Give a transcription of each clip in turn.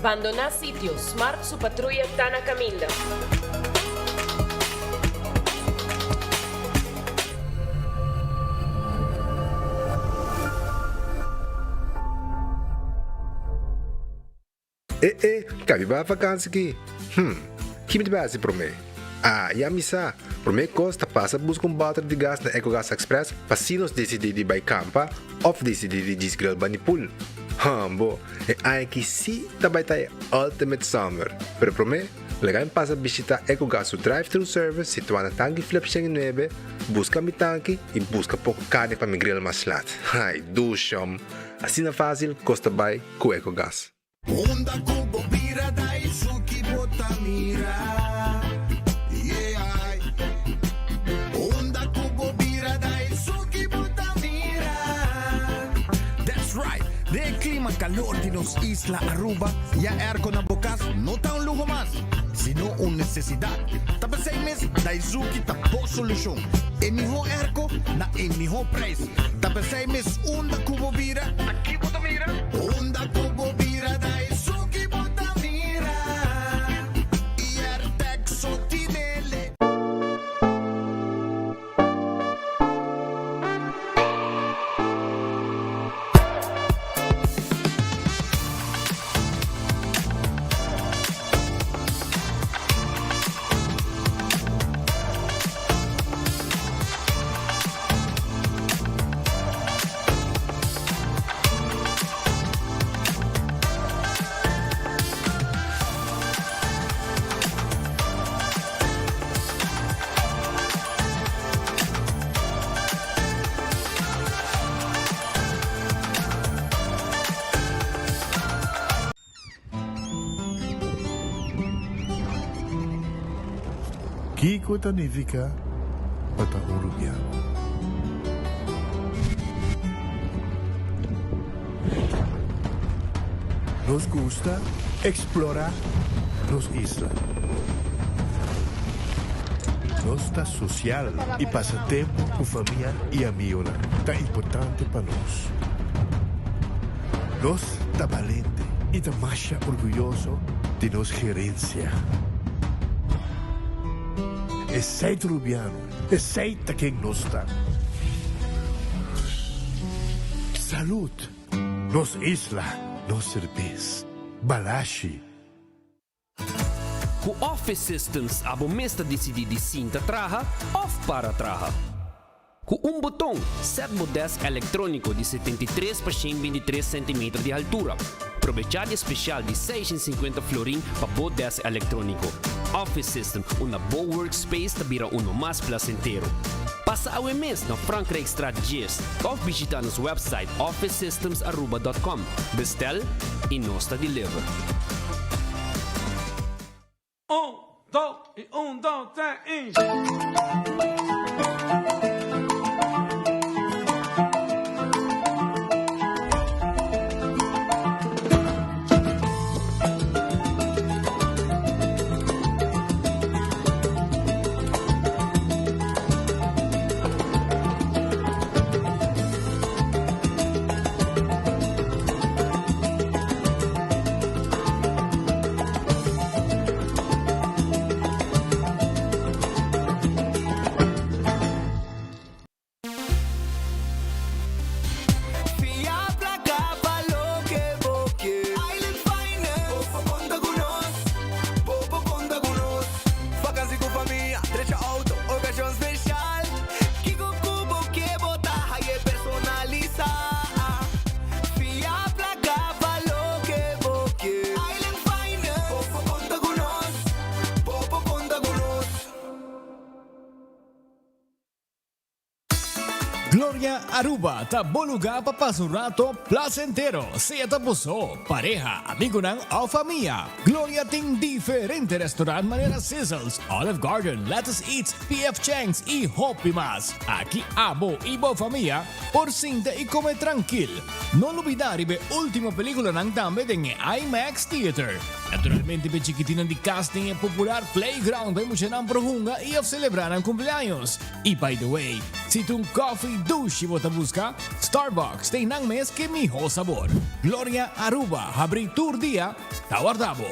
Bandoná sitio, Smart su patruya ta na kaminda. E e, ka mi bai vakansi ki? Hm, ki mi ta bai hasi promé? Ah, ya mi sa! Promé kos ta pasa buska un bòter di gas na Ecogas Express pa si nos disidí di bai kampa òf disidí di djis grill bani pool. Hambo, e aña aki sí ta bai ta e ultimate summer! Pero promé, laga mi pasa bishitá Ecogas su drive-thru service situá na Tanki Flip 109, buska mi tanki i buska poko karni pa mi grill mas lat. Ai, dushom! Asina fásil kos ta bai ku Ecogas. Unda ku bo bira da esun ki bo ta mira, yeah. Unda ku bo bira da esun ki bo ta mira. That's right! Den e klima kalor di nos isla Aruba, ya airco na bo kas no ta un luho mas, sino un nesesidat. Ta p'esei mes Daizuki ta bo solushon. E mihó airco na e mihó prijs. Ta p'esei mes unda ku bo bira, ta ki bo ta mira? Unda ku bo bira ta esun ki bo ta mira. I Airtag so tinele. Kiko ta nifiká pa ta un rubiano? Nos gusta eksplorá nos isla. Nos ta sosial i pasa tempu ku famia i amigonan ta importante pa nos. Nos ta balente i ta masha orguyoso di nos gerensia. Esei ta Rubiano, esei ta ken nos ta. Salud! Nos isla, nos serbes. Balashi. Ku Office Systems abo mes ta disidí di sinta traha òf para traha. Ku un boton, sèt bo dèsk elektróniko di 73 pa 123 sentimeter di haltura. Probechá di e spesial di 650 florin pa bo dèsk elektróniko. Office System, unda bo workspace ta bira uno mas plasentero. Pasa awe mes na Frankrijkstraat 10 òf bishitá nos wèpsait officesystemsaruba.com. Bestel i nos ta deliver. Un, dos i un, dos, tres i. Fia placa pa loke bo ke. Island Finance. Bo por conta cu nos. Bo por conta cu nos. Vakantie cu famia, drecha auto, ocasion special. Kico cu bo ke bo ta haye personalisa. Fia placa pa loke bo ke. Island Finance. Bo por conta cu nos. Bo por conta cu nos. Gloria Aruba ta bo lugar pa pasa un rato placentero, sea ta bo so, pareha, amigonan of famia. Gloria tin diferente restaurant manera Sizzles, Olive Garden, Lettuce Eats, PF Chang's y hopi mas. Aki abo y bo famia por sinta y come trankil. No lubida riba e ultimo peliculanan tambe den e IMAX Theater. Naturalmente p'e chikitinnan di cas tin e popular playground pa e muchanan por hunga y of celebra nan cumpleaños. Y by the way, si. Si ta un koffie dushi bo ta buska, Starbucks tin nan mes ke miho sabor. Gloria Aruba habri tur dia ta warda bo.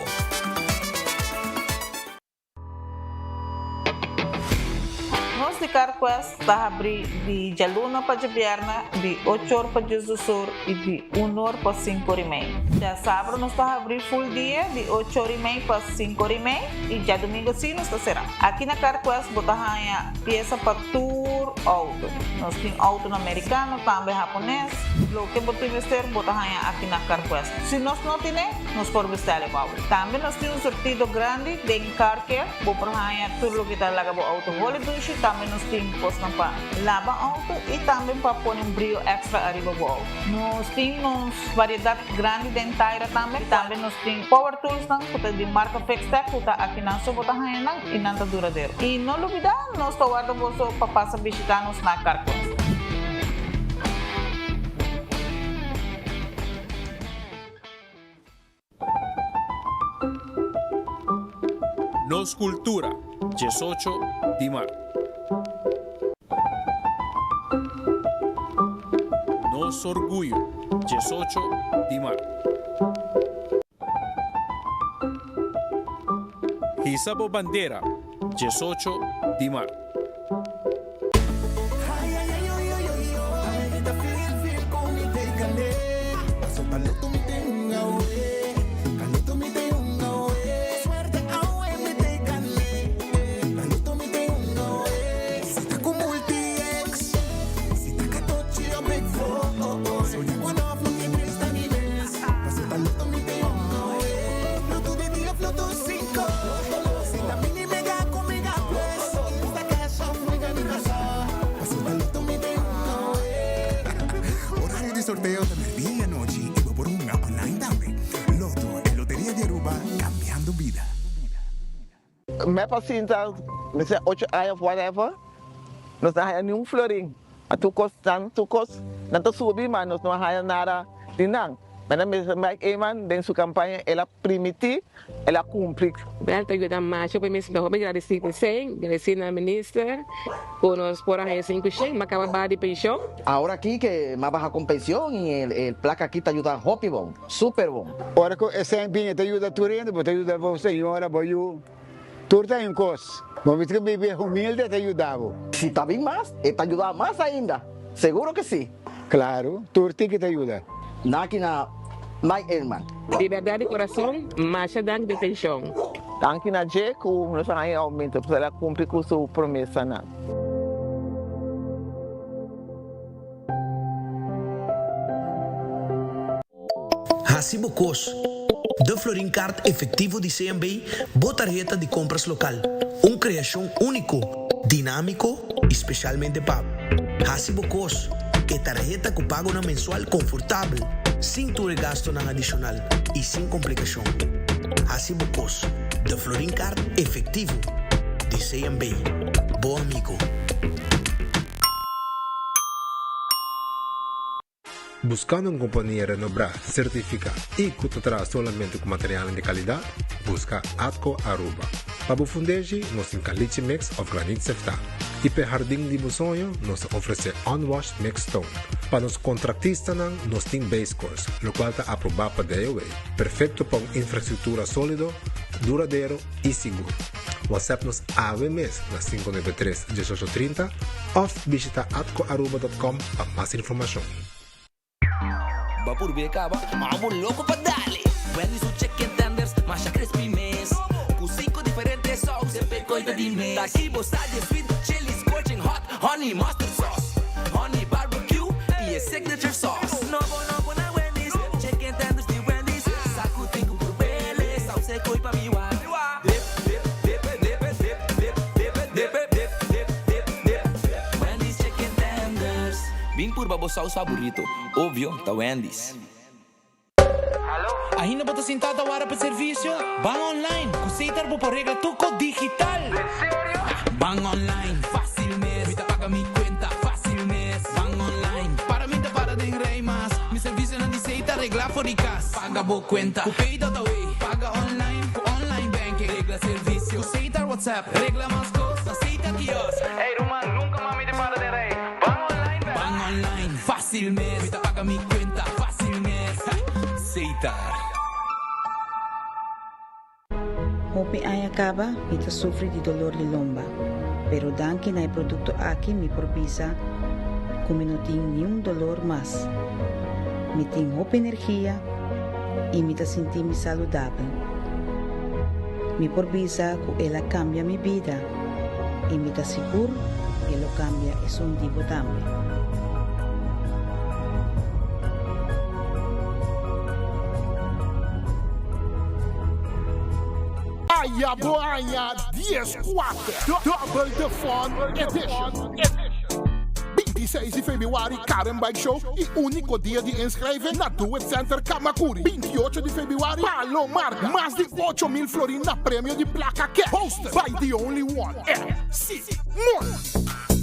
Nos di CarQuest ta habri di djaluna pa djabièrnè di ocho or pa diesdos or i di un or pa sinku or i mei. Djasabra nos ta habri full dia di ocho or i mei pa sinku or i mei i djadumingu si nos ta será. Aki na CarQuest bo ta haña piesa pa tur outo. Nos tin outonan merikano, tambe hapones. Loke bo tin mester bo ta haña aki na CarQuest. Si nos no tine, nos por bestèl e pa bo. Tambe nos tin un surtido grandi den Car Care. Bo por haña tur loke ta laga bo outo holi dushi. Tambe nos tin kosnan pa laba outo i tambe pa pone un brio èkstra ariba bo outo. Nos tin nos variedat grandi den taira tambe. Tambe nos tin power toolsnan ku ta di marka Fixtech ku ta akinan so bo ta haña nan i nan ta duradero. I no lubidá nos ta warda boso pa pasa bishitá nos na Carquest. Nos Cultura, 18 di maart. Nos Orguyo, 18 di maart. Hisa bo bandera, 18 di maart. Horario di sorteo ta merdia y anochi y bo por hunga online tambe. Lotto, e loteria di Aruba, cambiando bida. Mep a sinta mester ocho aña of whatever, nos no a haya ni un florin. A tur cos nan tur cos nan ta subi ma nos no a haya nada di nan. Mena Mister Mike Eman den su campaña el a primiti, el a cumpli. Bel ta yuda masha pa mi sinta hopi gradeci p'esey, gradeci na minister cu nos por a haya 500, m'a caba baha di pension. Ahora aki ke m'a baha con pension y el placa aki ta yuda hopi bon, super bon. Ora ku esei bini ta yuda tur hende, bo ta yuda bo señora, bo yu, tur ta un kos. Bo mester bibi humilde ta yuda bo. Si ta bin mas, e ta yuda mas ainda, seguro ke si. Claro, tur tiki ta yuda. Naki na Mike Eman. Di berdad di corazon, masha danki di atencion. Danki na dje ku nos a haña aumento, pasobra el a kumpli ku su promesanan. Hasi bo kos. De Florin Card Efectivo di CMB, bo tarheta di compras local. Un creacion unico, dinamico y specialmente pa bo. Hasi bo kos. E tarheta cu pagonan mensual confortabel, sin tur e gastonan adicional y sin complicacion. Hasi bo kos. De Florin Card Efectivo di CMB. Bo amigo. Buscando un compania renobrá, certificá y cu ta traha solamente cu materialnan di calidad? Busca Atco Aruba. Pa bo fundeshi, nos tin caliche mix of granit seftá. Y p'e hardin di bo soño, nos ta ofrece unwashed mixed stone. Pa nos contractistanan, nos tin base course, locual ta aprobá pa DOW, perfecto pa un infrastructura solido, duradero y sigur. WhatsApp nos awe mes na 593 1830 of bishita atcoaruba.com pa mas informacion. Bo purbe caba, ma bo loco pa dale. Wendy's su chicken tenders, masha crispy mes. Cu cinco diferente saus, semper coy ta di mes. Ta aki bo sa di e sweet chili, scorching hot, honey mustard sauce, honey barbecue y e signature sauce. Nobo nobo na Wendy's, chicken tenders di Wendy's. Sa cu tin cu purbele, saus e coy pa mi wak. Dip, dip, dip, dip, dip, dip, dip, dip, dip, dip, dip, dip. Wendy's chicken tenders. Bin purba bo saus faborito, obvio ta Wendy's. Ainda bo ta sintá ta wara pa servisio? Ban online! Ku Setar bo por regla tur kos digital! Ban online, fácil mes! Mi ta paga mi kuenta, fácil mes! Ban online, para mi ta para den rei mas! Mi servisionan di Setar regla for di kas! Paga bo kuenta ku Pay.awe, paga online ku online banking, regla servisio ku Setar WhatsApp, regla mas kos na Setar Kiosk. Ey ruman, nunka mas mi ta para den rei. Car. Hopi aña caba mi ta sufri di dolor di lomba, pero danki na e producto aki mi por bisa cu mi no tin niun dolor mas. Mi tin hopi energia y mi ta sinti mi saludabel. Mi por bisa cu el a cambia mi bida y mi ta sigur e lo cambia esun di bo tambe. Aya bo aña 14, Double the Fun Edition. 26 di februari Karen Bike Show y unico dia di inschrijving na Do It Center Camacuri. 28 di februari Palo Marga. Mas di 8000 florin na premio di placa cash. Hosted by the only one MC Moon.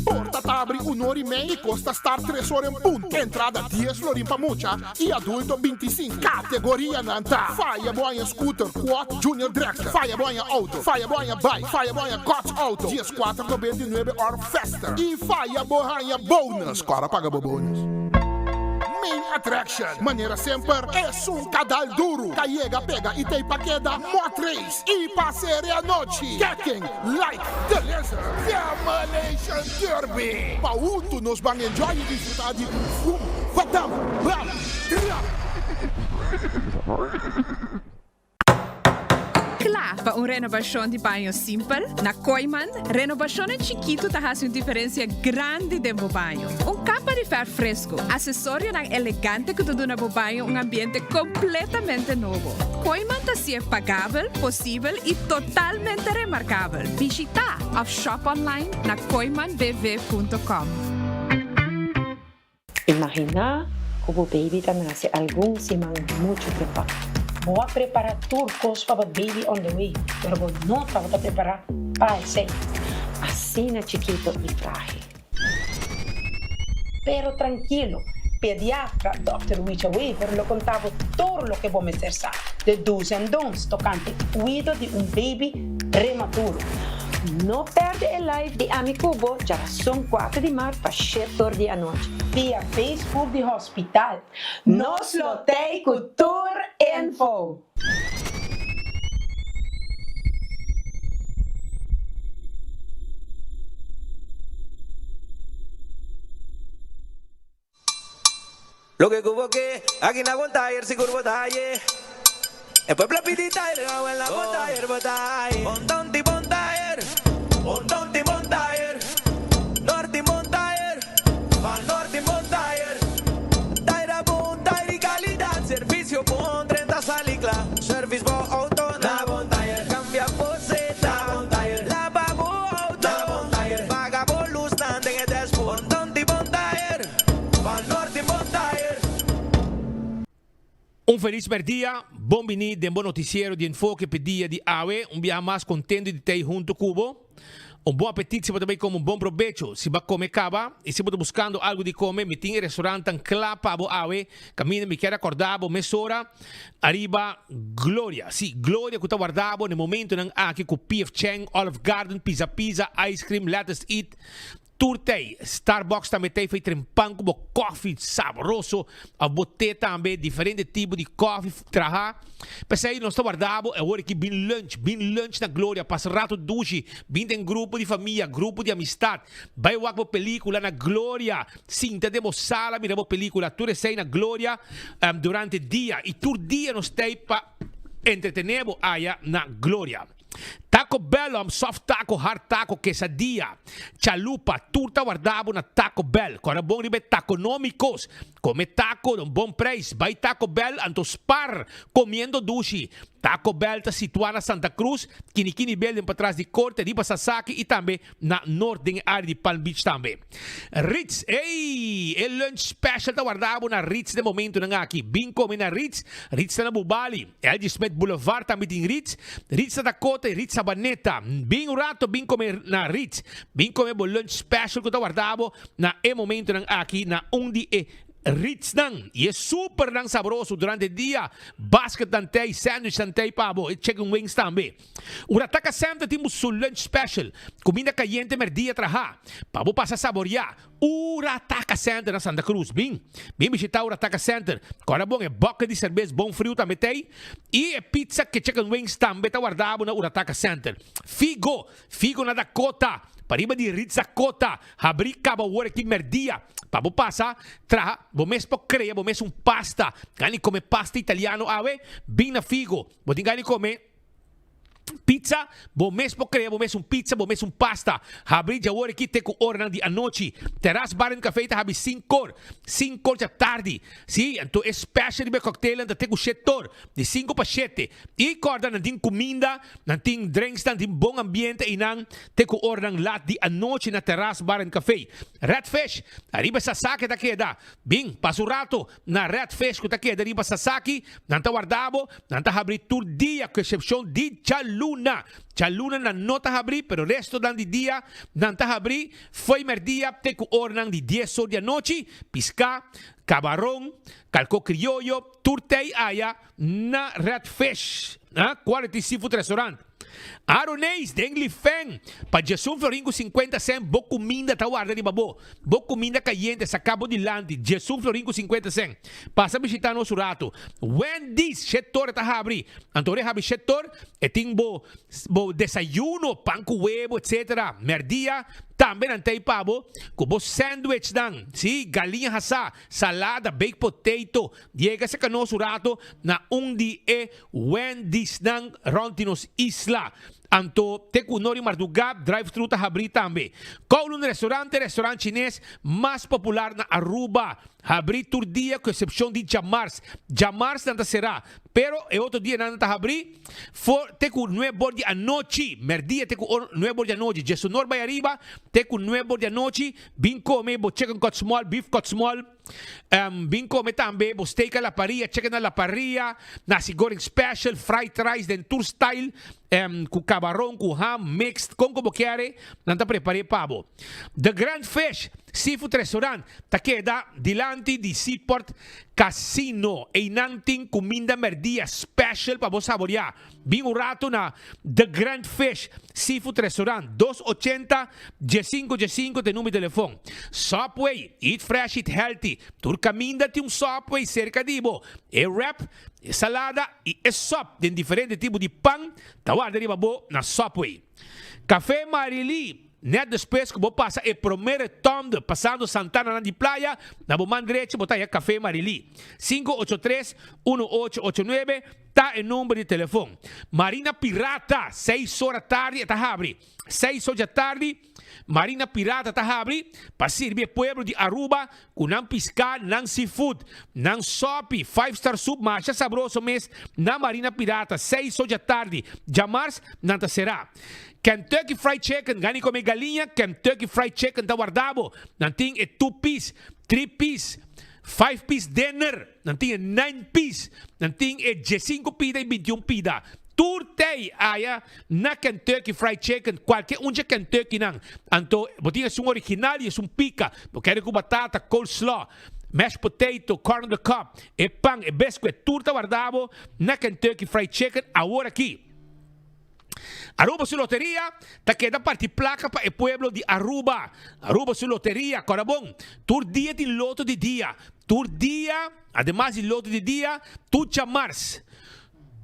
Porta ta abri un ora y mei y cos ta start tres ora en punto. Entrada dies florin pa mucha y adulto bintisinco. Categorianan ta, Faya bo haña scooter, quad, junior dragster, Faya bo haña auto, Faya bo haña bike, Faya bo haña koch auto, dieskuater nobenta i nuebe or faster, y Faya bo haña bonus. Kora paga bo bonus. Main attraction, manera semper, esun ka dal duru, ka yega pega y tei pa keda, Mot race y pa sere anochi. Keken, like the lizard, Demolition Derby! Pa huntu nos ban enjoy y disfruta di un fum, fatam, bam, trap! Kla pa un renobashon di baño simpel? Na Kooyman, renobashonnan chikitu ta hasi un diferensia grandi den bo baño. Un kapa di fèrf fresku, asesorionan elegante ku ta duna bo baño un ambiente kompletamente nobo. Kooyman ta hasié pagabel, posibel i totalmente remarkabel. Bishitá òf shòp online na kooymanbv.com. Imaginá ku bo baby ta nase algun siman muchu trempan. Bo a prepará tur kos pa bo baby on the way, pero bo no tabata prepará pa esei. Asina chikito i frágil. Pero trankilo, pediatra dòkter Wicha Wever lo konta bo tur loke bo mester sa, de do's and don'ts tokante kuido di un baby prematuro. No perde e live di Ami Ku Bo djarason 4 di mart pa shetor di anochi. Via Facebook di Hospital. Nos lo tei ku tur info! Loke ku bo ke, aki na bon tayer sigur bo ta haye. E pueblo a pidi tayer, awel na bon tayer bo ta haye. Bon tonti bon tayer, bon tonti bon tayer, norti bon tayer, van norti bon tayer. Tayer a bon, tayer di calidad, servicio bon, drenta sali cla. Service bo auto na bon tayer, cambia bo zeta na bon tayer, laba bo auto na bon tayer, paga bo luznan den e dashboard. Bon tonti bon tayer. Un felis merdia, bon bini den bo noticiero di Enfoke p'e dia di awe. Un biaha mas contento di t'ey hunto cu bo. Un bon apetit si bo ta bay come un bon probecho si bo a come caba. Y si bo ta buscando algo di come, mi tin e restaurantan cla pa bo awe. Caminda mi kier acorda bo mesora ariba Gloria. Si, Gloria cu ta warda bo n'e momentonan aki cu PF Chang, Olive Garden, Pizza Pizza, Ice Cream, Lettuce Eat, Tur tei, Starbucks tambe tei fei tren pan ku bo kofi sabroso of bo te tambe, diferente tipo di kofi traha. P'esei nos ta warda bo e ora ki bin lunch, bin lunch na Gloria, pasa rato dushi, bin den grupo di famia, grupo di amistad, bai wak bo pelicula na Gloria, sinta den bo sala mira bo pelicula, tur esei na Gloria durante dia y tur dia nos tei pa entretene bo aya na Gloria. Taco Bell om soft taco, hard taco, quesadilla, chalupa, tur ta warda bo na Taco Bell. Kòrda bon riba e taconomicos. Come taco na un bon prijs. Bai Taco Bell anto spar comiendo dushi. Taco Bell ta situa na Santa Cruz, Kinikini Building patras di Corte, riba Sasaki y tambe na Noord den e area di Palm Beach tambe. Ritz, ey! E lunch special ta warda bo na Ritz den momentonan aki. Bin come na Ritz. Ritz ta na Bubali. LG Smith Boulevard tambe tin Ritz. Ritz na Dakota y Ritz Sabaneta. Bin un rato bin come na Ritz. Bin come bo lunch special cu ta warda bo na e momentonan aki na un di e. Ritsnan y e supernan sabroso durante dia, basketnan tey, sandwichnan tey pa bo, e chicken wings tambe. Urataka Center tin bo su lunch special, cuminda cayente merdia traha, pa bo pasa saboria. Urataka Center na Santa Cruz, bin, bin bishita Urataka Center. Corda bon, e bucket di cerbes bon friu tambe tey y e pizza ke chicken wings tambe ta warda bo na Urataka Center. Figo, Figo na Dakota, pariba di Ritz Dakota, habri caba awor aki merdia pa bo pasa traha bo mes por crea bo mes un pasta. Gana di come pasta italiano awe, bin na Figo. Bo tin gana di come pizza, bo mes por crea bo mes un pizza, bo mes un pasta. Habri djawor aki te cu oranan di anochi. Terras Bar and Café ta habri sincor, sincor dja tardi. Si, anto e special riba e cocktailnan ta te cu shetor, di cinco pa shete. Y corda nan tin cuminda. Nan tin drinks, nan tin bon ambiente y nan te cu oranan lat di anochi na Terras Bar and Café. Red Fish, ariba Sasaki ta keda. Bin, pasa un rato na Red Fish cu ta keda riba Sasaki. Nan ta warda bo, nan ta habri tur dia cu excepcion di djaluna. Djaluna nan no ta habri, pero restonan di dia nan ta habri fo'i merdia te cu oranan di dies or di anochi. Pisca, cabaron, calco crioyo, tur tey aya. Na Red Fish, na Quality Seafood Restaurant. Aroneis den Lifeng, pa djesun florin ku sinkuenta sèn bo kuminda ta warda riba bo. Bo kuminda kayente saká bo dilanti, djesun florin ku sinkuenta sèn. Pasa bishitá nos un ratu. Wendy's, shetor ta habri. Anto ora e habri shetor, e tin bo bo desayuno, pan ku webo, etsetera. Mèrdia, tambe nan ta ei pa bo ku bo sandwichnan, sí, galiña hasá, salada, baked potato, Yega serka nos un rato na un di e Wendy'snan rond di nos isla. Anto te ku nori mardugá drive-thru ta habrí tambe. Kowloon Restaurant e restaurant chines mas popular na Aruba. Habrí tur dia ku eksepshon di djamars. Djamars nan ta será, pero e otro dianan nan ta habrí for te ku nuebor di anochi. Mèrdia te ku nuebor di anochi. Djesunor bai ariba te ku nuebor di anochi. Bin kome bo chicken cut small, beef cut small. Bin come tambe bo steak a la parrilla, chicken a la parrilla, nasi goreng special, fried rice den tur style, cu cabaron, cu ham, mixed, con cu bo kier, nan ta prepare pa bo. The Grand Fish Seafood Restaurant ta keda dilanti di Seaport Casino. Eynan tin cuminda merdia special pa bo saborea. Bin un rato na The Grand Fish Seafood Restaurant, dos ochenta, diesinco diesinco ta e number di telefon. Subway, eat fresh, eat healthy. Tur caminda tin un Subway cerca di bo. E wrap, e salada y e sop den diferente tipo di pan ta warda riba bo na Subway. Café Marily, Net despues ku bo pasa e promé retonde pasando Santana nan di Playa, na bo man drechi bo ta haña Café Marilí. Sinku ocho tres, unu ocho ocho nuebe ta e number di telefon. Marina Pirata, seis ora tardi e ta habri. Seis or djatardi Marina Pirata ta habri pa sirbi e pueblo di Aruba ku nan piská, nan seafood, nan sòpi, five star soup masha sabroso mes na Marina Pirata, seis or djatardi. Djamars nan ta será. Kentucky Fried Chicken, gana di come galiña, Kentucky Fried Chicken ta warda bo. Nan tin e two piece, three piece, five piece dinner, nan tin e nine piece, nan tin e diesinco pida y bintiun pida. Tur tey aya na Kentucky Fried Chicken, cualke un dje Kentuckynan. Anto bo tin esun original y esun pica. Bo kere cu batata, coleslaw, mashed potato, corn on the cob, e pan, e biscuit, tur ta warda bo na Kentucky Fried Chicken awor aki. Aruba su loteria ta keda parti placa pa e pueblo di Aruba. Aruba su loteria, cora bon, tur dia tin loto di dia. Tur dia, ademas di loto di dia, tur djamars,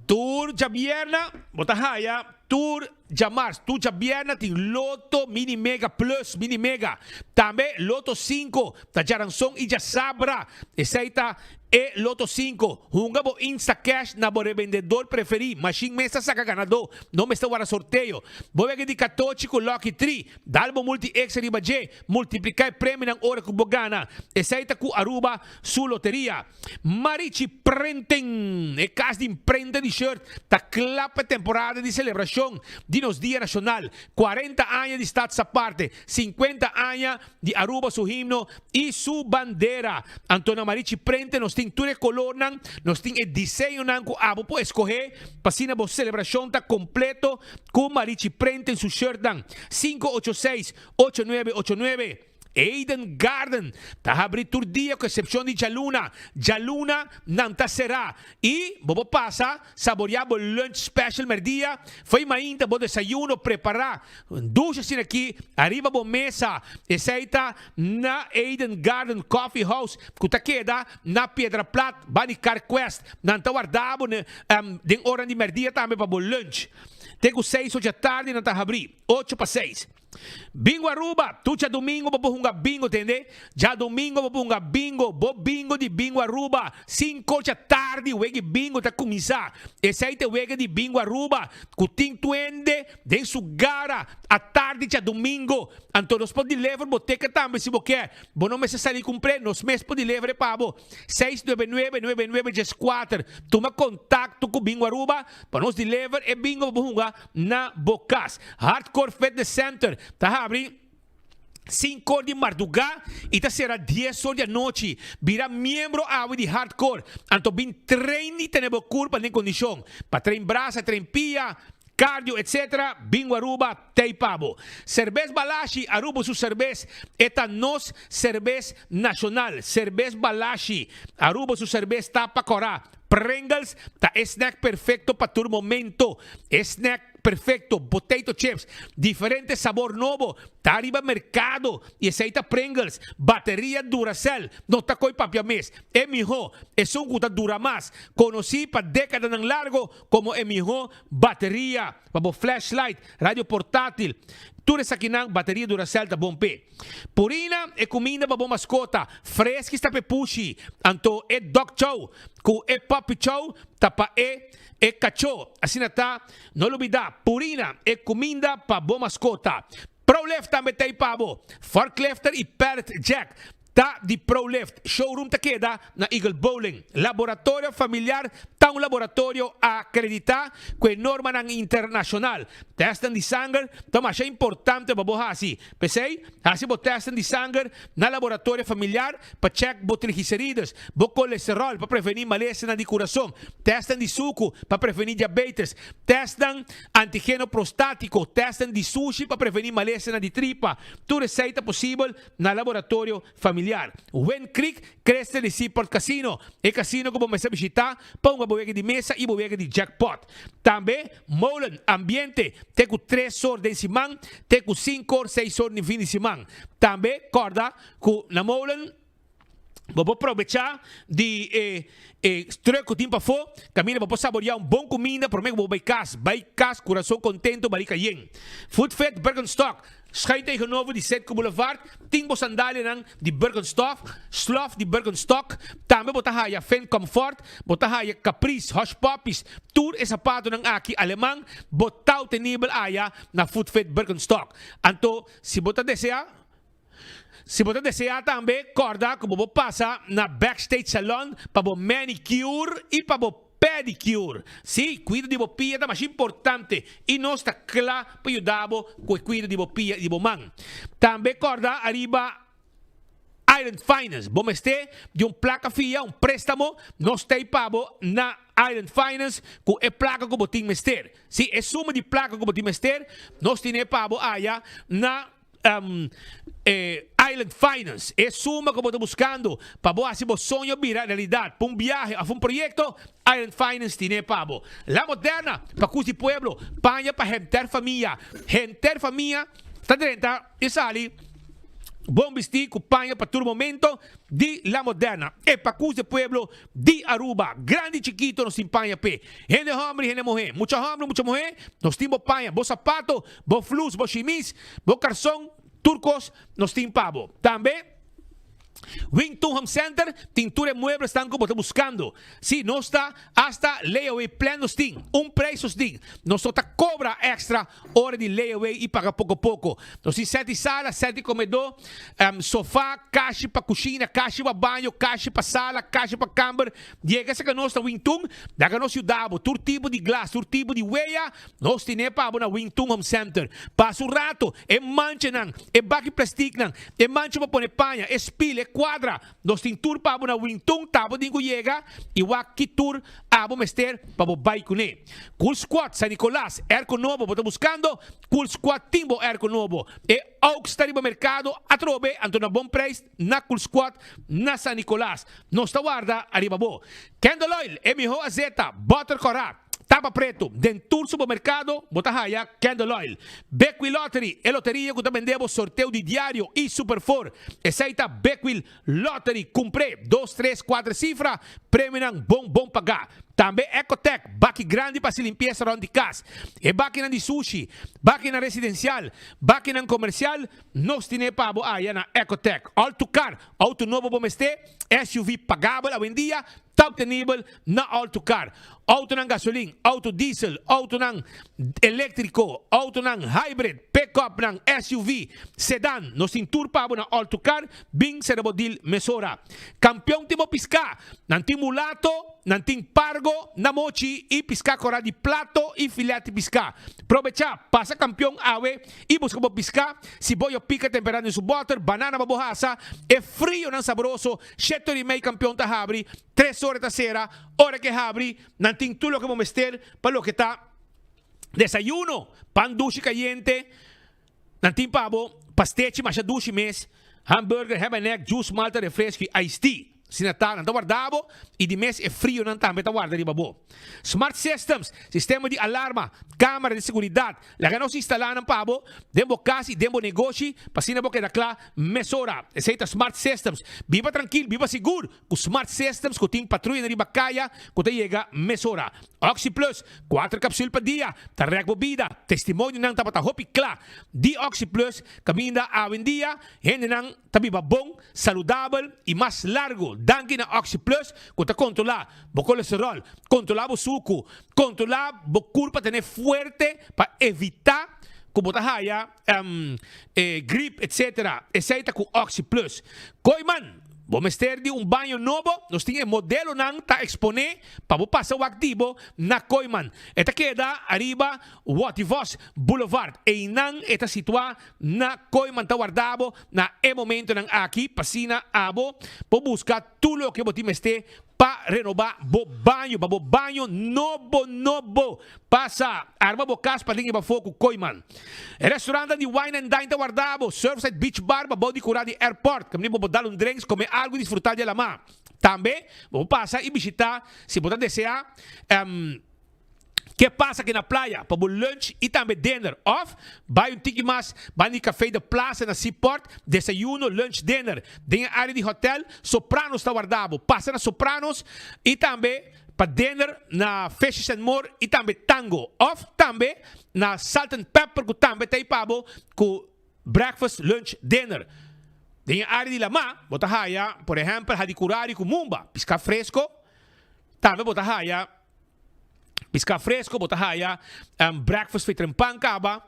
tur djabierna bo ta haya tur djamars, tur djabierna tin loto mini mega plus, mini mega. Tambe loto cinco ta djaranson y djasabra. Esey ta E Loto sinku, Hunga bo Instacash na bo rebendedor preferí. Mashin mes ta saka ganadó, no mester wara sorteo. Bo wega di katochi ku Lucky Tree, dal bo multi extra riba dje, multipliká e premionan ora ku bo gana. Esei ta ku Aruba su loteria. Marichi Printing, e kas di imprenta di shirt, ta kla pa e temporada di selebrashon di nos Dia Nashonal, 40 aña di Stadsaparte, 50 aña di Aruba su himno y su bandera. Anto na Marichi Prente nos tin tur e colornan, nos tin e diseñonan cu abo por escoge pa asina bo celebracion ta completo cu Marichi Prente en su shirtnan. 586 8989. Eden Garden ta habri tur dia ku eksepshon di djaluna. Djaluna nan ta será. I bo por pasa saboreá bo lunch special merdia, fo'i mainta bo desayuno prepará dushi asina aki ariba bo mesa. Esei ta na Eden Garden Coffee House ku ta keda na Piedra Plat bani Carquest. Nan ta warda bo den oranan di merdia tambe pa bo lunch. Te ku seis ocha tardi nan ta habri, ocho pa seis. Bingo Aruba, tur djadumingo bo por hunga bingo tende? Djadumingo bo por hunga bingo, bo bingo di Bingo Aruba, cinco dja tardi wega di bingo ta cuminsa. Esey ta e wega di Bingo Aruba cu tin tuende den su gara atardi djadumingo. Anto nos por deliver bo teken tambe si bo kier. Bo no mester sali cumpre, nos mes por deliver e pa bo. Seis nuebe nuebe, nuebe nuebe dieskuater. Tuma contacto cu Bingo Aruba pa nos deliver e bingo pa bo hunga na bo cas. Hardcore Fitness Center ta habri sinkor di mardugá y ta sera dies or di anochi. Bira miembro awe di Hardcore anto bin train y tene bo curpa den condicion pa train brasa, train pia, cardio etc. Bingo Aruba tey pa bo. Cerbes Balashi, Aruba su cerbes, e ta nos cerbes nacional. Cerbes Balashi, Aruba su cerbes ta pa cora. Pringles ta e snack perfecto pa tur momento. E snack perfecto, potato chips, diferente sabor nobo ta riba mercado y esey ta Pringles. Bateria Duracell no ta coy papia mes. E miho, esun cu ta dura mas. Conoci pa decadanan largo como e miho bateria pa bo flashlight, radio portatil. Tur esakinan bateria Duracell ta bon p'e. Purina e kuminda pa bo maskota, freski sta p'e pushi, anto e dog chow ku e puppy chow ta pa e e kachó. Asina ta, no lubidá, Purina e kuminda pa bo maskota. Prolift tambe ta ei pa bo. Forklifter i pallet jack ta di Prolift. Showroom ta keda na Eagle Bowling. Laboratorio Familiar ta un laboratorio akreditá ku e normanan internashonal. Tèstnan di sanger ta masha importante pa bo hasi. P'esei, hasi bo tèstnan di sanger na Laboratorio Familiar pa chèk bo triglicerides, bo kolesteròl pa prevení malesanan di kurason, tèstnan di suku pa prevení diabetes, tèstnan antigeno prostátiko, tèstnan di sushi pa prevení malesanan di tripa. Tur esei ta posibel na Laboratorio Familiar. Wind Creek Cresta di Seaport Casino, e casino cu bo mester bishita pa hunga bo wega di mesa y bo wega di jackpot. Tambe Molen Ambiente te cu tres or den siman te cu cinco or seis or den fin di siman. Tambe corda cu na Molen bo por probecha di e e truck cu tin pafo caminda bo por saborea un bon cuminda prome cu bo bay cas. Bay cas curason contento barica yen. Food Fit Birkenstock Schuin tegenover di Citgo Boulevard tin bo sandalianan di Birkenstock, slof di Birkenstock, tambe bo ta haya Finn Comfort, bo ta haya Caprice, Hush Puppies, tur e sapatonan aki aleman bo ta obtenibel aya na Footfit Birkenstock. Anto si bo ta desea si bo ta desea tambe corda cu bo por pasa na Backstage Salon pa bo manicure y pa bo Pedicure. Sí, cuido di bo pia ta masha importante y nos ta cla pa yuda bo cu e cuido di bo pia y di bo man. Tambe corda ariba Island Finance. Bo mester di un placa fia, un prestamo, nos ta ey pa bo na Island Finance cu e placa cu bo tin mester. Sí, e suma di placa cu bo tin mester, nos tine pa bo aya na. Island Finance, e suma ku bo ta buskando pa bo hasi bo soño bira realidat, pa un biahe òf un proyekto, Island Finance tine pa bo. La Moderna, pa kus di pueblo, paña pa henter famia. Henter famia ta drenta i sali bon bistí ku paña pa tur momento di La Moderna. E pa kus di pueblo di Aruba, grandi i chikito nos tin paña p'e. Hende hòmber i hende muhé, mucha hòmber i mucha muhé, nos tin bo paña, bo sapato, Bo flus, bo shimis, bo karson, tur kos nos tin pa bo. Tambe Wing Tun Home Center tin tur e mueblesnan ku bo ta buskando. Sí, nos ta asta layaway plan nos tin. Un preis nos tin. Nos no ta kobra èkstra ora di layaway i paga poko poko. Nos tin sèt di sala, sèt di komedó, sofá, kashi pa kushina, kashi pa baño, kashi pa sala, kashi pa kamber. Yega serka nos na Wing Tun, laga nos yuda bo. Tur tipo di glas, tur tipo di weya. Nos tine pa bo na Wing Tun Home Center. Pasa un rato, e manchanan, e baki plasticnan, e mancha pa pone paña, e spil, e. lag'é kuadra. Nos tin tur pa bo na Wington, ta bo tin ku yega i wak ki tur abo mester pa bo bai kuné. Cool Squad, San Nicolas, Airco nobo bo ta buskando? Cool Squad tin bo airco nobo. E Aux ta riba merkado atrobe anto na bon prijs na Cool Squad na San Nicolas. Nos ta warda ariba bo. Candle Oil, e miho azeta, butter kòrá, tapa pretu. Den tur supermerkado bo ta haya Candle Oil. Bekwil Lottery, e loteria ku ta bende bo sorteo di diario i Super Four. Esei ta Bekwil Lottery. Kumpr'é dos, tres, kuater sifra, premionan bon bon pagá. Tambe Ecotec, baki grandi pa hasi limpiesa rònt di kas. E bakinan di sushi, bakinan residensial, bakinan komersial, nos tine pa bo aya na Ecotec. All to Car, Auto nobo bo mester, SUV pagabel awendia ta obtenibel na All To Car. Autonan gasolin, auto diesel, autonan electrico, autonan hybrid, pick-upnan, SUV, sedan, nos tin tur pa bo na All To Car, bin sera bo deal mesora. Campeon tin bo pisca, nan tin mulato, nan tin pargo na mochi y pisca cora di plato y filet di pisca. Probecha, pasa Campeon awe I busca bo pisca, siboyo pica tempera den su boter, banana pa bo hasa, e frionan sabroso, shete ora i mei campeon ta habri, tres ora ta cera, ora ke habri nan tin tur loke bo mester pa loke ta desayuno, pan dushi cayente, nan tin pa bo pastechi masha dushi mes, hamburger, ham and egg, juice, malta, refresco i iced tea. Asina ta, nan ta warda bo i di mes e frionan tambe ta warda riba bo. Smart Systems, sistema di alarma, camera di seguridad, laga nos instala nan pa bo den bo cas i den bo negoshi pa asina bo keda cla mesora. Esey ta Smart Systems. Biba trankil, biba sigur cu Smart Systems cu tin patruyanan riba caya cu ta yega mesora. OxyPlus, cuater capsul pa dia, ta rek bo bida. Testimonionan tabata hopi cla di OxyPlus caminda awendia hendenan ta biba bon, saludabel y mas largo danki na Oxi Plus cu ta controla bo colesterol, controla bo sucu, controla bo curpa tene fuerte pa evita cu bo ta haya grip etc. Esey ta cu Oxi Plus. Kooiman, bo mester di un baño nobo? Nos tin e modelonan ta expone pa bo pasa wak di bo na Kooiman. E ta keda ariba Wativos Boulevard. Eynan e ta situa Na Kooiman ta warda bo na e momentonan aki pa asina abo por buska tur loke bo tin mester pa renoba bo baño, pa bo baño nobo nobo. Pasa, arma bo kas paden i pafó ku Kooiman. E restaurantnan di Wine and Dine ta warda bo, Surfside Beach Bar pa bou di kura di airport, kaminda bo por dal un drinks, kome algu i disfruta di e lamá. Tambe bo por pasa i bishita si bo ta desea. Ke pasa aki na playa pa bo lunch y tambe dinner of bay un tiki mas ban di Café de Plaza na Seaport, desayuno, lunch, dinner. Den e area di hotel, Sopranos ta warda bo. Pasa na Sopranos y tambe pa dinner na Fishes and More y tambe Tango of tambe na Salt and Pepper cu tambe ta ey pa bo cu breakfast, lunch, dinner. Den e area di lama bo ta haya por ehempel Hadicurari cu Mumba, pisca fresco, tambe bo ta haya. Piská fresco bo ta haya breakfast featuring pan kaba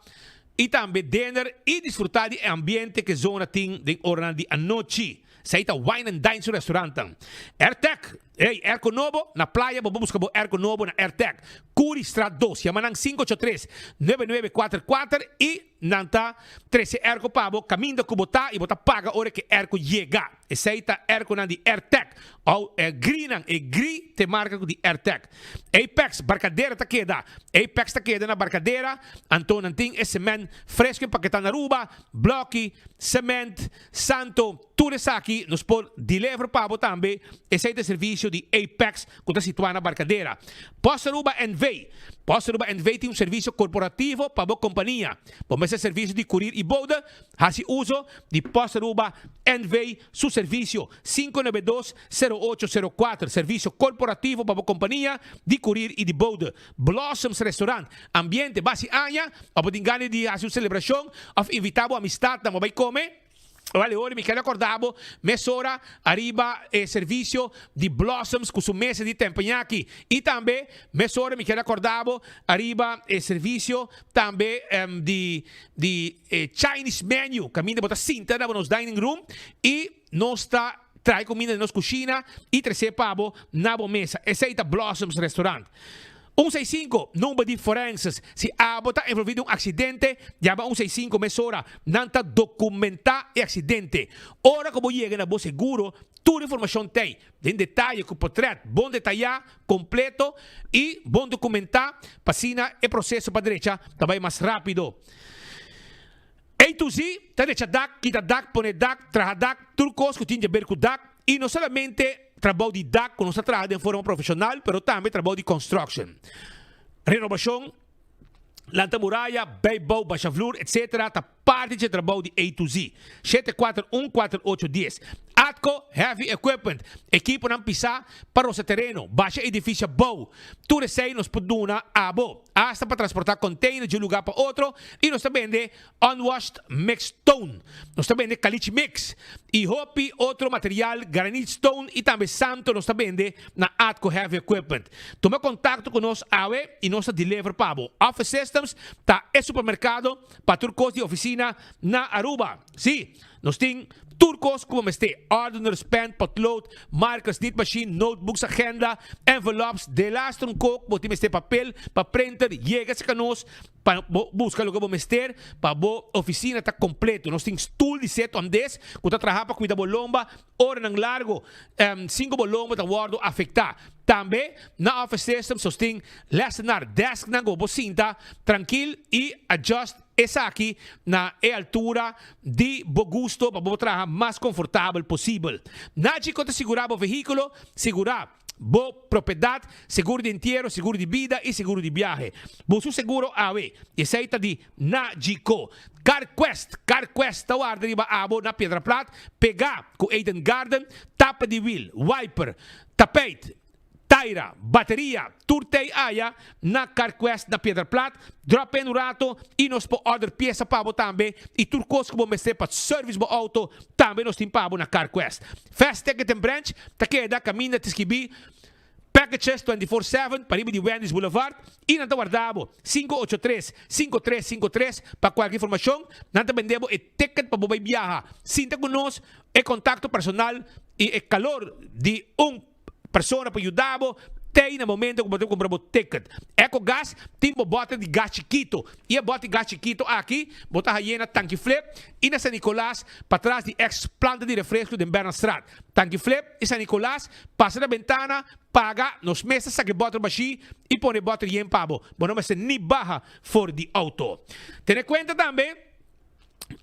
y tambe dinner y disfruta di e ambiente ke zona tin den oranan di anochi. Esei ta Wine and Dine su restaurantnan. Airtec, Hey, airco nobo na playa bo por busca bo airco nobo na Airtec. Curi Straat dos, yama nan 583 9944 y nan ta trece airco pa bo caminda cu bo ta y bo ta paga ora ke airco yega. Esei ta airconan di Airtec. Ou e grinan, e gri ta e marka ku di Airtec. Apex, Barcadera ta keda. Apex ta keda na Barcadera, anto nan tin e sement fresco empaketá na Aruba, bloki, sement, santo, tur esaki nos por deliver pa bo tambe. Esei ta e servisio di Apex ku ta situá na Barcadera. Post Aruba NV. Post Aruba NV tin un servisio korporativo pa bo kompania. Bo mester servisio di kurir i bode? Hasi uso di Post Aruba NV su servisio 592 0804, servisio korporativo pa bo kompania di kurir i di bode. Blossoms Restaurant, ambiente basi aña, òf bo tin gana di hasi un selebrashon òf invitá bo amistatnan pa bai kome? Wèl, e ora mi ker rekordá bo mesora ariba e servisio di Blossoms ku su mesa di tempeñaki. I tambe mesora mi ker rekordá bo ariba e servisio tambe di di e Chinese menu kaminda bo ta sinta na bo nos dining room i nos ta trae kuminda den nos kushina i tres'é pa bo na bo mesa. Esei ta Blossoms Restaurant. 165, number di forenses. Si abo ta envolvi den un accidente, yama 165 mesora. Nan ta documenta e accidente. Ora cu bo yega na bo seguro, tur informacion t'ey, den detaye cu potret bon detaya, completo y bon documenta pa asina e proceso pa drecha ta bay mas rapido. A to Z ta drecha dak, kita dak, pone dak, traha dak, tur cos cu tin di haber cu dak y no solamente trabou di dak cu nos ta traha den forma profesional pero tambe trabou di construction, renovacion, lanta muraya, bijbouw, basha vloer etc. Ta parti dje trabou di A to Z. 741 48 dies. Atco Heavy Equipment, ekiponan pisá pa rosa tereno, basha edifisio abou. Tur esei nos por duna abo, asta pa transportá container di un lugá pa otro i nos ta bende unwashed mixed stone. Nos ta bende caliche mix i hopi otro material, granite stone i tambe santo nos ta bende na Atco Heavy Equipment. Tuma kontakto ku nos awe i nos ta deliver pa bo. Office Systems ta e supermerkado pa tur kos di ofisina na Aruba. Sí, nos tin tur kos ku bo mester, ordeners, pen, potlood, markers, nitmachine, notebooks, agenda, envelopes, delaster un kok, bo tin mester papel pa printer, yega serka nos pa bo buska loke bo mester pa bo ofisina ta kompleto. Nos tin stul di seto andes ku ta traha pa kuida bo lomba oranan largo sin ku bo lomba ta wòrdu afektá. Tambe na Office Systems nos tin lessenaar, desknan ku bo por sinta trankil i adjust esaki na e altura di bo gusto pa bo por traha mas konfortabel posibel. Nagico ta sigurá bo vehíkulo, sigurá bo propiedat, seguro di entiero, seguro di bida i seguro di biahe. Bo su seguro awe i esei ta di Nagico. CarQuest, CarQuest ta warda riba abo na Piedra Plat, pegá ku Eden Garden, tapa di wiel, wiper, Tapijt, taira, bateria, tur tei aya na CarQuest na Piedra Plat. Drop in un rato y nos por order pieza pa bo tambe y tur cos cu bo mester pa service bo auto tambe nos tin pa bo na CarQuest. Fast Ticket and Branch ta keda caminda ta skibi Packages 24/7 pariba di Wendy's Boulevard y nan ta warda bo 583 5353 pa cualkier informacion. Nan ta bende bo e ticket pa bo bay biaha. Sinta cu nos E contacto personal y e calor di un persona pa yuda bo t'ey na momento cu bo ta cumpra bo ticket. Ecogas tin bo bote di gas chikito y e bote di gas chikito aki bo ta haye na Tanki Flip y na San Nicolas patras di ex planta di refresco den Bernardstraat. Tanki Flip y San Nicolas pasa na bentana paga nos mes ta saca e boter bashi y pone e boter yen pa bo. Bo no mester ni baha for di auto. Tene cuenta tambe.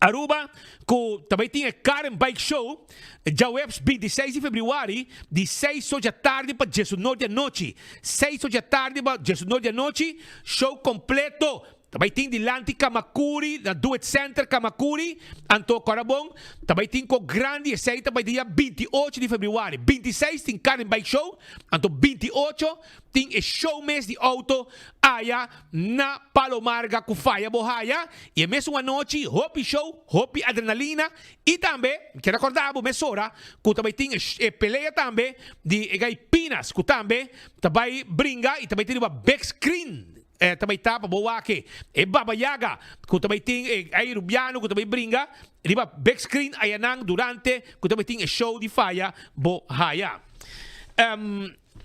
Aruba cu ta bay tin e Car and Bike Show djaweps 26 di februari di seis or djatardi pa diesunor di anochi. Seis or djatardi pa diesunor di anochi, show completo ta bay tin dilanti Camacuri na Do It Center Camacuri. Anto Corabon ta bay tin co grandi esey ta bay dia 28 di februari. 26 tin Car and Bike Show, anto 28 tin e show mes di auto aya na Palo Marga cu faya bo haya y e mesun anochi hopi show, hopi adrenalina y tambe mi kier acorda bo mesora cu ta bay tin e pelea tambe di e gay Pinas cu tambe ta bay bringa y ta bay tin riba big screen ta bay ta pa bo wak e Baba Yaga cu ta bay tin e gay Rubiano cu ta bay bringa riba big screen ayanan durante cu ta bay tin e show di faya bo haya.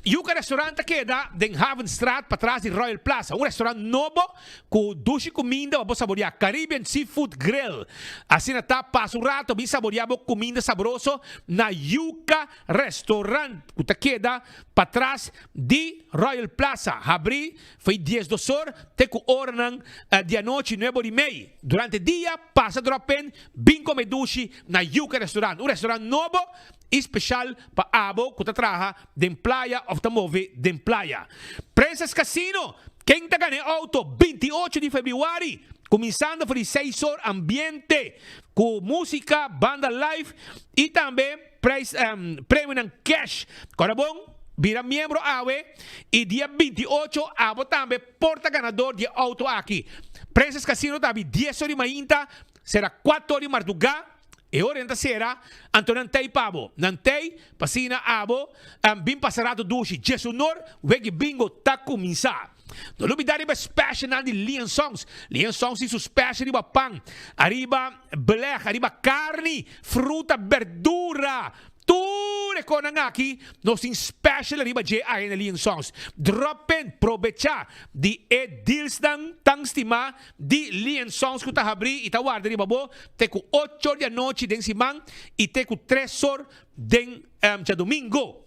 Yuca Restaurant ta keda den Havenstraat patras di Royal Plaza, un restaurant nobo cu dushi cuminda pa bo saborea, Caribbean Seafood Grill. Asina ta, pasa un rato bin saborea bo cuminda sabroso na Yuca Restaurant cu ta keda patras di Royal Plaza. Habri foi diesdos or te cu oranan di anochi nuebe or y mei. Durante dia pasa drop in bin come dushi na Yuca Restaurant, un restaurant nobo i special pa abo cu ta traha den playa of ta move den playa. Princess Casino, ken ta gana e auto 28 di februari, cuminsando for di seis or ambiente cu musica, banda live y tambe prijs premionan cash. Ora bon, bira miembro awe y dia 28 abo tambe por ta ganador di e auto aki. Princess Casino ta abi dies or di mainta, sera cuatro or di marduga. E ora nan ta sera, anto nan tei pa bo. Nan tei pa asina abo bin pasa rato dushi. Djesunor, weki bingo ta kuminsá. No lubidá riba e specialnan di Lian Songs. Lian Songs tin su special riba pan, ariba beleg, ariba karni, fruta, berdura. Tur e. e konan aki nos tin special riba dje ahe na Lee and Sons. Drop in, probecha di e dealsnan tan stima di Lee and Sons ku ta habri i ta warda riba bo te ku ocho or di anochi den siman i te ku tres or den djadumingo.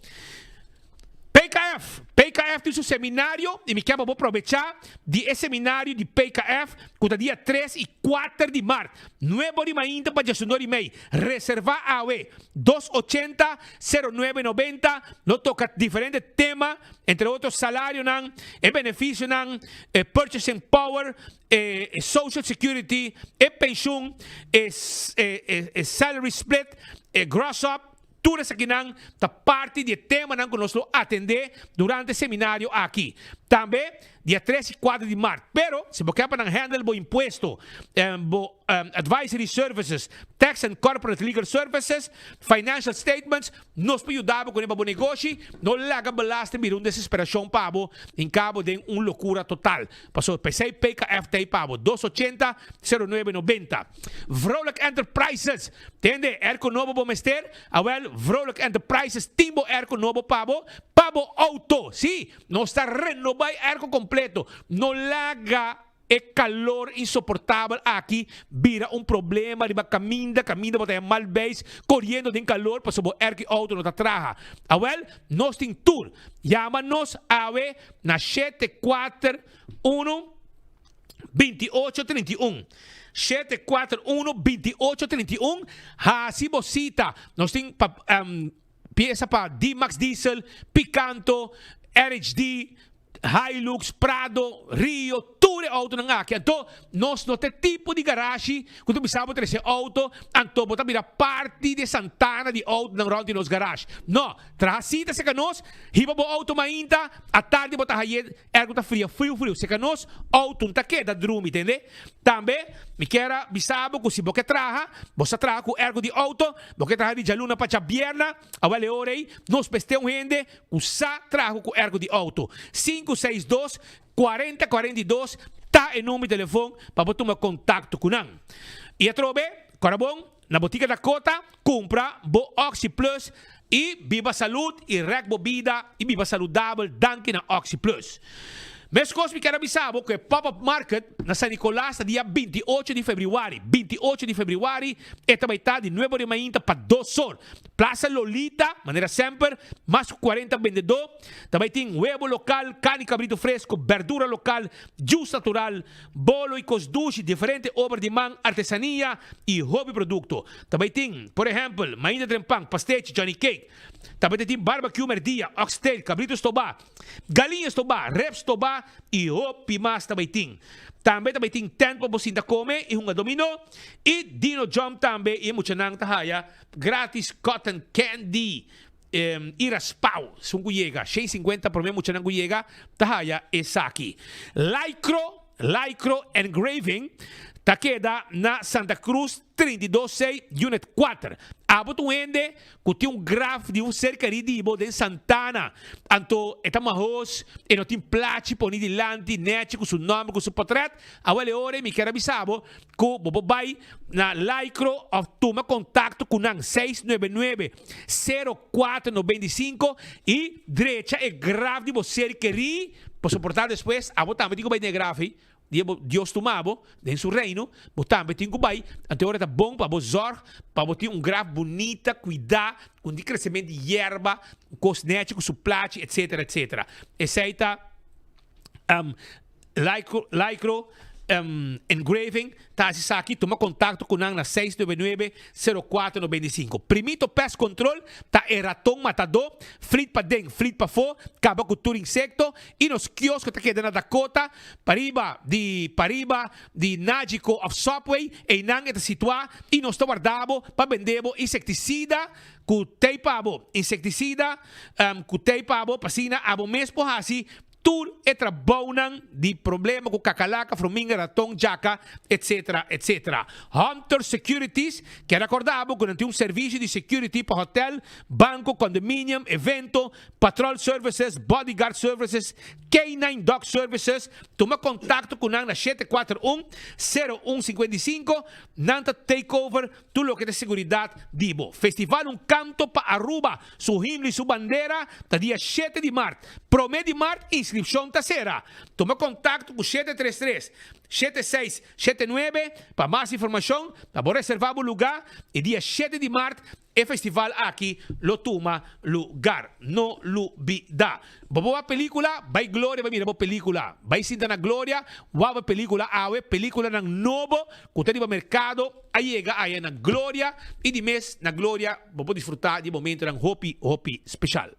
PKF, PKF tin su seminario y mi kier pa bo probecha di e seminario di PKF cu ta dia tres y cuater di mart, nuebe di mainta pa diesunor y mei. Reserva awe, dos ochenta, sero nuebe nobenta, lo toca diferente tema, entre otro salarionan, e beneficionan, e purchasing power, e social security, e pensioen, e salary split, e gross up, Tur esakinan ta parti di e temanan ku nos lo atendé durante e seminario aki. Tambe dia tres i kuater di mart. Pero, si bo ke pa nan handle bo impuesto, bo advisory services, tax and corporate legal services, financial statements, nos por yuda bo kuné pa bo negoshi. No laga belasting bira un desesperashon pa bo hinka bo den un lokura total. Pasobra p'esei PKF ta ei pa bo. Dos ochenta, sero nuebe nobenta. Vrolijk Enterprises, Tende, airco nobo bo mester? Awel, Vrolijk Enterprises tin bo airco nobo pa bo, pa bo auto. Sí, nos ta renoba e airco completo. No laga e calor insoportabel aki bira un problema riba caminda, caminda bo ta haña mal beis coriendo den calor pasobra bo airco y auto no ta traha. Awel, nos tin tur. Yama nos awe na shete kuater unu. 28 31. 741 28 31 Hasi bo sita. Nos tin pa um, pieza pa D-Max Diesel, Picanto, RHD, Hilux, Prado, Rio, tur e autonan aki. Anto nos no ta e tipo di garashi ku ta bisa bo trese auto, anto bo ta bira parti di e santana di autonan rònt di nos garashi. No, traha sita serka nos, hiba bo auto mainta, atardi bo ta haye Ergo ta fria friu friu seka nos auto n'ta keda drumi tende. Tambe mi kier a bisa bo ku si bo ke traha bo sa traha ku ergo di auto bo ke traha di djaluna pa djabierna awel e ora ei nos mester un hende ku sa traha ku ergo di auto. Sinku seis dos kuarenta kuarenta i dos ta e number di telefon pa bo tuma kontakto ku nan. I atrobe kora bon. Na Botica Dakota, cumpra bo Oxi Plus y biba salud y rek bo bida y biba saludabel danki na Oxi Plus. Mescos mi kier a bisa bo cu e Pop Up Market na San Nicolas ta dia 28 di februari, 28 di februari, e ta bay ta di nuebe ora di mainta pa dos or. Plaza Lolita, manera semper, mas cu 40 bendedor. Ta bay tin webo local, carni cabrito fresco, berdura local, juice natural, Bolo y cos dushi, diferente obra di man, artesania y hopi producto. Ta bay tin, por ehempel, mainda trempan, pastechi, johnny cake. Ta bay ta tin barbecue merdia, oxtail, cabrito stobá, galiña stobá, ribs stobá y hopi mas ta bay tin. Tambe ta bay tin tent pa bo sinta come y hunga dominó y dino jump tambe y e muchanan ta haya gratis cotton candy. I raspao, esun ku yega, shen sinkuenta promé muchanan ku yega ta haya esaki. Lycro, Lycro Engraving, ta keda na Santa Cruz 32 C, Unit kuater. Abo ta un hende ku tin un graf di un ser kerí di bo den Santana, anto e ta mahos, e no tin plachi poni dilanti, nèchi ku su nòmber ku su potrèt, awel e ora ei mi kier a bisa bo ku bo por bai na Lycro òf tuma kontakto ku nan seis nuebe nuebe, sero kuater nobenta i sinku i drecha e graf di bo ser kerí pa soportá despues abo tambe tin ku bai den e graf ei dia bo Dios tuma bo den su reino bo tambe tin ku bai anto e ora ta bon pa bo zòrg pa bo tin un graf bunita kuidá ku di kresementu di yerba kos nèchi ku su plachi etsetera etsetera esei ta Lycro, Lycro Engraving ta hasi esaki, tuma kontakto ku nan na seis nuebe nuebe, sero kuater nobenta i sinku. Primito Pest Control ta e raton matadó, flit paden, flit pafó, kaba ku tur insekto i nos kiosko ta keda na Dakota, pariba di pariba di Nagico òf Subway, einan e ta situá i nos ta warda bo pa bende bo insektisida ku tei pa bo, insektisida ku tei pa bo pa asina abo mes por hasi. tur e trabounan di problema ku kakalaka, fruminga, raton, djaka, etc. Etc. Hunter Securities kier rakorda bo ku nan tin un servisio di security pa hotel, banko, condominium, evento, patrol services, bodyguard services, K-nine dog services. Tuma kontakto ku nan na 741 01 55. Nan ta take over tur loke ta seguridat di bo. Festival Un Canto pa Aruba, su himno y su bandera ta dia shete di mart. Prome di mart inscripcion ta sera. Tuma contacto cu 733 7679 pa mas informacion pa bo reserva bo luga y dia shete di mart e festival aki lo tuma lugar. No lubida. Bo por wak pelicula? Bay Gloria bay mira bo pelicula. Bay sinta na Gloria wak bo pelicula awe. Peliculanan nobo cu ta riba mercado a yega aya na Gloria y di mes na Gloria bo por disfruta di e momentonan hopi hopi special.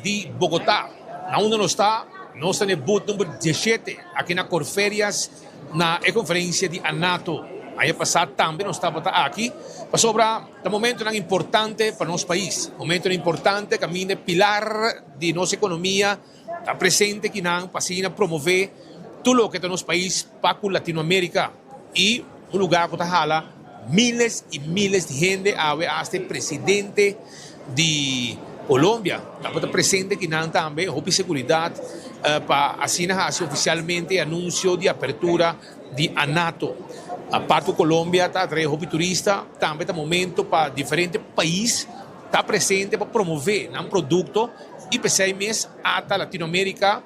Di Bogotá. Na unda nos ta? Nos ta na e booth number diesshete aki na Corferias na e conferencia di ANATO. Aña pasá tambe nos tabata aki pasobra ta momentonan importante pa nos pais, momentonan importante kaminda e pilar di nos economia ta presente kinan pa asina promove tur loke ta nos pais pa ku Latinoamerica y un lugar ku ta hala miles y miles di hende awe hasta e presidente di Colombia tabata presente kinan tambe hopi seguridad pa asina haci oficialmente e anuncio di apertura di ANATO. Apart ku Colombia ta atrae hopi turista tambe ta momento pa diferente pais ta presente pa promove nan producto. y p'esey mes ata Latinoamerica,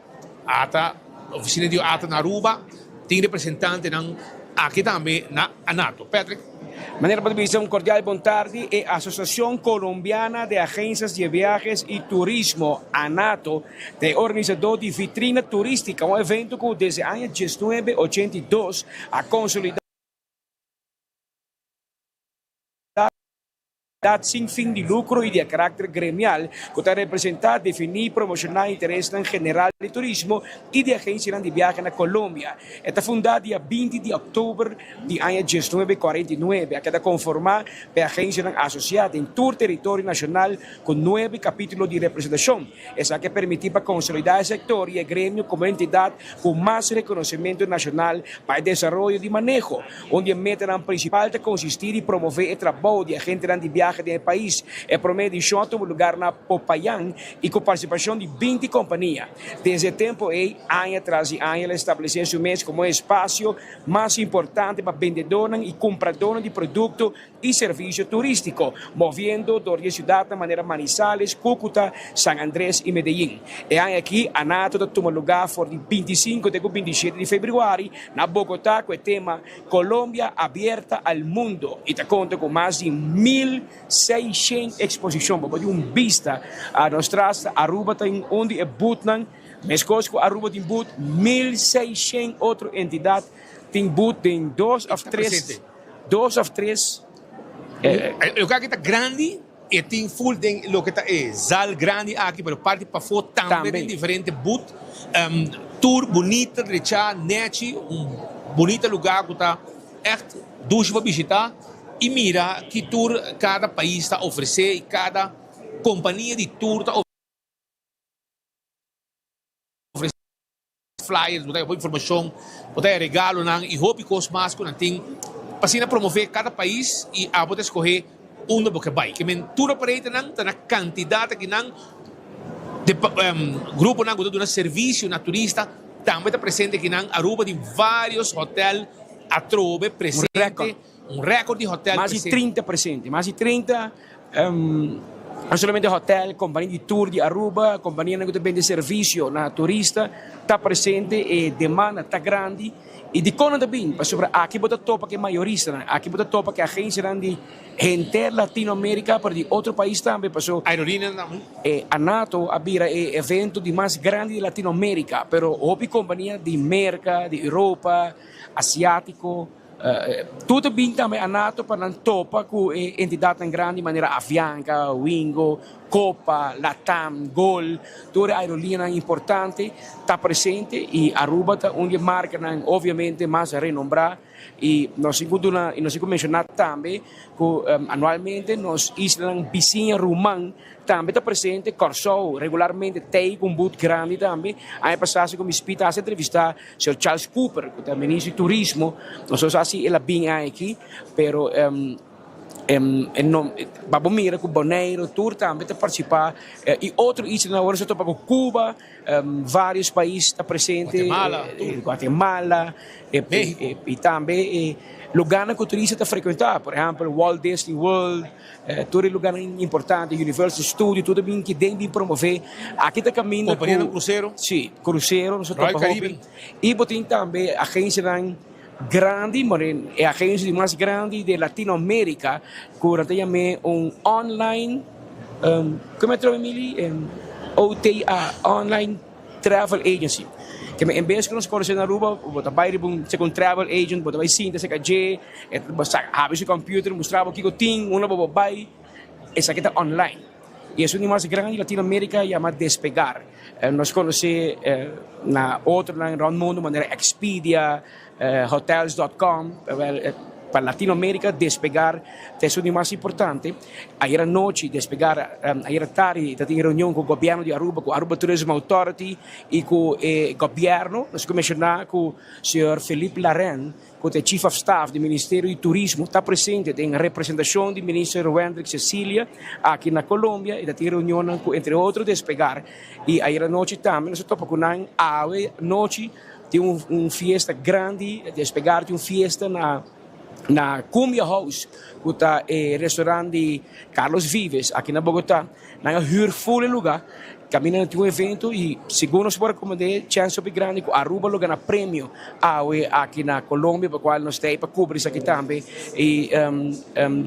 ata oficina di ata na Aruba tin representantenan aki tambe na ANATO. Patrick. Manera bo ta bisa un cordial bon tardi, e Asociacion Colombiana de Agencias de Viajes y Turismo, ANATO, ta e organisador di Vitrina Turistica, un evento cu desde aña diesnuebe ochenta i dos a consolida sin fin di lucro y di caracter gremial cu ta representa, defini y promociona interesnan general di turismo y di agencianan di biahe na Colombia. E ta fundá dia 20 di october di aña 1949. A keda conforma pa e agencianan asocia den tur teritorio nacional cu nuebe capitulo di representacion. Esaki a permiti pa consolida e sector y e gremio como entidad cu mas reconocimento nacional pa e desaroyo di maneho. Un di e metanan principal ta consisti di promove e trabou di agentenan di biahe den e pais. E prome edicion a tuma lugar na Popayán y cu participacion di 20 compania. Desde e tempo ey, aña tras di aña el a establece su mes como e espacio mas importante pa bendedornan y cumpradornan di producto y servicio turistico, moviendo dor di e ciudadnan manera Manizales, Cúcuta, San Andrés y Medellín. E aña aki, ANATO ta tuma lugar for di 25 te cu 27 di februari na Bogotá cu e tema Colombia Abierta al Mundo y ta conta cu mas di 1600 exposicion. Bo por tin un bista a nos tras, Aruba ta un di e boothnan, mescos cu Aruba tin booth, 1600 otro entidad tin booth den dos of tres. Dos of tres. E loke aki ta grandi, e tin full den loke ta e zaal grandi aki, pero parti pafó tambe tin diferente booth. Tur bunita, drechá, nechi, un bunita lugar ku ta ègt dushi pa bishitá i mira ki tur kada pais ta ofresé i kada kompania di tur ta ofresé. Flyers, bo ta hopi informacion, bo ta haya regalonan y hopi cos mas cu nan tin pa asina promove cada pais y abo ta escoge unda bo ke bay. Ke men tur operatornan ta na cantidad akinan, de gruponan cu ta duna servicio na turista tambe ta presente akinan. Aruba tin varios hotel atrobe presente. Un record di hotel Mas di 30 presente, mas di 30, no solamente hotel, compania di tour di Aruba, companianan cu ta bende servicio na turista ta presente, e demanda ta grandi. Y dicon nan ta bin? Pasobra aki bo ta topa cu e mayoristanan, aki bo ta topa cu e agencianan di henter Latinoamerica, pero di otro pais tambe, paso Aerolíneanan tambe. E ANATO a bira e evento di mas grandi di Latinoamerica, pero hopi compania di Merca, di Europa, Asiatico, Tur ta bin tambe ANATO pa nan topa ku e entidatnan grandi manera Avianca, Wingo, Copa, Latam, Gol, tur e aerolineanan importante ta presente i Aruba ta un di e markanan obviamente mas renombrá i nos tin ku duna i nos tin ku menshoná tambe ku anualmente nos islanan bisiña ruman Tambe ta presente Kòrsou regularmente tei ku un but grandi tambe. Aña pasá si ku mi spita hasi entrevistá señor Charles Cooper ku ta ministro di turismo. Nosotros hasi el a bin aña aki pero e no pa bo mira ku Boneiru tur tambe ta partisipá i otro islanan awor nos a topa ku Cuba varios pais ta presente Guatemala i tambe e lugarnan ku turista ta frekuentá por ehèmpel Walt Disney World. Tur e lugarnan importante, Universal Studio, tur ta bin ki den bin promove. Aki ta kaminda ku. Kompanianan krusero. Si, krusero nos a topa hopi. Royal Caribbean. I bo tin tambe agensianan grandi, bueno, e agensia di mas grandi di Latinoamerica ku nan ta yam'é un online, komo e trobe Emily? OTA, Online. Travel agency. Ke men en bes ku nos konosé na Aruba, bo ta bai riba un seka un travel agent, bo ta bai sinta seka dje, e ta bo sa habri su computer, mustra bo kiko tin, unda bo por bai. Esaki ta online. I esun di mas grandi Latino America yama Despegar. Nos konosé na otronan rònt mundu manera Expedia, Hotels dot com, wèl pa Latino America Despegar ta esun di mas importante. Ayer anochi Despegar, ayer tardi ta tin reunion ku gobièrnu di Aruba, ku Aruba Tourism Authority i ku e gobièrnu. Nos ku menshoná ku señor Felipe Laren ku ta e Chief of Staff di Ministerio di Turismo ta presente den representashon di Minister Wendrick Cecilia aki na Colombia i ta tin reunionnan ku entre otro Despegar. I ayer anochi tambe nos a topa ku nan awe nochi. Tin un fiesta grandi, Despegar tin un fiesta na na Cumbia House cu ta e restaurant di Carlos Vives aki na Bogota. Nan a huur full e lugar. Caminda nan tin un evento y segun nos por a comprende chance hopi grandi cu Aruba lo gana premio awe aki na Colombia pa cual nos ta ey pa cubri esaki tambe y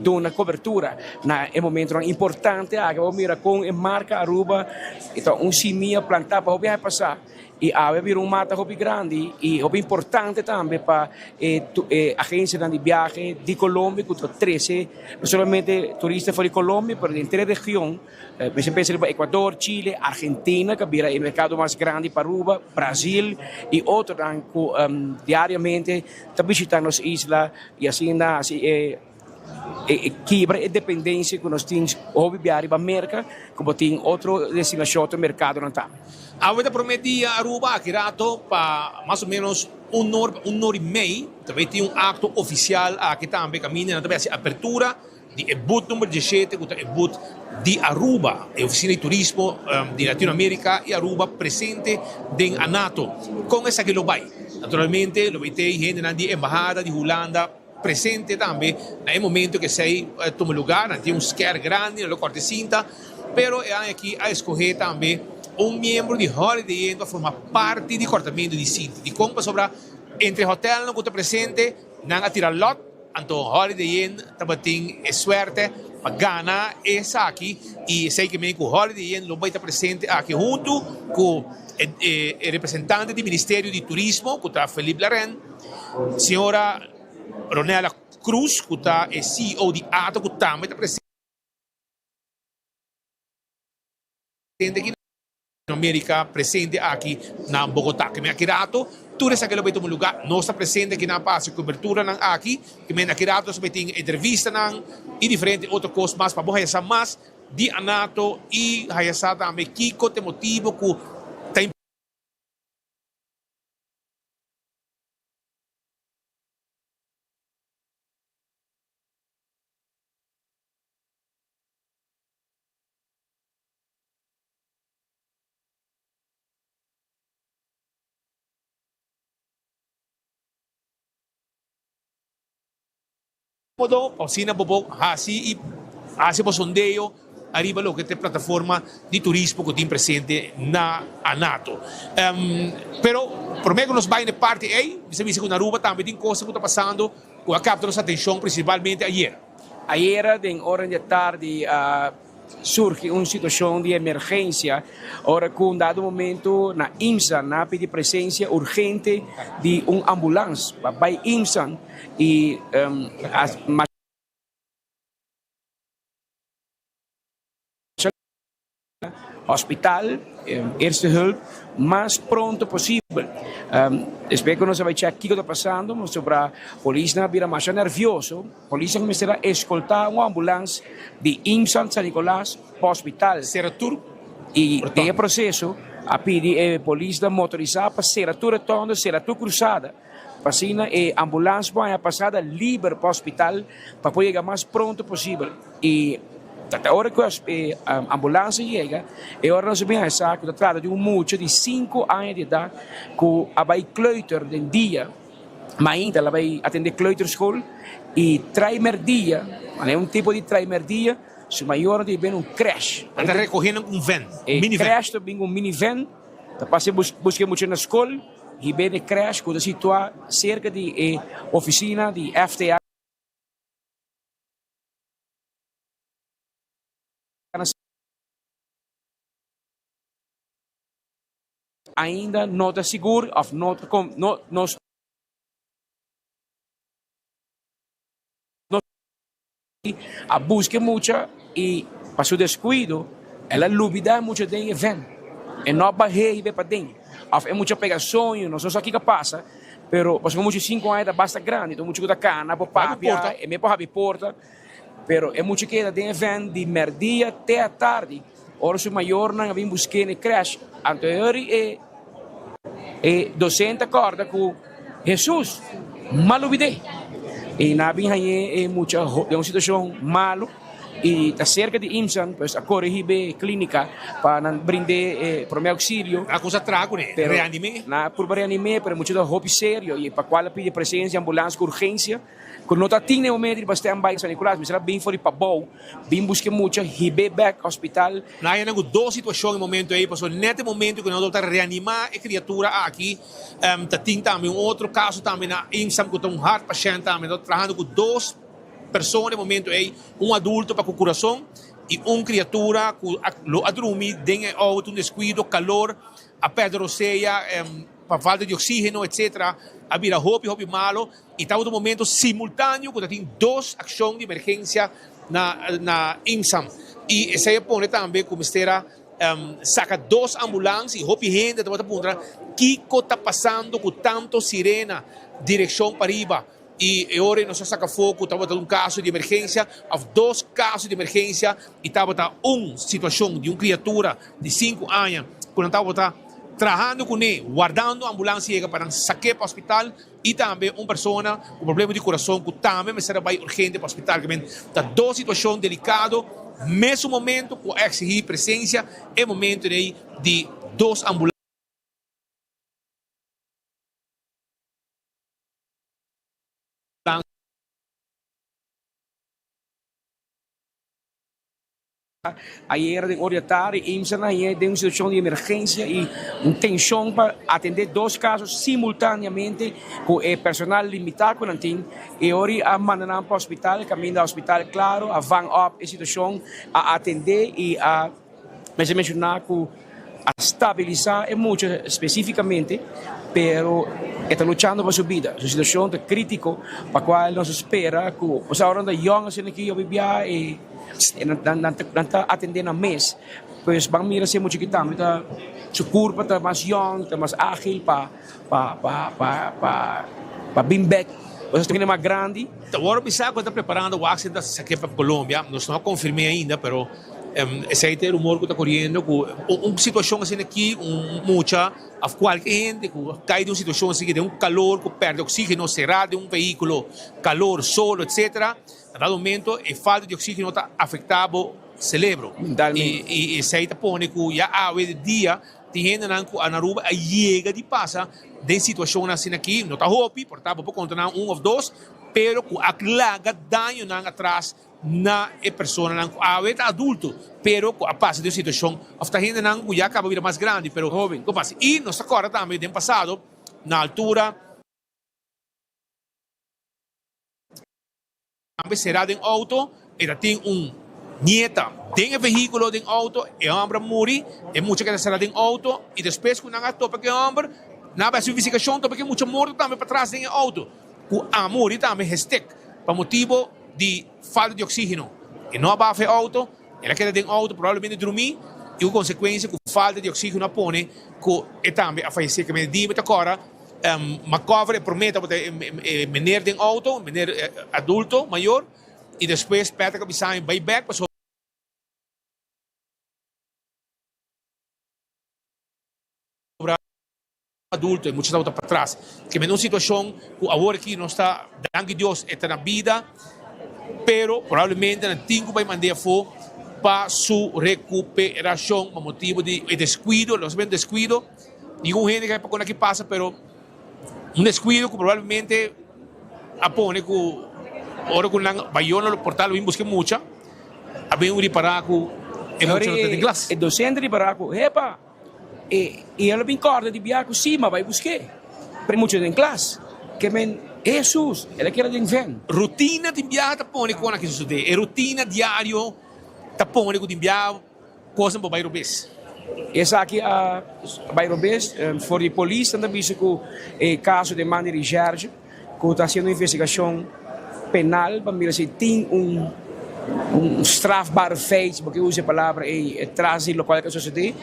duna cobertura na e momentonan importante aki. Bo mira con e marca Aruba ta un simia planta pa hopi aña pasa. Y awe a bira un mata hopi grandi y hopi importante tambe pa e e agencianan di biahe di Colombia cu ta trece no solamente turista for di Colombia pero di henter e region. Mester pensa riba Ecuador, Chile, Argentina cu a bira e mercado mas grandi pa Aruba, Brasil y otronan cu diariamente ta bishita nos isla y asina haci e E kibra e dependencia cu nos tin hopi bia riba Merca cu bo tin otro destinacion, otro mercadonan tambe. Awe ta prome dia Aruba aki rato pa mas o menos un or pa un or y mei ta bay tin un acto oficial aki tambe caminda nan ta bay haci apertura di e boot number diesshete cu ta e boot di Aruba, e oficina di turismo di Latino America y Aruba presente den ANATO. Con esaki lo bay? Naturalmente lo bay tey hendenan di embahada di Hulanda. Presente tambe na e momento ku esei tuma lugar. Nan tin un sker grandi, nan lo korta e sinta, pero e aña aki a eskohé tambe un miembro di Holiday Inn pa forma parti di kortamentu di sinta. Dikon? Pasobra entre hotelnan ku ta presente nan a tira lòt, anto Holiday Inn tabatin e suerte pa gana esaki i esei ke men ku Holiday Inn lo bai ta presente aki huntu ku e representante di Ministerio di Turismo ku ta Philippe Laren. Señora Ronella Cruz cu ta e CEO di ato cu tambe ta presente aki na America presente aki na Bogota. Kimen aki rato tur esaki lo bay tuma lugar. Nos ta presente aki nan pa haci coberturanan aki. Kimen aki rato nos ta bay tin entrevistanan y diferente otro cos mas pa bo haya sa mas di Anato y haya sa tambe kico ta e motibo cu ta. Modo pa asina bo por haci y haci bo sondeo ariba loke ta e plataforma di turismo cu tin presente na Anato. Pero prome cu nos bay na e parti ey, mi sa bisa cu na Aruba tambe tin cosnan cu ta pasando cu a capta nos atencion principalmente ayer. Ayera den ora di atardi a surgi un situacion di emergencia ora cu un dado momento na IMSA nan a pidi presencia urgente di un ambulans pa bay IMSA y a Hospital, eerste hulp, mas pronto posibel. Despues cu nos a bay check kico ta pasando, pasobra polisnan a bira masha nervioso. Polisnan mester a escolta un ambulans di IMSAN San Nicolas pa hospital. Cera tur Y den e proceso a pidi e polisnan motorisa pa cera tur rotonde, cera tur cruzada, pa asina e ambulans por haña pasada liber pa hospital pa por yega mas pronto posibel. Y ta te ora cu e ambulans a yega, e ora nos a bin haña cu ta trata di un mucha di cinco aña di edad cu a bay kleuter den dia. Mainta el a bay atende kleuterschool y trai merdia, manera un tipo di trai merdia, su mayornan ta bin un crash. Nan ta recoge nan cu un van, un minivan. E crash ta bin cu un minivan, ta pasa busca e mucha na school, hib'e na e crash cu ta situa cerca di e oficina di FTA. Ainda no ta sigur of no ta no nos no a busca e mucha y pa su descuido el a lubida e mucha den e ven e no a bah'é hiba e paden of e mucha pega soño nos no sa kiko a pasa pero pasobra e mucha di sinku aña ta basta grandi ta un mucha ku ta kana por papia e mes por habi porta pero e mucha keda den e ven di merdia te atardi. Ora su mayornan a bin busk'é na e krèsh, anto e ora e e dosente a kòrda ku Hesus mal lubid'é. I nan a bin hañ'é e mucha den un situashon malu. Y ta cerca di IMSAN, pues a core hibe clinica pa nan brind'é e prome auxilio. A cosa traha cu ne, reanim'é. Nan a purba reanim'é, pero e mucha ta hopi serio y pa cual a pidi presencia ambulans cu urgencia, cu no ta tin na e momento riba standby San Nicolas, mester a bin for di pabou, bin busca e mucha, hib'é bek hospital. Nan a yena cu dos situacion e momento ey, pasobra net e momento cu nan ta reanima e criatura aki, ta tin tambe un otro caso tambe na IMSAM cu ta un hart pashent tambe, nan ta trahando cu dos. Persona e momento ei, un adulto pa ku kurason i un kriatura ku lo a drumi den e outo, un deskuido, kalor, a pèrdè rosea pa falta di oksígeno etsetera, a bira hopi hopi malo i tabata un momento simultáneo ku ta tin dos akshon di emergensia na na IMSAM i esei a pone tambe ku mester a saka dos ambulans i hopi hende tabata puntra kiko ta pasando ku tanto sirena direkshon pariba. I e ora ei nos a saka afó ku tabata un kaso di emergensia òf dos kaso di emergensia i tabata un situashon di un kriatura di sinku aña ku nan tabata trahando kuné wardando ambulans yega pa nan sak'é pa hospital i tambe un persona ku problema di kurason ku tambe mester a bai urgente pa hospital. Ta dos situashon delikado mesun momento ku a eksigí presensia e momento ei di dos ambulans. Ayera den ora di atardi IMSA a hañ'é den un situacion di emergencia y un tension pa atende dos caso simultaneamente cu e personal limita cu nan tin. E ora a manda nan pa hospital, caminda hospital claro a vang op e situacion, a atende y a Mester menshoná ku a stabilisá e mucha spesífikamente, pero e ta luchando pa su bida. Su situashon ta krítiko, pa kual nos a spera ku, osea ora nan ta yòn asina aki hopi bia e nan ta atendé nan mes. Pues ban mira si e mucha aki tambe ta su kurpa ta mas yòn, ta mas ágil pa pa pa pa pa bin bèk. Osea ta mas grandi. Ta wòrdu bisa ku e ta preparando wak-senta sak'é pa Colombia. Nos no a konfirm'é ainda, pero. Esei ta e rumor ku ta koriendo ku un situashon asina aki un mucha òf kualke hende ku kai den un situashon asina den un kalor ku pèrdè oksígeno será den un vehíkulo kalor solo etsetera na dado momento e falta di oksígeno ta afektá bo selebro i esei ta pone ku ya awe di dia tin hendenan ku na Aruba a yega di pasa den situashonnan asina aki no ta hopi por ta bo por konta nan un òf dos pero ku a laga dañonan atras na e personanan ku awe ta adulto pero ku a pasa den un situashon òf ta hendenan ku ya kaba bira mas grandi pero hoben ku a pasa. I nos ta kòrda tambe den pasado na altura tambe será den outo e ta tin un nieta den e vehíkulo den outo e hòmber a muri e mucha keda será den outo i despues ku nan a topa ku e hòmber nan a bai hasi un investigashon topa ku e mucha morto tambe patras den e outo ku a muri tambe hestek pa motibo di falta di oxígeno. E no a bafa e auto, el a keda den auto probablemente drumí y ku consecuencia ku falta di oxígeno a pone ku e tambe a fayesé. Kemey di mi ta kòrda m'a cover e promé tabata e meneer den auto, meneer adulto mayor y despues Patrick a bisa mi bai bek pasobra. Adulto e mucha tabata patras. Ke mende un situacion cu awor aki nos ta, danki Dios e ta na bida, pero probablemente nan tin cu bay mande afo pa su recuperacion pa motibo di e descuido, no solamente descuido, ningun hende ke pa con aki pasa, pero un descuido cu probablemente a pone cu ora cu nan bayona lo portal lo bin busca e mucha, a bin ripara cu e mucha no ta den klas. E docente ripara cu, hepa! E i el a bin kòrda di bia ku si, ma bai busk'é. Pero e mucha den klas. Ke men Hesus, el a keda den ven. Rutina tin biaha ta pone kon aki sosodé. E rutina diario ta pone ku tin biaha kosnan por bai robes. Esaki a bai robes. For di polis nan ta bisa ku e kaso den man di Recherche. Ku ta hasiendo investigashon penal pa mira si tin un un strafbaar feit, si bo ke usa e palabra ei, tras di lokual ke a sosodé.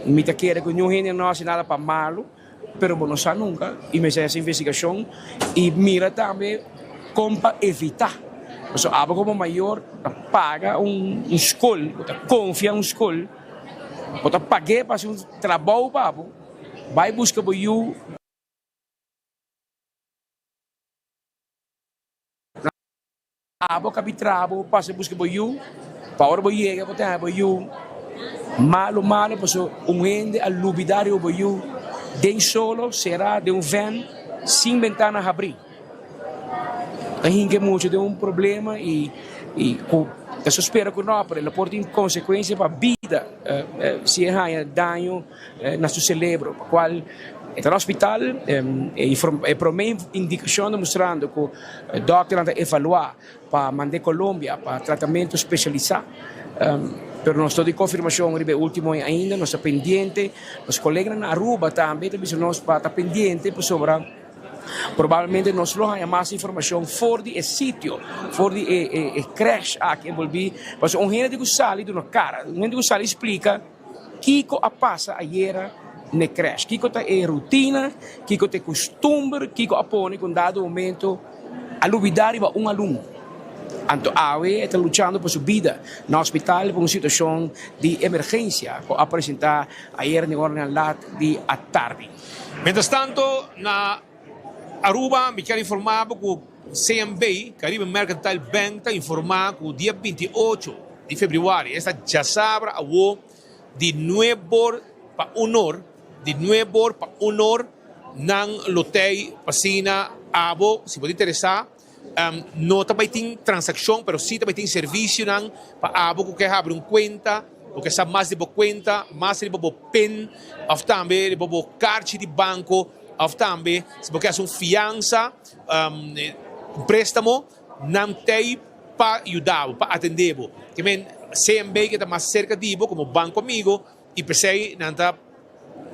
Mi ta kere ku niun hende no a hasi nada pa malu, pero bo no sa nunka i mester hasi investigashon i mira tambe kon pa evitá. Pasobra abo komo mayor ta paga un skol, bo ta konfia un skol, bo ta pag'é pa hasi un trabou pa bo, bai buska bo yu. Abo kabi traha bo pasa buska bo yu, pa ora bo yega bo ta haña bo yu malo malo paso un hende a lubida riba bo yu den solo sera den un vèn sin bentana habri. Ta hinka e mucha den un problema y y cu ta sospera cu no pero lo por tin consecuencia pa bida si e haña daño na su celebro pa cual e ta na hospital e prome indicacion ta mustrando cu dokternan ta evalua pa mand'e Colombia pa tratamento specialisa pero nos no tin confirmacion riba e ultimo ainda nos ta pendiente nos coleganan na Aruba tambe ta bisa nos pa ta pendiente pasobra. Probablemente nos lo haña mas informashon for di e sitio, for di e e crash aki envolví. Pasobra un hende tin ku sali duna kara, un hende tin ku sali splika kiko a pasa ayera n'e crash, kiko ta e rutina, kiko ta e kustumber, kiko a pone ku un dado momento a lubidá riba un alumno. Anto awe e ta luchando pa su bida na hospital pa un situashon di emergensia ku a presentá ayera den oranan lat di atardi. Mientras tanto na Aruba mi kier informa bo cu CMB, Caribe Mercantile Bank, ta informa cu dia 28 di februari, esta djasabra awo di nuebor pa unor, di nuebor pa unor nan lo tey p'asina abo si bo ta interesa No ta bai tin transakshon pero si ta bai tin servisionan pa abo ku ke habri un kuenta, bo ke sa mas di bo kuenta, mas riba bo pin òf tambe riba bo karchi di banko òf tambe si bo ke hasi un fiansa, un préstamo, nan t'ei pa yuda bo, pa atendé bo. Ke men CMB ke ta mas serka di bo komo banko amigo i p'esei nan ta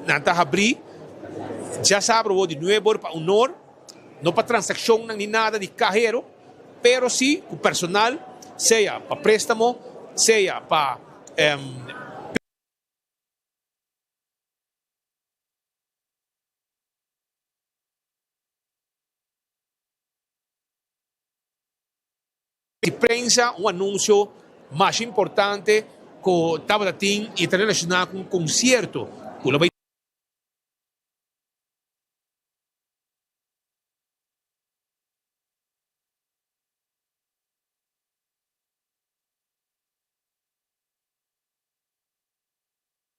nan ta habrí djasabra awor di nuebe or pa un or. no pa transakshonnan ni nada di kahero, pero si ku personal, sea pa préstamo, sea pa Di prensa un anunsio masha importante ku tabata tin i ta relashoná ku un konsierto ku lo bai.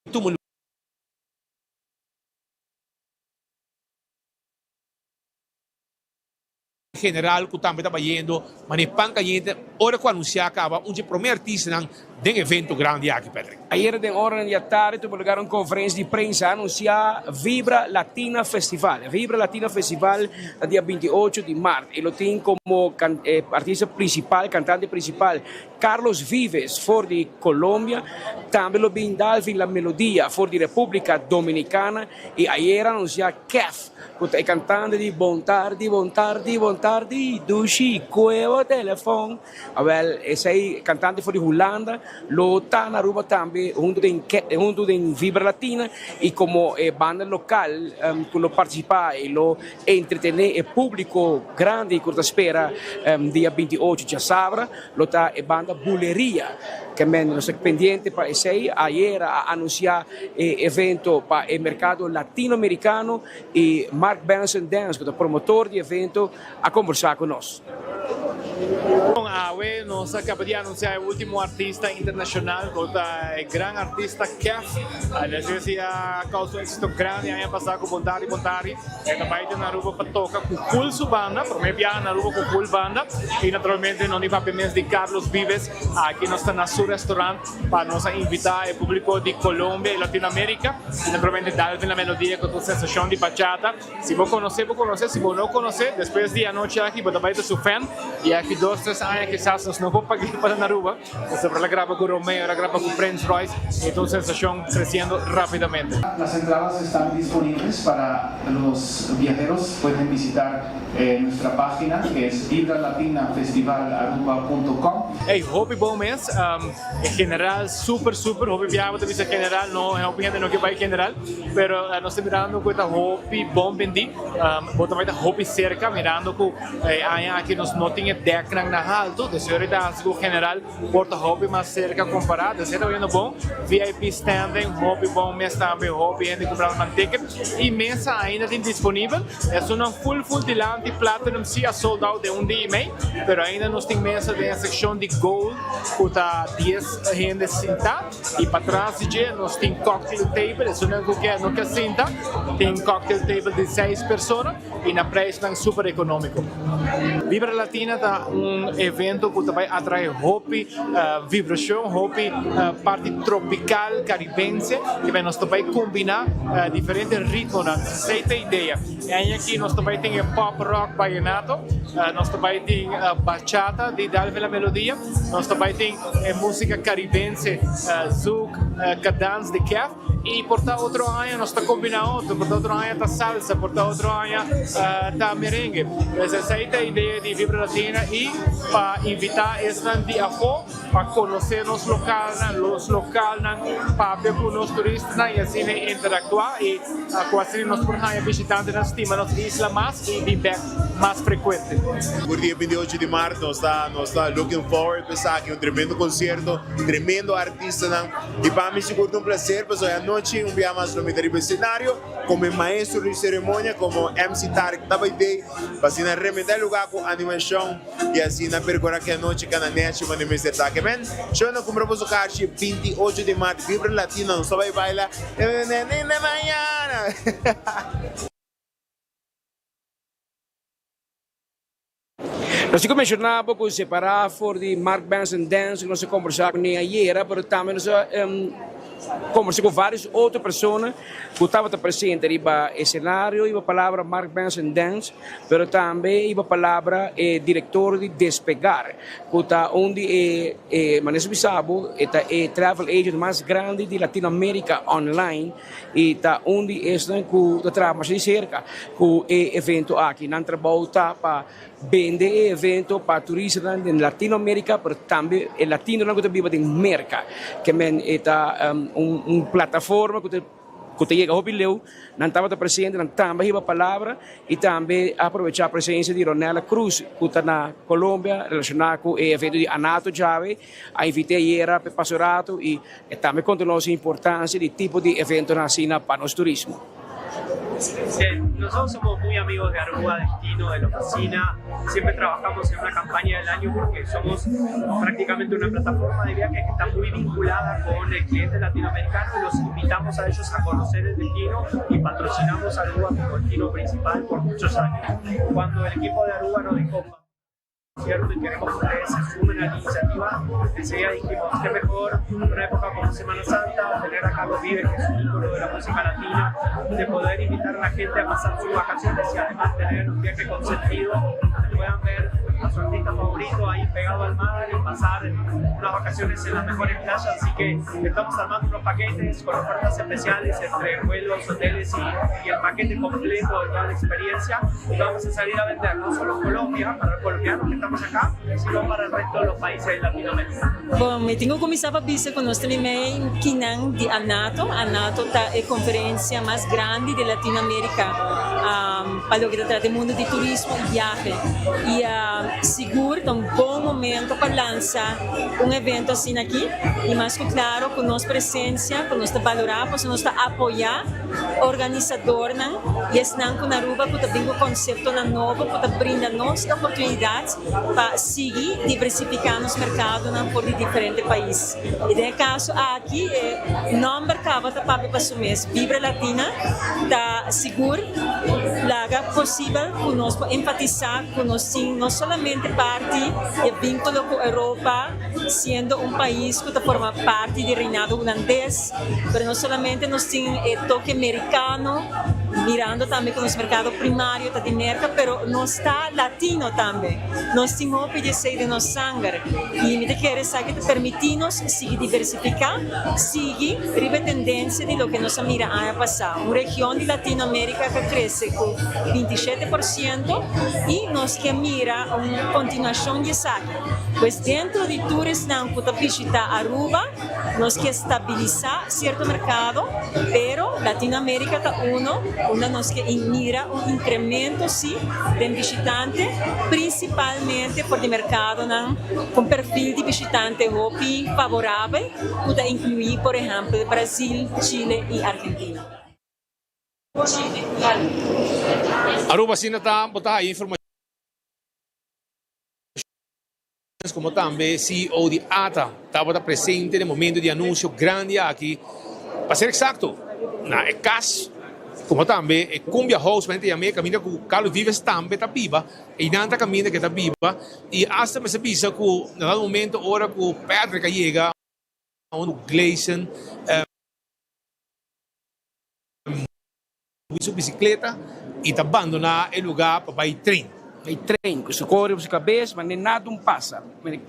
Tuma General cu tambe ta bayendo manera pan cayente ora cu anuncia caba un dje prome artistanan den evento grandi aki, Patrick. Ayera den oranan di atardi tuvo lugar un conferencia di prensa a anuncia Vibra Latina Festival. Vibra Latina Festival ta dia 28 di maart y lo tin como artista principal, cantante principal Carlos Vives for di Colombia, tambe lo bin Dalvin La Melodia for di Republica Dominicana y ayera anuncia Kef Ku ta e kantante di Bon tardi, bon tardi, bon tardi, dushi kuebo telefon. Awel, esei kantante for di Hulanda lo ta na Aruba tambe huntu den huntu den Vibra Latina i komo e banda lokal ku lo partisipá i lo entretené e públiko grandi ku ta spera dia 28 djasabra lo ta e banda Buleria. Ke men nos ta pendiente pa esei. Ayera a anunsiá e evento pa e merkado latinoamerikano i Mark Benson Dance ku ta promotor di evento a kombersá ku nos. Bon awe nos a kaba di anunsiá e ultimo artista internashonal ku ta e gran artista Kef. Despues a kousa un éksito grandi aña pasá ku Bontari Bontari. E ta bai den Aruba pa toka ku ful su banda, promé biaha na Aruba ku ful banda i naturalmente no ni papia mes di Carlos Vives. Aki nos ta na su restaurant pa nos a invita e publico di Colombia y Latinoamerica y naturalmente Dalvin La Melodia cu ta un sensacion di bachata. Si bo conoce bo conoce, si bo no conoce despues di anochi aki bo ta bay ta su fan y aki dos tres aña kisas nos no por pag'e pa ta na Aruba pasobra el a graba cu Romeo, el a graba cu Prince Royce y ta un sensacion creciendo rapidamente. Las entradas están disponibles para los viajeros, pueden visitar nuestra página que es vibralatinafestivalaruba.com. Ey hopi bon mes, en general super super hopi biaha bo ta bisa general no hopi hende no ke bai general pero nos ta mirando ku e ta hopi bon bendí bo ta bai ta hopi serka mirando ku e aña aki nos no tin e deknan na haltu. haltu, dus yori ta hasi ku general por ta hopi mas serka kompará. Dus e ta bayendo bon. VIP standing hopi bon mes tambe, hopi hende kumprando nan ticket i mesa ainda tin disponibel. Esunnan full full dilanti platinum si a sold out den un dia i mei, pero ainda nos tin mesa den e sekshon di gold ku ta dies hende sintá i patras di dje nos tin cocktail table, esunnan ku ke no ke sinta tin cocktail table di seis persona i na preisnan super ekonómiko. Vibra Latina ta un evento ku ta bai atrae hopi vibrashon, hopi parti tropikal karibense i bai nos ta bai kombiná diferente ritmonan. Esei ta e idea. E aña aki nos ta bai tin e pop rock vallenato, nos ta bai tin bachata di Dalve La Melodia, nos ta bai tin e músika karibense zouk, kadans di Kef. I por ta otro aña nos ta kombiná otro, por ta otro aña ta salsa, por ta otro aña ta merengue. Pues esei ta e idea di Vibra Latina i pa invitá esnan di afó pa konosé nos lokalnan, los lokalnan papia ku nos turistanan i asina interaktuá i ku asina nos por haña bishitantenan stima nos isla mas i bin bèk mas frekuente. Por dia 28 di mart nos ta nos ta looking forward pa esaki, un tremendo concierto, tremendo artistanan y pa mi sigur ta un placer pasobra e anochi un bia mas lo mi ta riba escenario como e maestro di ceremonia como MC Tarek ta bay dey pa asina rementa e lugar cu animacion y asina percura cu e anochi cana nechi manera mester ta. Ke men show na cumpra boso carchi 28 di mart Vibra Latina nos ta bay baila mañana. Nos tin ku menshoná bo ku separá for di Mark Benson Dance ku nos a kombersá kuné ayera, pero tambe nos a kombersá ku vários otro persona ku tabata presente riba esenario, riba palabra Mark Benson Dance, pero tambe riba palabra e direktor di Despegar, ku ta un di e, manera su bisa bo, e ta e travel agent mas grandi di Latinoamerica online. I ta un di esnan ku ta traha masha di serka ku e evento aki. Nan trabou ta pa bende e evento pa turistanan den Latinoamerika, pero tambe e latinonan ku ta biba den Merka. Ke men e ta un plataforma ku ta ku ta yega hopi leu. Nan tabata presente, nan tambe a hiba palabra i tambe a aprovechá presensia di Ronella Cruz ku ta na Colombia relashoná ku e evento di Anato djawe. A invit'é ayera p'e pasa un rato y e tambe conta nos e importancia di tipo di eventonan asina pa nos turismo. Nosotros somos muy amigos de Aruba Destino, de la oficina, siempre trabajamos en una campaña del año porque somos prácticamente una plataforma de viajes que está muy vinculada con el cliente latinoamericano y los invitamos a ellos a conocer el destino y patrocinamos Aruba como destino principal por muchos años. Cuando el equipo de Aruba nos dijo cierto y queremos que ustedes se sumen a la iniciativa, enseguida dijimos, qué mejor una época como Semana Santa, tener a Carlos Vives, que es un ícono de la música latina, de poder invitar a la gente a pasar sus vacaciones y además tener un viaje con sentido, donde puedan ver a su artista favorito ahí pegado al mar y pasar unas vacaciones en las mejores playas. Así que estamos armando unos paquetes con ofertas especiales entre vuelos, hoteles y, y el paquete completo de toda la experiencia. Y vamos a salir a vender no solo en Colombia, para los colombianos que estamos acá, sino para el resto de los países de Latinoamérica. Bon, mi tin ku kuminsá pa bisa ku nos ta mei kinan di ANATO. ANATO ta e konferensia mas grandi di Latinoamérika pa loke ta trata e mundu di turismo i biahe. I sigur ta un bon momento pa lansa un evento asina aki i mas ku klaro ku nos presensia ku nos ta balorá pasobra nos ta apoyá organisadornan i esnan ku na Aruba ku ta bin ku konseptonan nobo ku ta brinda nos e oportunidat pa sigui diversifiká nos merkadonan for di diferente pais. I den e kaso aki e nòmber kaba ta papia pa su mes, Vibra Latina ta sigur laga posibel ku nos por enfatisá ku nos tin no solamente parti di e vínkulo ku Europa siendo un pais ku ta forma parti di Reinado Hulandes, pero no solamente nos tin e toke merikano, mirando tambe ku nos merkado primario ta di Merka, pero nos ta latino tambe. Nos tin hopi di esei den nos sanger i mi ta kere esaki ta permití nos sigui diversifiká, sigui riba e tendensia di loke nos a mira aña pasá, un region di Latinoamérika ku a krese ku 27 por siento i nos ke mira un kontinuashon di esaki. Pues dentro di tur esnan ku ta bishitá Aruba. Nos ke stabilisá sierto merkado, pero Latinoamérika ta uno unda nos ke mira un inkremento sí den bishitante, prinsipalmente for di merkadonan ku un perfil di bishitante hopi favorabel ku ta inkluí por ehèmpel Brasil, Chile i Argentina. Aruba asina ta bo ta haya informacion como tambe CEO di ata tabata presente na e momento di anuncio grandi aki, pa ser exacto na e cas como tambe e Cumbia House manera ta yama e caminda cu Carlos Vives tambe ta biba, eynan ta caminda cu e ta biba y hasta mester bisa cu na dado momento ora cu Patrick a yega unda cu Gleison. Su bicicleta y ta bandona e lugar pa bay train. Bay train cu su core riba su cabes, ma ne nada un pasa.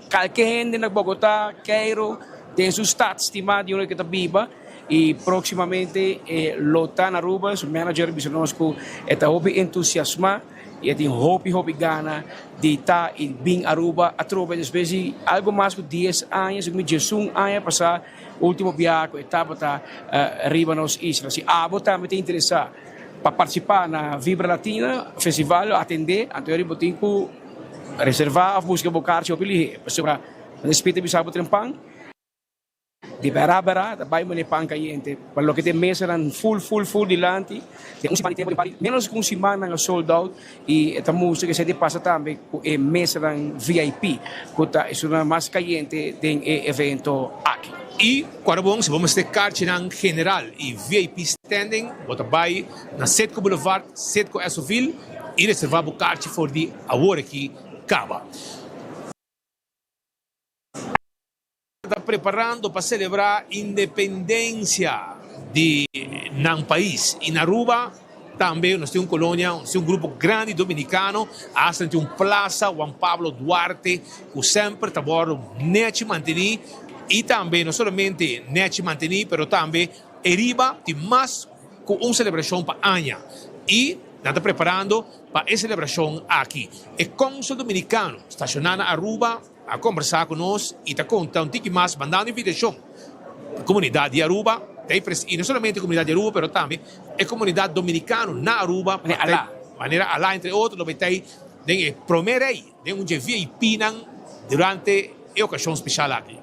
Calke hende na Bogota, Cairo, den su stad stima di unda cu e ta biba y proximamente e lo ta na Aruba. Su manager bisa nos cu e ta hopi entusiasma y e tin hopi hopi gana di ta y bin Aruba atrobe despues di algo mas cu dies aña, segun mi diesun aña pasa. Ultimo biaha cu e tabata riba nos isla. Si abo tambe ta interesa pa participa na Vibra Latina Festival atende, anto eri bo tin cu reserva of busca bo carchi hopi lihe. Pasobra Respita bisa bo trempan di bera bera ta bay mane pan cayente. Pa loke ta e mesanan full full full dilanti den un siman di tempo den par di menos cu un siman nan a sold out. Y e ta mustra cu esey ta pasa tambe cu e mesanan VIP cu ta esunnan mas cayente den e evento aki. Y cuando bon si bo mester carchinan general y VIP standing bo ta bay na Citgo Boulevard, Citgo Esoville y reserva bo carchi for di awor aki caba. Ta preparando pa celebra independencia di nan pais y na Aruba tambe nos tin un colonia, nos tin un grupo grandi dominicano, hasta nos tin un plaza Juan Pablo Duarte cu semper ta wordo nechi manteni y tambe no solamente nechi manteni pero tambe eriba tin mas cu un celebracion pa aña y nan ta preparando pa e celebracion aki. E consul dominicano staciona na Aruba. A kombersá ku nos i ta konta un tiki mas mandando invitashon pa komunidat di Aruba ta e i no solamente komunidat di Aruba pero tambe e komunidat dominikano na Aruba pa ta manera Alá entre otro lo bai ta ei den e promé rei den un dje VIP-nan durante e okashon speshal aki.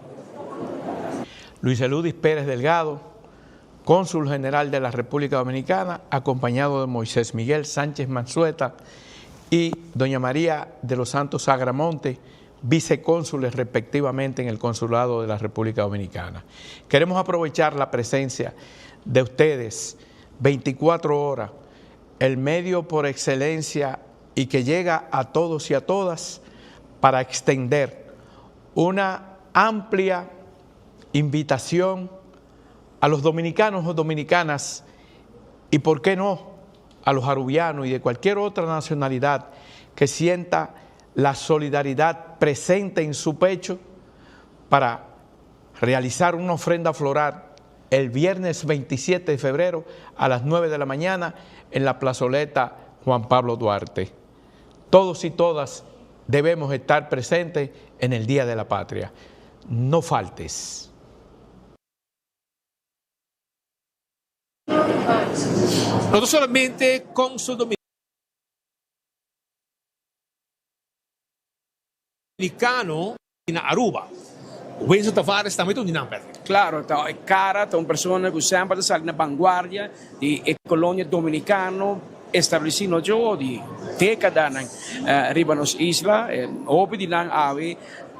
Luis Eludis Pérez Delgado, cónsul general de la República Dominicana, acompañado de Moisés Miguel Sánchez Mansueta y doña María de los Santos Agramonte, vicecónsules respectivamente en el Consulado de la República Dominicana. Queremos aprovechar la presencia de ustedes 24 horas, el medio por excelencia y que llega a todos y a todas para extender una amplia invitación a los dominicanos o dominicanas y, por qué no, a los arubianos y de cualquier otra nacionalidad que sienta la solidaridad presente en su pecho para realizar una ofrenda floral el viernes 27 de febrero a las 9 de la mañana en la plazoleta Juan Pablo Duarte. Todos y todas debemos estar presentes en el Día de la Patria. No faltes. No ta solamente Cónsul Dominicano na Aruba, Wenzel Tavares tambe ta un di nan, Patrick. Claro, ta e cara, ta un persona cu semper ta sali na vanguardia di e colonia dominicano estableci no djo di decadanan riba nos isla. Hopi di nan awe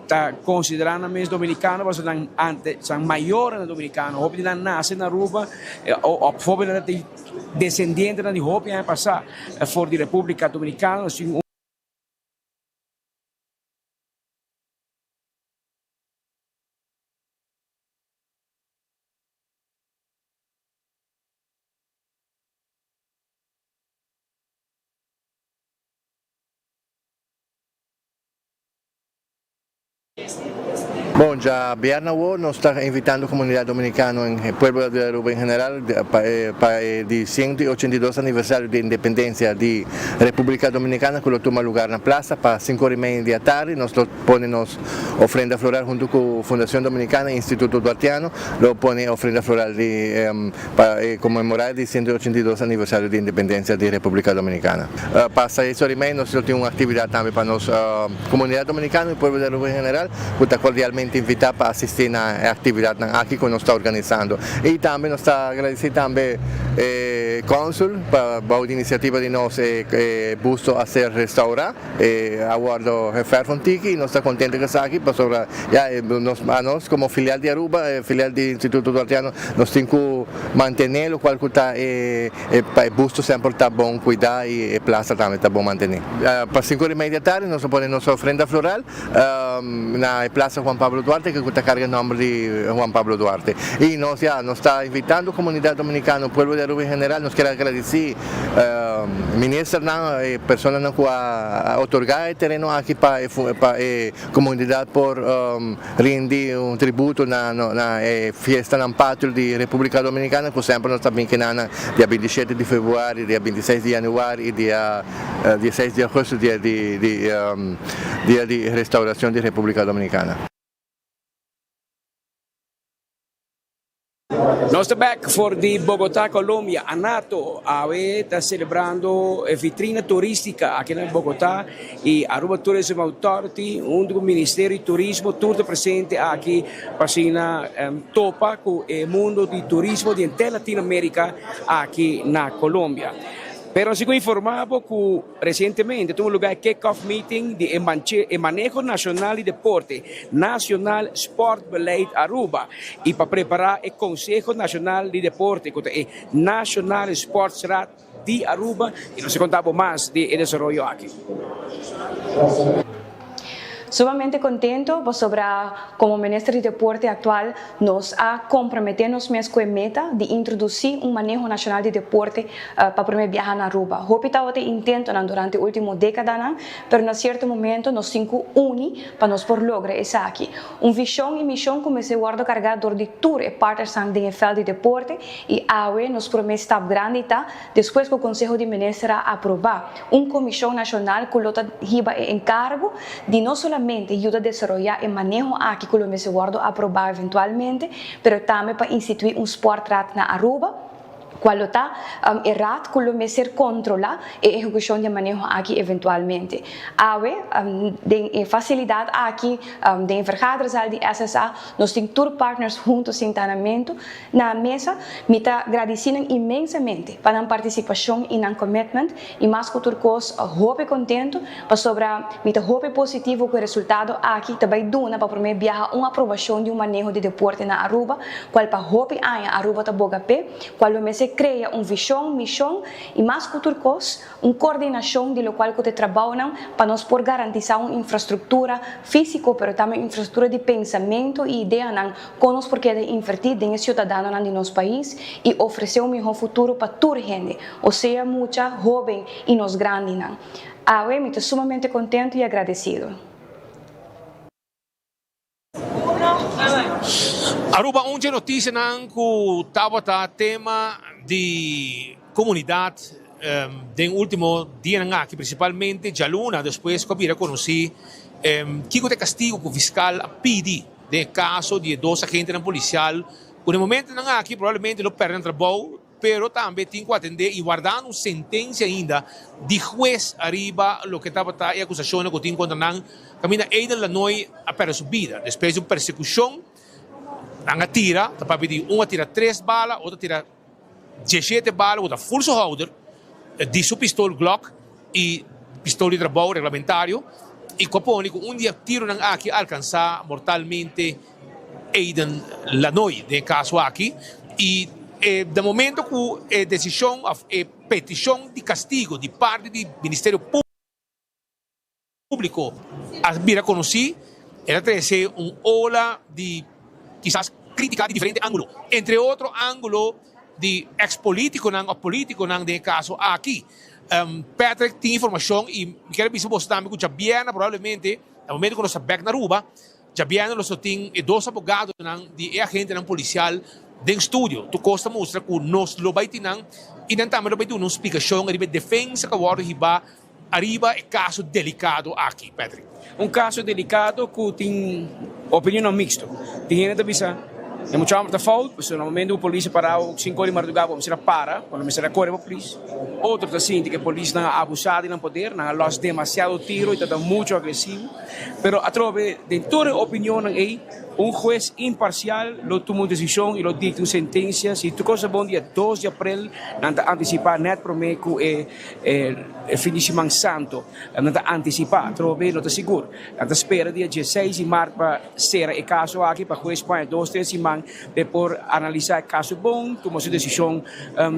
ta considera nan mes dominicano pasobra nan ante nan mayornan dominicano, hopi di nan nace na Aruba of hopi nan ta descendientenan di hopi aña pasa for di Republica Dominicana. Nos tin un. Bon, djabièrnè awor nos ta invitando komunidat dominikano en pueblo di Aruba en general pa e pa e di 182 aniversario di independensia di Republika Dominikana ku lo tuma lugar na plasa pa sinku ora i media di atardi. Nos lo pone nos ofrenda floral huntu ku Fundacion Dominikana i Instituto Duartiano lo pone e ofrenda floral di pa e konmemorá e di 182 aniversario di independensia di Republika Dominikana. Pa seis ora i media nos lo tin un aktividat tambe pa nos Komunidat Dominikano i pueblo di Aruba en general ku ta kordialmente invitá pa asistí na e aktividatnan aki ku nos ta organisando. I tambe nos ta agradesí tambe e kònsul pa bou di inisiativa di nos e busto a ser restaurá, e a wòrdu geverf un tiki i nos ta kontento ku esaki pasobra ya nos anos komo filial di Aruba, e filial di Instituto Duartiano nos tin ku mantené lokual ku ta e pa e busto semper ta bon kuidá i e plasa tambe ta bon mantené. Pa sinku ora i media tardi nos a pone nos ofrenda floral na e Plaza Juan Pablo Duarte ku ta karga e nòmber di Juan Pablo Duarte. I nos ya nos ta invitando komunidat dominikano, pueblo di Aruba en general, nos kier agradesí ministernan, e personanan ku a otorgá e tereno aki pa pa e komunidat por rindi un tributo na na e fiestanan patrio di Republica Dominicana cu semper nos ta bin kinan dia 27 di februari, dia 26 di januari y dia 16 di agosto dia di di dia di restauracion di Republica Dominicana. Nos ta bek for di Bogotá, Colombia. Anato awe ta celebrando e vitrina turistica aki na Bogotá y Aruba Tourism Authority hunto cu Ministerio di Turismo tur ta presente aki pa asina topa cu e mundo di turismo di henter Latinoamerica aki na Colombia. Pero así cu informa bo cu recientemente tuvo lugar e kick-off meeting di e e Maneho Nacional di Deporte, Nationaal Sportbeleid Aruba, y pa prepara e Conseho Nacional di Deporte cu ta e Nationale Sportsraad di Aruba y nos ta conta bo mas di e desaroyo aki. Sumamente contento pasobra como Minister di Deporte actual nos a compromete nos mes cu e meta di introduci un maneho nacional di deporte pa prome biaha na Aruba. Hopi tabata e intentonan durante ultimo decadanan, pero na cierto momento nos tin cu uni pa nos por logra esaki. Un vision y mision cu mester wordo carga dor di tur e partnersnan den e veld di deporte y awe nos prome stap grandi ta Despues ku Konseho di Minister a aprobá un komishon nashonal ku lo ta hiba e enkargo di no solamente yuda desaroyá e maneho aki ku lo mester wòrdu aprobá eventualmente, pero tambe pa instituí un sportraad na Aruba, kual lo ta e raad ku lo mester kontrolá e ehekushon di e maneho aki eventualmente. Awe, den e fasilidat aki, den e vergaderzaal di SSA, nos tin tur partners huntu sintá na mentu, Na mesa, mi ta gradisí nan inmensamente pa nan partisipashon i nan commitment i mas ku tur kos hopi kontentu pasobra mi ta hopi positivo ku e resultado aki ta bai duna pa promé biaha un aprobashon di un maneho di deporte na Aruba kual pa hopi aña Aruba ta boga p'e kual lo mester krea un vishon, mishon i mas ku tur kos Un coordinacion di locual cu ta e trabounan pa nos por garantisa un infrastructura fisico pero tambe un infrastructura di pensamento y ideanan con nos por keda inverti den e ciudadanonan di nos pais y ofrece un miho futuro pa tur hende, osea mucha, hoben y nos grandinan. Awe mi ta sumamente contento y agradecido. Aruba un dje noticianan cu tabata tema di comunidad den ultimo dianan aki, principalmente djaluna despues cu a bira conoci kico ta e castigo cu fiscal a pidi den e caso di e dos agentenan policial cu den momentonan aki probablemente lo perde nan trabou. Pero tambe tin cu atende y wardando un sentencia ainda di huez ariba loke tabata e acusacionnan cu tin contra nan caminda Aiden Lanoy a perde su bida despues di un persecucion. Nan a tira, ta papia di un a tira tres bala, otro a tira diesshete bala cu ta full su houder di su pistol Glock y pistol di trabou reglamentario y cu a pone cu un di e tironan aki a alcansa mortalmente Aiden Lanoy den e caso aki y e den momento cu e decision of e peticion di castigo di parti di Ministerio Publico a bira conoci el a trece un ola di kisas critica di diferente angulo entre otro angulo di ex politiconan of politiconan den e caso aki. Patrick tin informacion y mi kier a bisa boso tambe cu djabièrnè probablemente na momento cu nos ta bek na Aruba. Djabièrnè nos lo tin e dos abogadonan di e agentenan polisial den studio. Tur kos ta mustra ku nos lo bai tin nan i nan tambe lo bai duna un splikashon riba e defensa ku a wòrdu hibá ariba e kaso delikado aki, Patrick. Un kaso delikado ku tin opinionnan miksto. Tin hende ta bisa e mucha hòmber ta fout, pasobra na momento ku polis a pará bo sinku ora di mardugá bo mester a para, bo no mester a kore pa polis. Otro ta sinti ku e polisnan a abusá di nan poder, nan a lòs demasiado tiro i ta ta muchu agresivo. Pero atrobe den tur e opinionnan ei, un hues imparsial lo tuma un desishon i lo dikta un sentensia. Si tur kos ta bon dia dos di aprel, nan ta antisipá nèt promé ku e E fin di siman santo nan ta antisipá, atrobe no ta sigur. Nan ta spera dia dieseis di mart pa sera e kaso aki pa hues paña dos tres siman pa e por analisá e kaso bon, tuma su desishon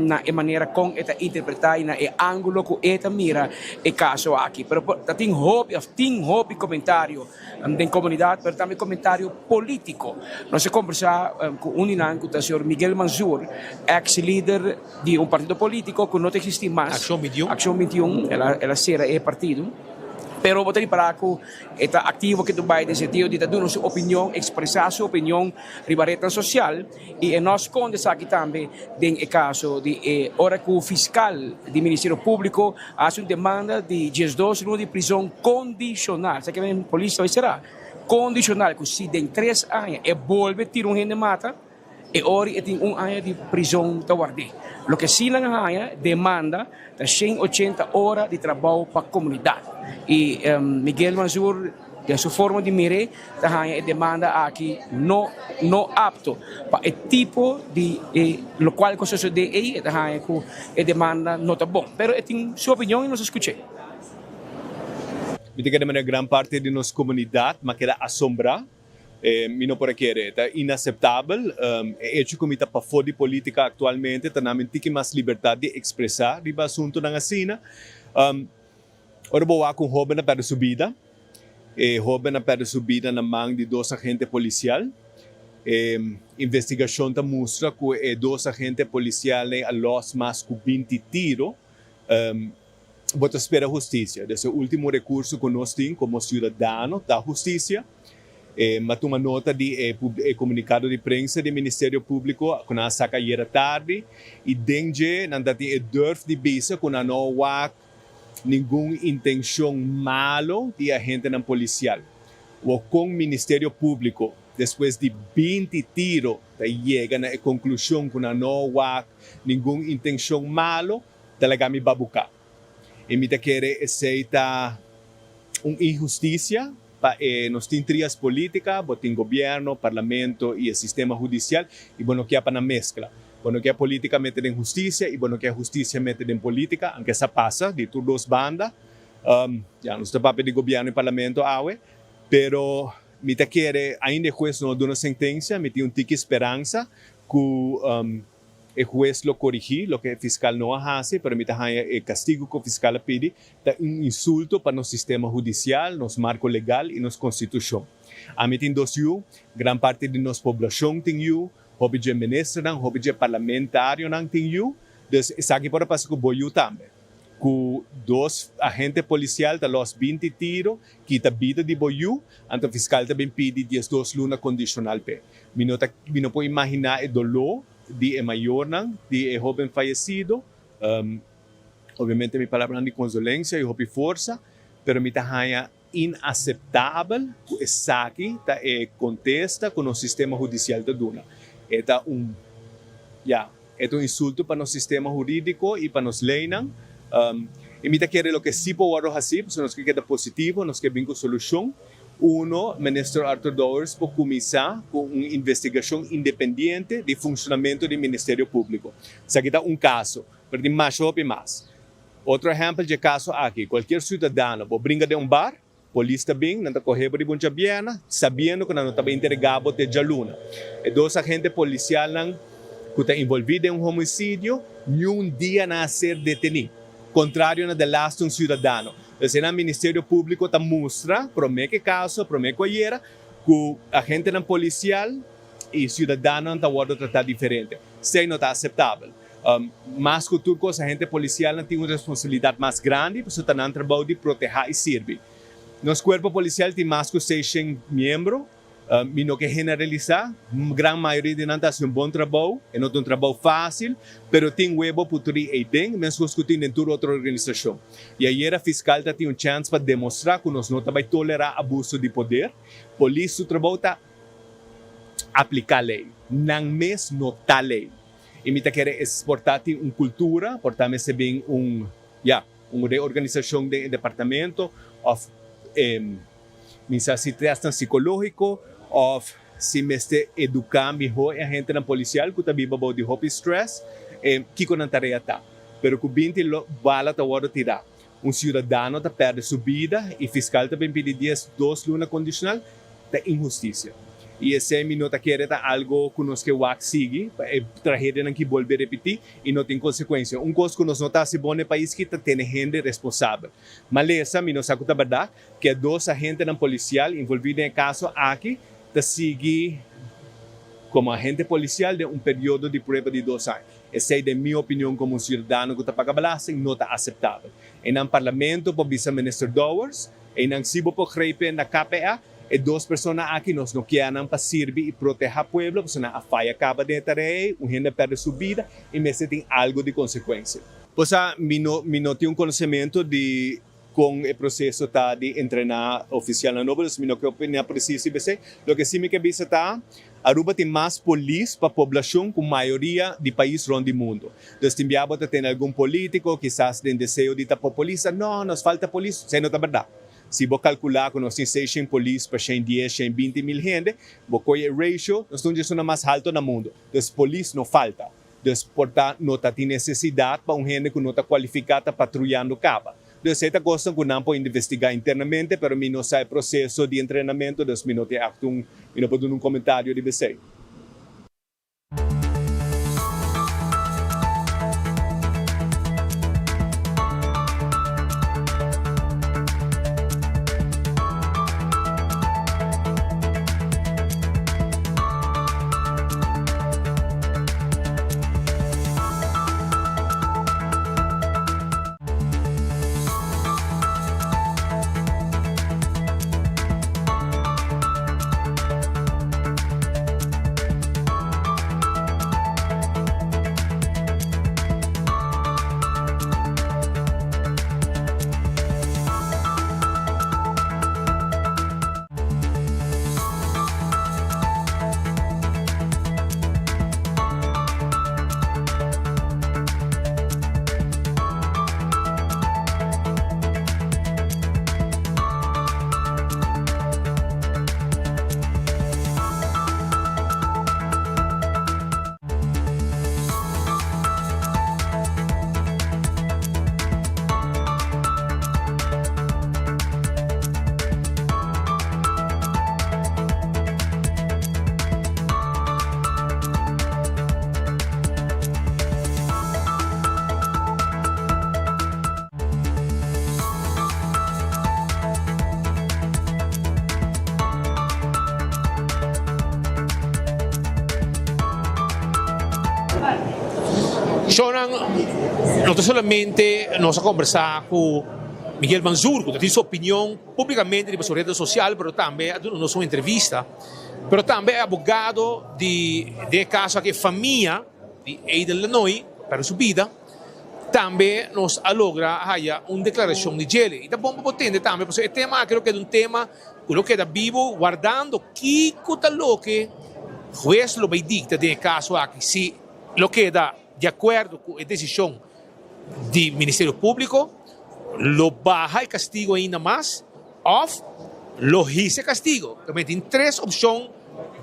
na e manera kon e ta interpretá i na e ángulo ku e ta mira e kaso aki. Pero ta tin hopi òf tin hopi komentario den komunidat pero tambe komentario polítiko. Nos a kombersá ku un di nan ku ta señor Miguel Manzur, eks lider. Di un partido politico cu no ta existi mas. Accion 21. Accion 21, el a, el a cera e partido. Pero bo ta ripara cu e ta activo ke Dubai den sentido di ta duna su opinion, expresa su opinion riba rednan social y e no a sconde esaki tambe den e caso di e ora cu fiscal di Ministerio Publico a haci un demanda di diesdos luna di prison condicional. Esaki men polis ta bay cera. Condicional cu si den tres aña e bolbe tira un hende mata, E ora e tin un aña di prizon ta ward'é. Loke sí nan a haña demanda ta 180 ora di trabou pa komunidat. I Miguel Manzur den su forma di mir'é ta haña e demanda aki no no apto pa e tipo di e lokual ku a sosodé ei. E ta haña ku e demanda no ta bon. Pero e tin su opinion i nos a skuch'é. Mi ta kere manera gran parti di nos komunidat m'a keda asombrá. Mi no por a kere. Ta inaseptabel. E echo ku mi ta pafó di polítika aktualmente ta na mi tiki mas libertat di ekspresá riba asuntunan asina. Ora bo wak un hóben a pèrdè su bida, e hóben a pèrdè su bida na man di dos agente polisial. E investigashon ta mustra ku e dos agente polisialnan a lòs mas ku 20 tiro. Bo ta spera hustisia. Des e ultimo rekurso ku nos tin komo siudadano ta hustisia. E a tuma nota di e e komunikado di prensa di Ministerio Públiko ku nan a saka ayera tardi i den dje nan ta tin e durf di bisa ku nan no wak ningun intenshon malo di agentenan polisial. Wou kon Ministerio Públiko despues di 20 tiro ta yega na e konklushon ku nan no wak ningun intenshon malo? Ta laga mi babuká. I mi ta kere esei ta un inhustisia pa e nos tin trias politica, bo tin gobierno, parlamento i e sistema hudisial i bo no kia pa nan meskla. Bo no kia politica mete den hustisia i bo no kia hustisia mete den politica, anke sa pasa di tur dos banda. Ya nos ta papia di gobierno i parlamento awe, pero mi ta kere ainda e hues no a duna sentensia, mi tin un tiki speransa ku. E hues lo korigí loke e fiskal no a hasi, pero mi ta haña e kastigu ku fiskal a pidi ta un insulto pa nos sistema hudisial, nos marko legal i nos konstitushon. Ami tin dos yu, gran parti di nos poblashon tin yu, hopi dje ministernan, hopi dje parlamentarionan tin yu, dus esaki por a pasa ku bo yu tambe. Ku dos agente polisial ta lòs 20 tiro, kita bida di bo yu, anto fiskal ta bin pidi 12 luna kondishonal p'e. Mi no ta mi no por imaginá e doló di e mayornan di e hóben fayesido. Obviamente mi palabranan di kondolensia i hopi forsa, pero mi ta haña inaseptabel ku esaki ta e kontesta ku nos sistema hudisial ta duna. E ta un, ya, e ta un insulto pa nos sistema hurídiko i pa nos leinan. I mi ta kere loke sí por wòrdu hasí, pasobra nos ke keda positivo, nos ke bin ku solushon. Uno, Minister Arthur Dowers por cuminsa cu un investigacion independiente di funcionamento di Ministerio Publico. Esaki ta un caso, pero tin masha hopi mas. Otro ehempel dje caso aki, cualkier ciudadano por bringa den un bar, polis ta bin, nan ta coge bo riba un djabièrna, sabiendo cu nan no ta bay entrega bo te djaluna. E dos agente policialnan cu ta involvi den un homicidio, niun dia nan a ser deteni, contrario na delaste un ciudadano. Eseinan Ministerio Públiko ta mustra promé ku e kaso, promé ku ayera, ku agentenan polisial i siudadanonan ta wòrdu tratá diferente. Esei no ta aseptabel. Mas ku tur kos agente polisialnan tin un responsabilidat mas grandi pasobra ta nan trabou di protehá i sirbi. Nos kuerpo polisial tin mas ku 600 miembro. Mi no ke generalisá, gran mayoria di nan ta hasi un bon trabou, e no ta un trabou fásil, pero tin webo putrí eiden, meskos ku tin den tur otro organisashon. I ayera fiskal ta tin un chèns pa demostrá ku nos no ta bai tolerá abuso di poder. Polis su trabou ta apliká lei, nan mes no ta lei. I mi ta kere es por ta tin un kultura, por ta mester bin un, ya, un reorganisashon den e departamento òf e. Mi sa si testnan psicológico of si mester educa miho e agentenan policial cu ta biba bou di hopi stress, e kico nan tarea ta. Pero cu 20 bala ta wordo tira, un ciudadano ta perde su bida y fiscal ta bin pidi 12 luna condicional, ta inhusticia. Y esey mi no ta kere ta algo cu nos ke wak sigui pa e tragedianan ki bolbe repiti y no tin consecuencia. Un cos cu nos no ta haci bon na e pais ki ta tene hende responsabel. Malesa mi no sa cu ta berdad, Ke dos agentenan polisial envolví den e kaso aki ta sigui komo agente polisial den un periodo di prueba di dos aña. Esei den mi opinion komo un siudadano ku ta paga belasting no ta aseptabel. Einan parlamento por bisa Minister Dowers, einan si bo por grepe na KPA, e dos persona aki nos no kier nan pa sirbi i proteha pueblo pasobra nan a faya kaba den e tarea ei, un hende a perde su bida i mester tin algo di konsekuensia. Posa mi no mi no tin un konosementu di Kon e proseso ta di entrená ofisialnan nobo, dus mi no ke opiná presis riba esei. Loke sí mi ke bisa ta, Aruba tin mas polis pa poblashon ku mayoria di pais rònt di mundu. Dus tin bia bo ta tene algun polítiko, kisas den deseo di ta populista, no, nos falta polis. Esei no ta bèrdat. Si bo kalkulá ku nos tin seishen polis pa 110, 120 mil hende, bo kohe e ratio, nos ta un di esunnan mas haltu na mundu. Dus polis no falta. Dus por ta no ta tin nesesidat pa un hende ku no ta kualifiká ta patruyando kaba. Dus e ta kosnan ku nan por investigá internamente, pero mi no sa e proseso di entrenamentu, dus mi no tin ègt un, mi no por duna un komentario riba esei. Shownan no ta solamente nos a kombersá ku Miguel Manzur ku ta tin su opinion públikamente riba su redes sosial pero tambe a duna nos un entrevista pero tambe e abogado di den e kaso aki e famia di Eidel Lanoy ku a pèrdè su bida tambe nos a logra haya un deklarashon di djele i ta bon pa bo tende tambe pasobra e tema aki lo keda un tema ku lo keda bibu wardando kiko ta loke hues lo bai dikta den e kaso aki si lo keda di akuerdo ku e desishon di Ministerio Públiko lo baha e kastigo ainda mas òf lo hisa e kastigo. Tambe tin tres opshon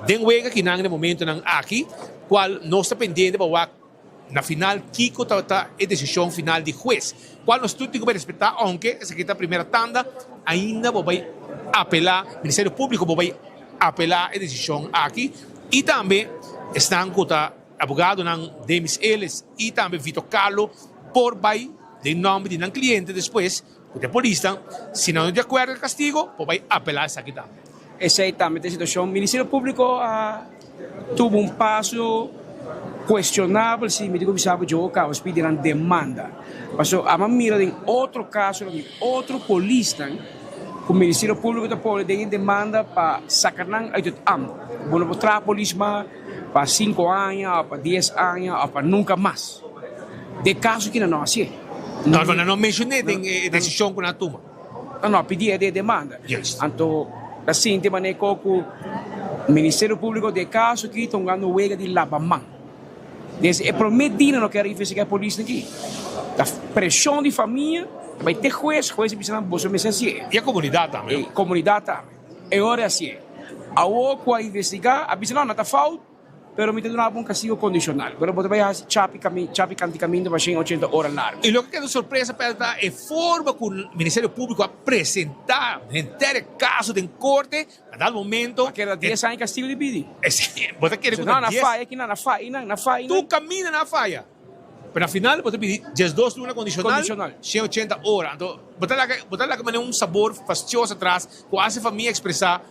den wega kinan den momentonan aki kual nos ta pendiente pa wak na final kiko tabata e desishon final di hues kual nos tur tin ku bai respetá ounke esaki ta primera tanda ainda bo bai apelá Ministerio Públiko bo bai apelá e desishon aki i tambe esnan ku ta Abogadonan Demis Ellis y tambe Vito Carlo por bay den nomber di nan cliente despues cu ta e polisnan. Si nan no di acuerdo cu e castigo, por bay apela esaki tambe. Esey tambe ta e situacion. Ministerio Publico a tuvo un paso cuestionabel, si mi tin cu bisa bo djo caba pidi nan demanda. Pasobra amo a mira den otro casonan di otro polisnan. ku Ministerio Públiko ta pone den e demanda pa saka nan uit het ambt. Bo no por traha polis mas pa sinku aña òf pa dies aña òf pa nunka mas. Den kaso ki nan no hasié. No, nan no menshoné den e desishon ku nan a tuma. Nan no a pidi e demanda. Anto ta sinti manera ku Ministerio Públiko den e kaso aki ta hungando wega di laba man. Desde e prome dia nan no kier investigá e polisnan aki. Ta preshon di famia ta bai te hues, hues a bisa nan boso mester hasié. I e komunidat tambe. E komunidat tambe. E ora e hasié. Awor ku a investigá a bisa no nan ta fout pero mi ta duna bo un kastigo kondishonal. Pero bo ta bai hasi chapi kami chapi kanti kaminda pa shen ochenta ora largu. I loke keda sorpresa pa el ta e forma ku Ministerio Públiko a presentá henter e kaso den korte. Na dado momento. A keda dies aña castigo di pidi. Bo ta kere cu ta dies. Na faya ki nan, na faya nan, na faya nan. Tur caminda nan a faya. Pero na final bo ta pidi diesdos luna condicional, 180 ora. Anto bo ta laga, bo ta laga manera un sabor fastioso atras cu haci famia expresa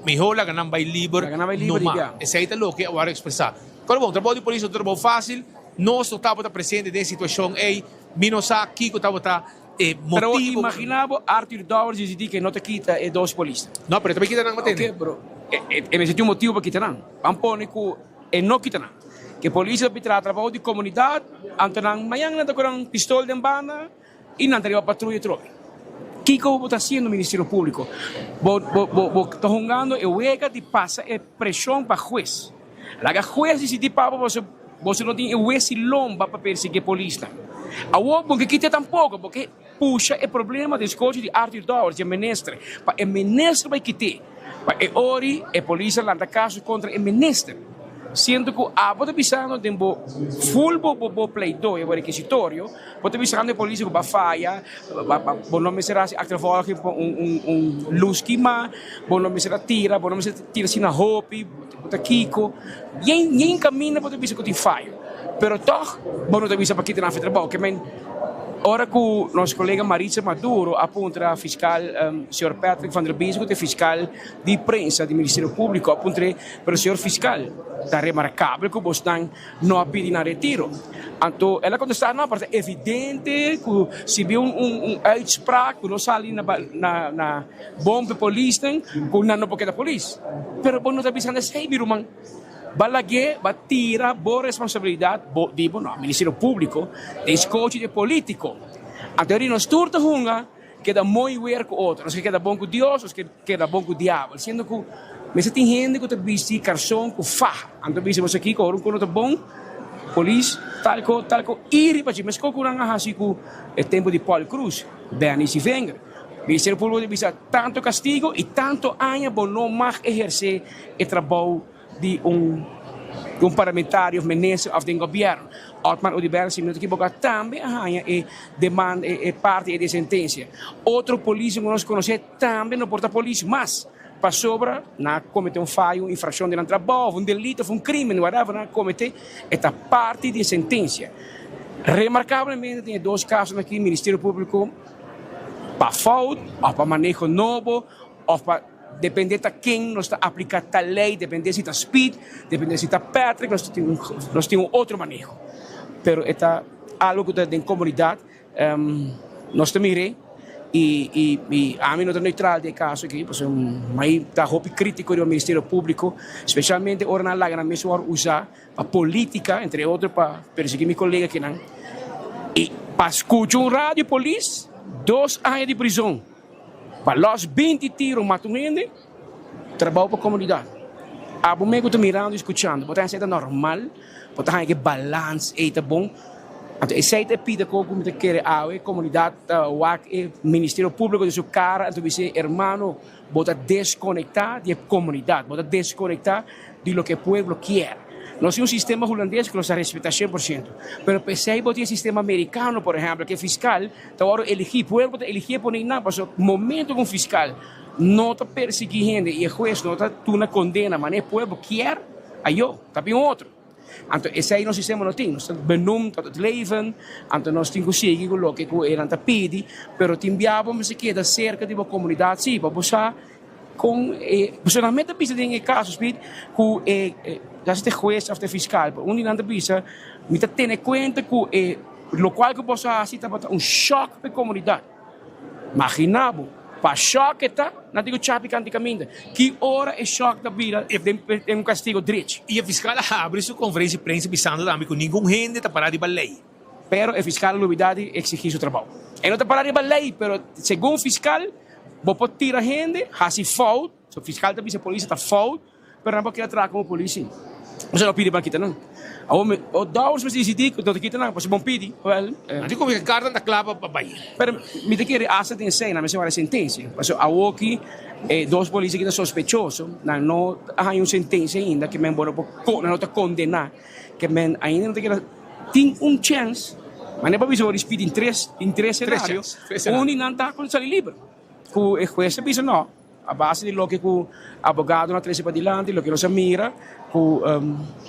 mehor laga nan bay liber numa. Esey ta loke a worde expresa. Pero bon, trabou di polis no ta trabou facil. Nos no tabata presente den e situacion ey. Mi no sa kico tabata. E Pero motibo. imagina bo Arthur Dowers dicidi ke no ta kita e dos polisnan. No, pero e ta bay kita nan matene. Ok, pero e mester tin un motibo pa kita nan. Ban pone ku e no kita nan. Ke polis ta traha trabou di komunidat, anto nan mañan nan ta ku nan pistol den banda i nan ta riba patruya trobe. Kiko bo ta hasiendo Ministerio Publico? Bo bo bo bo ta hungando e wega di pasa e preshon pa hues. Laga hues disidí pa bo pasobra boso no tin e hues i lomba pa persiguí e polisnan. Awor bo ke kita tampoko, bo ke pusha e problema den skochi di Arthur Dowers, di e minister, pa e minister bai kit'é. Pa e ori e polis a lanta kaso kontra e minister. Siento ku abo ta bisando den bo full bo bo pleidooi, bo rekisitorio, Bo ta bisando e polis ku bo a faya, bo no mester hasi achtervolging pa un lus kima, bo no mester a tira, bo no mester tira asina hopi, bo ta kiko. Yen kaminda bo ta bisa ku tin fayo, pero tòg bo no ta bisa pa kita nan afe trabou. Ke men ora ku nos kolega Maritza Maduro a puntra fiskal señor Patrick van der Bies ku ta e fiskal di prensa di Ministerio Públiko a puntr'é, pero señor fiskal ta remarkabel ku bosnan no a pidi nan retiro. Anto el a contesta, no, pero ta evidente cu si bin un un uitspraak cu no sali na na na bon p'e polisnan cu nan no por keda polis. Pero bo no ta bisa esey mi ruman. Ba lag'é, ba tira bo responsabilidad, bo di bo no, Ministerio Publico den scochi di e politico. Anto eri nos tur ta hunga Keda mooi weer ku otro. Nos ke keda bon ku Dios, nos ke keda bon ku diabel. Siendo ku mester tin hende ku ta bisti karson ku faha. Anto bisa boso kiko ora un ku no ta bon, polis tal ko tal ko i riba dje. Meskos ku nan a hasi ku e tempu di Paul Croes, Benny Sivenger. Ministerio Públiko ta bisa tantu kastigo i tantu aña bo no mag ehersé e trabou. di un un parlamentario of minister of den gobierno. Otmar Oduber si mi no ta ekiboca tambe a haña e demanda e parti di e sentencia. Otro polis cu nos conoce tambe no por ta polis mas pasobra nan a comete un fayo, un infraccion den nan trabao of un delito of un crimen whatever nan a comete e ta parti di e sentencia. Remarcablemente den e dos casonan aki Ministerio Publico pa fout of pa maneho nobo of pa Depende ta ken nos ta aplica tal ley, depende si ta Speed, depende si ta Patrick, nos tin un, nos tin un otro maneho. Pero e ta algo cu ta den comunidad, nos ta mir'e y, y, y ami no ta neutral den e caso aki, pasobra mi ta hopi critico riba Ministerio Publico, specialmente ora nan laga nan mes worde usa pa politica, entre otro pa persegui mi colega kinan, y pa scucha un radio polis, dos aña di prison. Pa los 20 tiro mata un hende, trabou pa komunidat. Abo mes ku ta mirando i skuchando, bo ta haña esei ta normal? Bo ta haña ku e balans ei ta bon? Anto esei ta e pida ku mi ta kere awe, komunidat ta wak e Ministerio Públiko den su kara anto bis'é, hermano, bo ta deskonektá di e komunidat, bo ta deskonektá di loke e pueblo kier. Nos tin un sistema hulandes ku nos ta respetá 100%, pero p'esei bo tin e sistema merikano, por ehèmpel, ku e fiskal Ta wòrdu eligí, pueblo ta eligié pone nan, pasobra momento ku un fiskal no ta persiguí hende i e hues no ta tuna kondena manera e pueblo kier, ayo, ta bin otro. Anto esei nos sistema no tin, nos ta benoemd tot het leven, anto nos tin ku sigui ku loke ku enan ta pidi, pero tin bia bo mester keda serka di bo komunidat si, pa bo sa kon e, pasobra nan mes ta bisa den e kaso, Speed, ku e, ya sea ta e hues òf ta e fiskal, pero un di nan ta bisa, mi ta tene kuenta ku e. Lokual ku boso a hasi tabata un shòk pa e komunidat. Maginá bo! Pa shòk e ta, nan tin ku chapi kanti kaminda. Ki ora e shòk ta bira den un kastigo drechi? I e fiskal a habri su konferensia di prensa bisando tambe ku ningun hende ta pará riba lei. Pero e fiskal a lubidá di eksigí su trabou. E no ta pará riba lei, pero segun fiskal bo por tira hende, hasi fout, so fiskal ta bisa polis ta fout, pero nan por keda traha komo polis si. Boso no pidi pa kita nan. Awor mi, o Dowers mester disidí ku no ta kita nan, pasobra bon pidi, wèl. Nan tin komo e karta ta kla pa bai. Pero mi ta kere asta den esei nan mester wak e sentensia, pasobra awoki e dos polis aki ta sospechoso, nan no a haña un sentensia ainda ke men bo no por, nan no ta kondená. Ke men ainda no ta keda tin un chèns, manera pa bisa bo dispidi tin tres, tin tres senario, un di nan ta ku sali liber, ku e hues ta bisa no, a base di loke ku abogadonan a trese padilanti, loke nos a mira, ku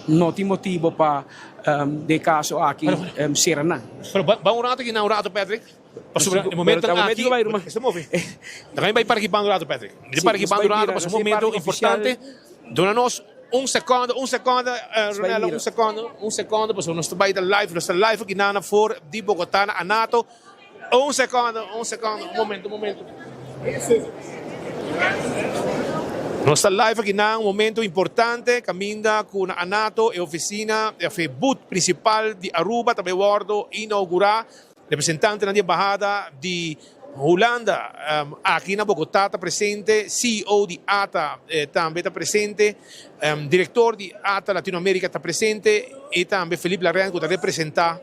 no tin motibo pa den e kaso aki sera nan. Pero ban un rato aki nan un rato Patrick, pasobra e momento aki, esta move, ta bai para aki ban un rato Patrick, mi ta para aki ban un rato pasobra un momento importante, duna nos. Un seconde, un seconde, Ronella, un seconde, un seconde, pasobra nos ta bai ta live, nos ta live aki nan for di Bogotá na Anato. Un seconde, un seconde, un momento, un momento. Nos ta live aki nan, un momento importante, caminda cu na Anato e oficina, e booth principal di Aruba ta bai wordo inaugura. Representantenan di embahada di Hulanda aki na Bogotá ta presente, ceo di ata tambe ta presente, director di ata Latinoamerica ta presente y tambe Philippe Larrain cu ta representa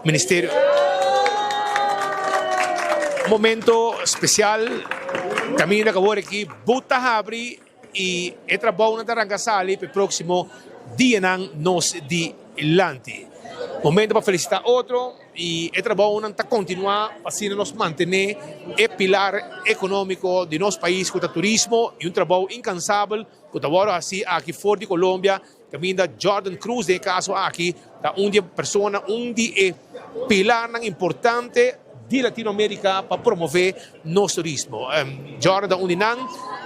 Ministerio. Un momento special caminda cu awor aki boot ta habri y e trabounan ta ranca sali pa e proximo dianan nos dilanti. Momento pa felicita otro y e trabounan ta continua pa asina nos mantene e pilar economico di nos pais cu ta turismo y un trabou incansabel cu ta worde haci aki for di Colombia caminda Jordan Cruz den e caso aki ta un di e persona, un di e pilarnan importante di Latinoamerica pa promove nos turismo. Jordan ta un di nan,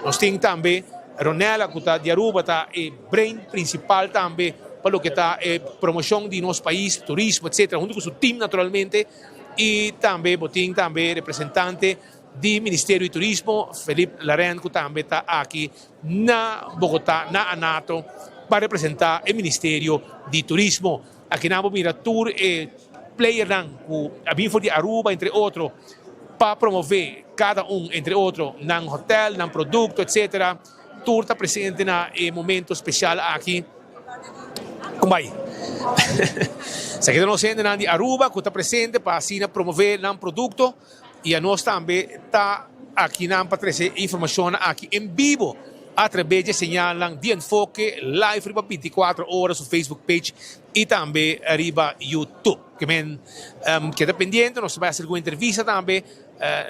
nos tin tambe Ronella cu ta di Aruba ta e brain principal tambe pa loke ta e promocion di nos pais, turismo etcetera hunto cu su team naturalmente y tambe bo tin tambe representante di Ministerio di Turismo Philippe Laren cu tambe ta aki na Bogota na Anato pa representa e Ministerio di Turismo. Aki nan bo mira tur e playernan cu a bin for di Aruba entre otro pa promove cada un entre otro nan hotel, nan producto etc. Tur ta presente na e momento special aki. Con bay? Esaki ta nos hendenan di Aruba cu ta presente pa asina promove nan producto y anos tambe ta akinan pa trece e informacionnan aki en bibo a traves di e señalnan di Enfoke live riba binticuatro ora su Facebook page y tambe riba YouTube. Ke men keda pendiente, nos ta bai haci algun entrevista tambe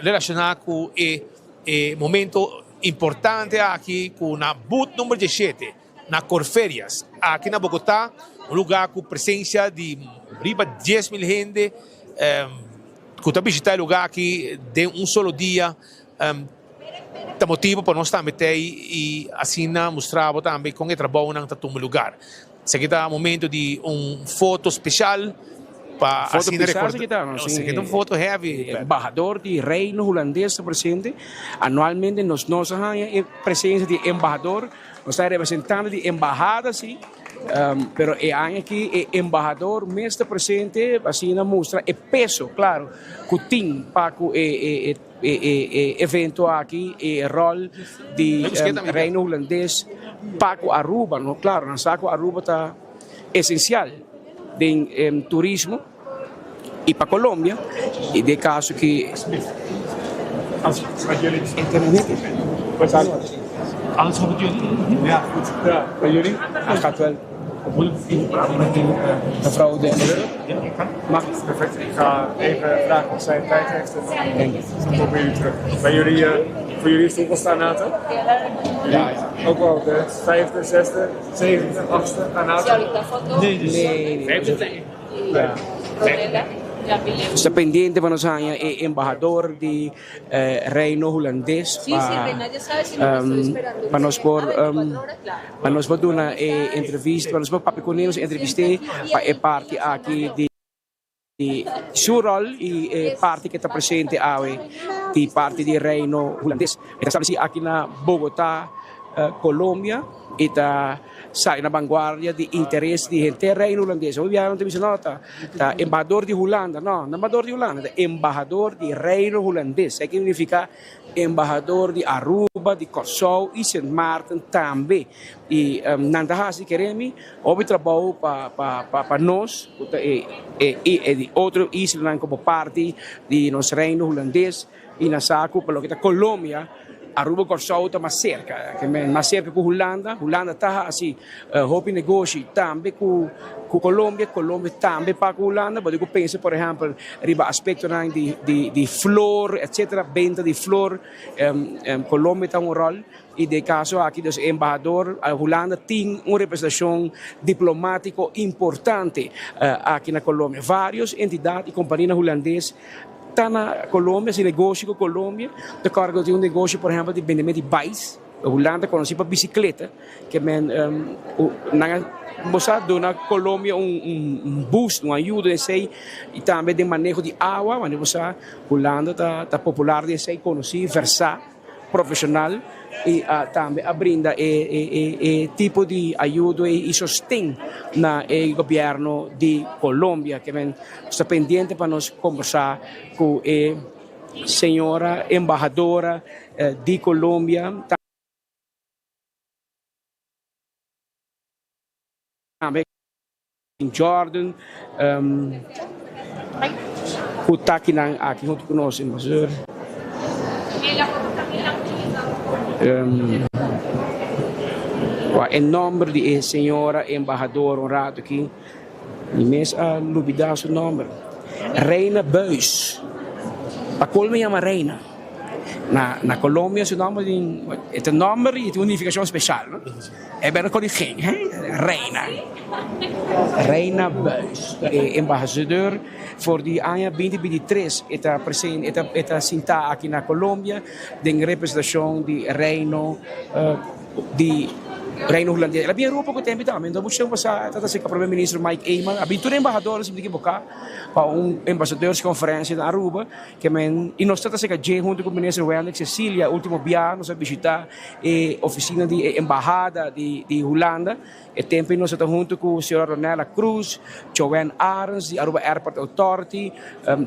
relaciona cu e e momento importante aki cu na booth number diesshete na Corferias aki na Bogota, un lugar cu presencia di riba 10,000 hende. Ku ta bishitá e lugá aki den un solo dia ta motibu pa nos tambe ta ei i asina mustra bo tambe kon e trabounan ta tuma lugar. Esaki ta momento di un foto speshal pa asina rekordá. Esaki ta un foto heavy. Embahador di Reino Hulandes ta presente. Anualmente nos no sa haña e presensia di embahador. Nos ta e representante di embahada si. Pero e aña aki e embahador mes ta presente pa asina mustra e peso, claro, cu tin pa cu e e evento aki, e rol di Reino Hulandes pa cu Aruba, no? Claro, nan sa cu Aruba ta esencial den turismo y pa Colombia, y den caso ki. Alles goed met jullie? Ja, goed. Ja, bij jullie? Het gaat wel. Mevrouw de Ja, mag. Perfect. Ik ga even vragen of zij tijd heeft en dan kom ik bij jullie terug. Bij jullie, voor jullie is het hoeveelste ANATO? Ja, ja. Ook al de vijfde, zesde, zevende, achtste ANATO? Nee, nee, nee. Nos ta pendiente pa nos haña e embahador di Reino Hulandes pa pa nos por pa nos por duna e entrevista, pa nos por papia kuné, nos entrevist'é pa e parti aki di. Su rol y e parti que ta presente awe di parti di Reino Hulandes. E ta estableci aki na Bogota, Colombia y ta sali na vanguardia di interes di henter Reino Hulandes. Hopi biaha nan ta bisa no ta ta embahador di Hulanda. No, no embahador di Hulanda, ta embahador di Reino Hulandes. Esaki significa embahador di Aruba, di Kòrsou y Sint Maarten tambe. Y nan ta haci kere mi hopi trabou pa pa pa nos cu ta e e di otro islanan como parti di nos Reino Hulandes y nan sa cu pa loke ta Colombia, Aruba Kòrsou ta mas serka, mas serka ku Hulanda. Hulanda ta hasi hopi negoshi tambe ku Colombia, Colombia tambe pa ku Hulanda. Bo tin ku pensa por ehèmpel riba aspektonan di flor etsetera, benta di flor, Colombia ta un ròl. I den e kaso aki dus e embahador Hulanda tin un representashon diplomátiko importante aki na Colombia. Vários entidat i kompanianan hulandes Ta na Colombia, si negoshi ku Colombia, ta kòrda ku tin un negoshi por ehèmpel di bendemento di bais, Hulanda konosí pa bisikleta, ke men nan a bo sa duna Colombia un boost, un ayuda den esei i tambe den maneho di awa, manera bo sa Hulanda ta popular den esei, konosí, versá. profesional y tambe a brinda e e tipo di ayudo y sosten na e gobierno di Colombia. Ke men sta pendiente pa nos combersa cu e señora embahadora di Colombia. Tambe Jordan ku ta kinan aki huntu ku nos embahador. E nomber di e señora embahador un rato aki mi mes a lubida su nomber. Reina Buis. Pakol mi yama Reina? Na Colombia su nomber e ta nomber y tin un nificacion special no. E berde koningin, he? Reina. Reina Buis. E embahador for di aña 2023 e ta presen, e ta, e ta sintá aki na Colombia den representashon di Reino di Reino Hulandes. El a bin Aruba poko tempu tambe, no muchu tempu pasá e tabata aserka Prome Minister Mike Eman. A bin tur embahadornan, si mi ta ekiboká, pa un embasadorsconferencia na Aruba. Ke men, i nos ta ta seka dje huntu ku Minister Wendrick Cecilia ultimo bia nos a bishita e ofisina di e embahada di di Hulanda. E tempu ei nos a ta huntu ku señora Ronella Cruz, Joanne Arends di Aruba Airport Authority,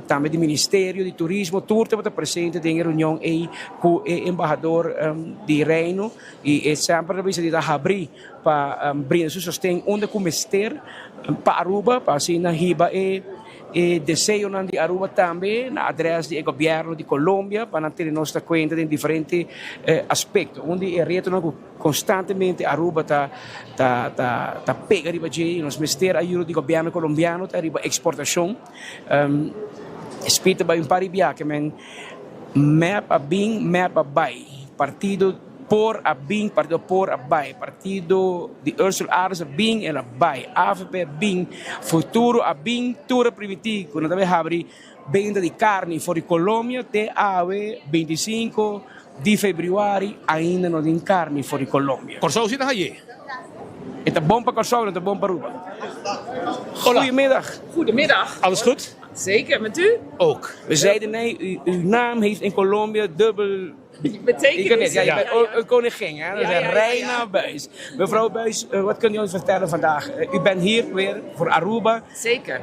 tambe di Ministerio di Turismo. Tur tabata presente den e reunion ei ku e embahador di Reino i e semper ta bisa di ta habrí pa brinda su sosten unda ku mester pa Aruba pa asina hiba e E deseonan di Aruba tambe na adres di e gobierno di Colombia pa nan tene nos ta cuenta den diferente aspecto. Un di e retonan cu constantemente Aruba ta ta ta ta pega riba dje y nos mester ayuda di gobierno Colombiano ta riba exportacion. Speed ta bay un par di biaha men mep a bin mep a bay partido. Por a bin, partido por a bai. Partido di Ursula Arends a bin, el a bai. Avp a bin, Futuro a bin, tur a primiti ku nan ta bai habri benta di karni for di Colombia te awe 25 di februari ainda no tin karni for di Colombia. Kòrsou si ta haye. E ta bon pa Kòrsou, no ta bon pa Aruba. Hola. Goedemiddag. Goedemiddag. Alles goed? Zeker, met u? Ook. We zeiden nee, uw naam heeft in Colombia dubbel Betekenis. Ja, je bent een koningin, hè? Dat is Reina Buis. Mevrouw Buis, wat kunt u ons vertellen vandaag? U bent hier weer voor Aruba. Zeker.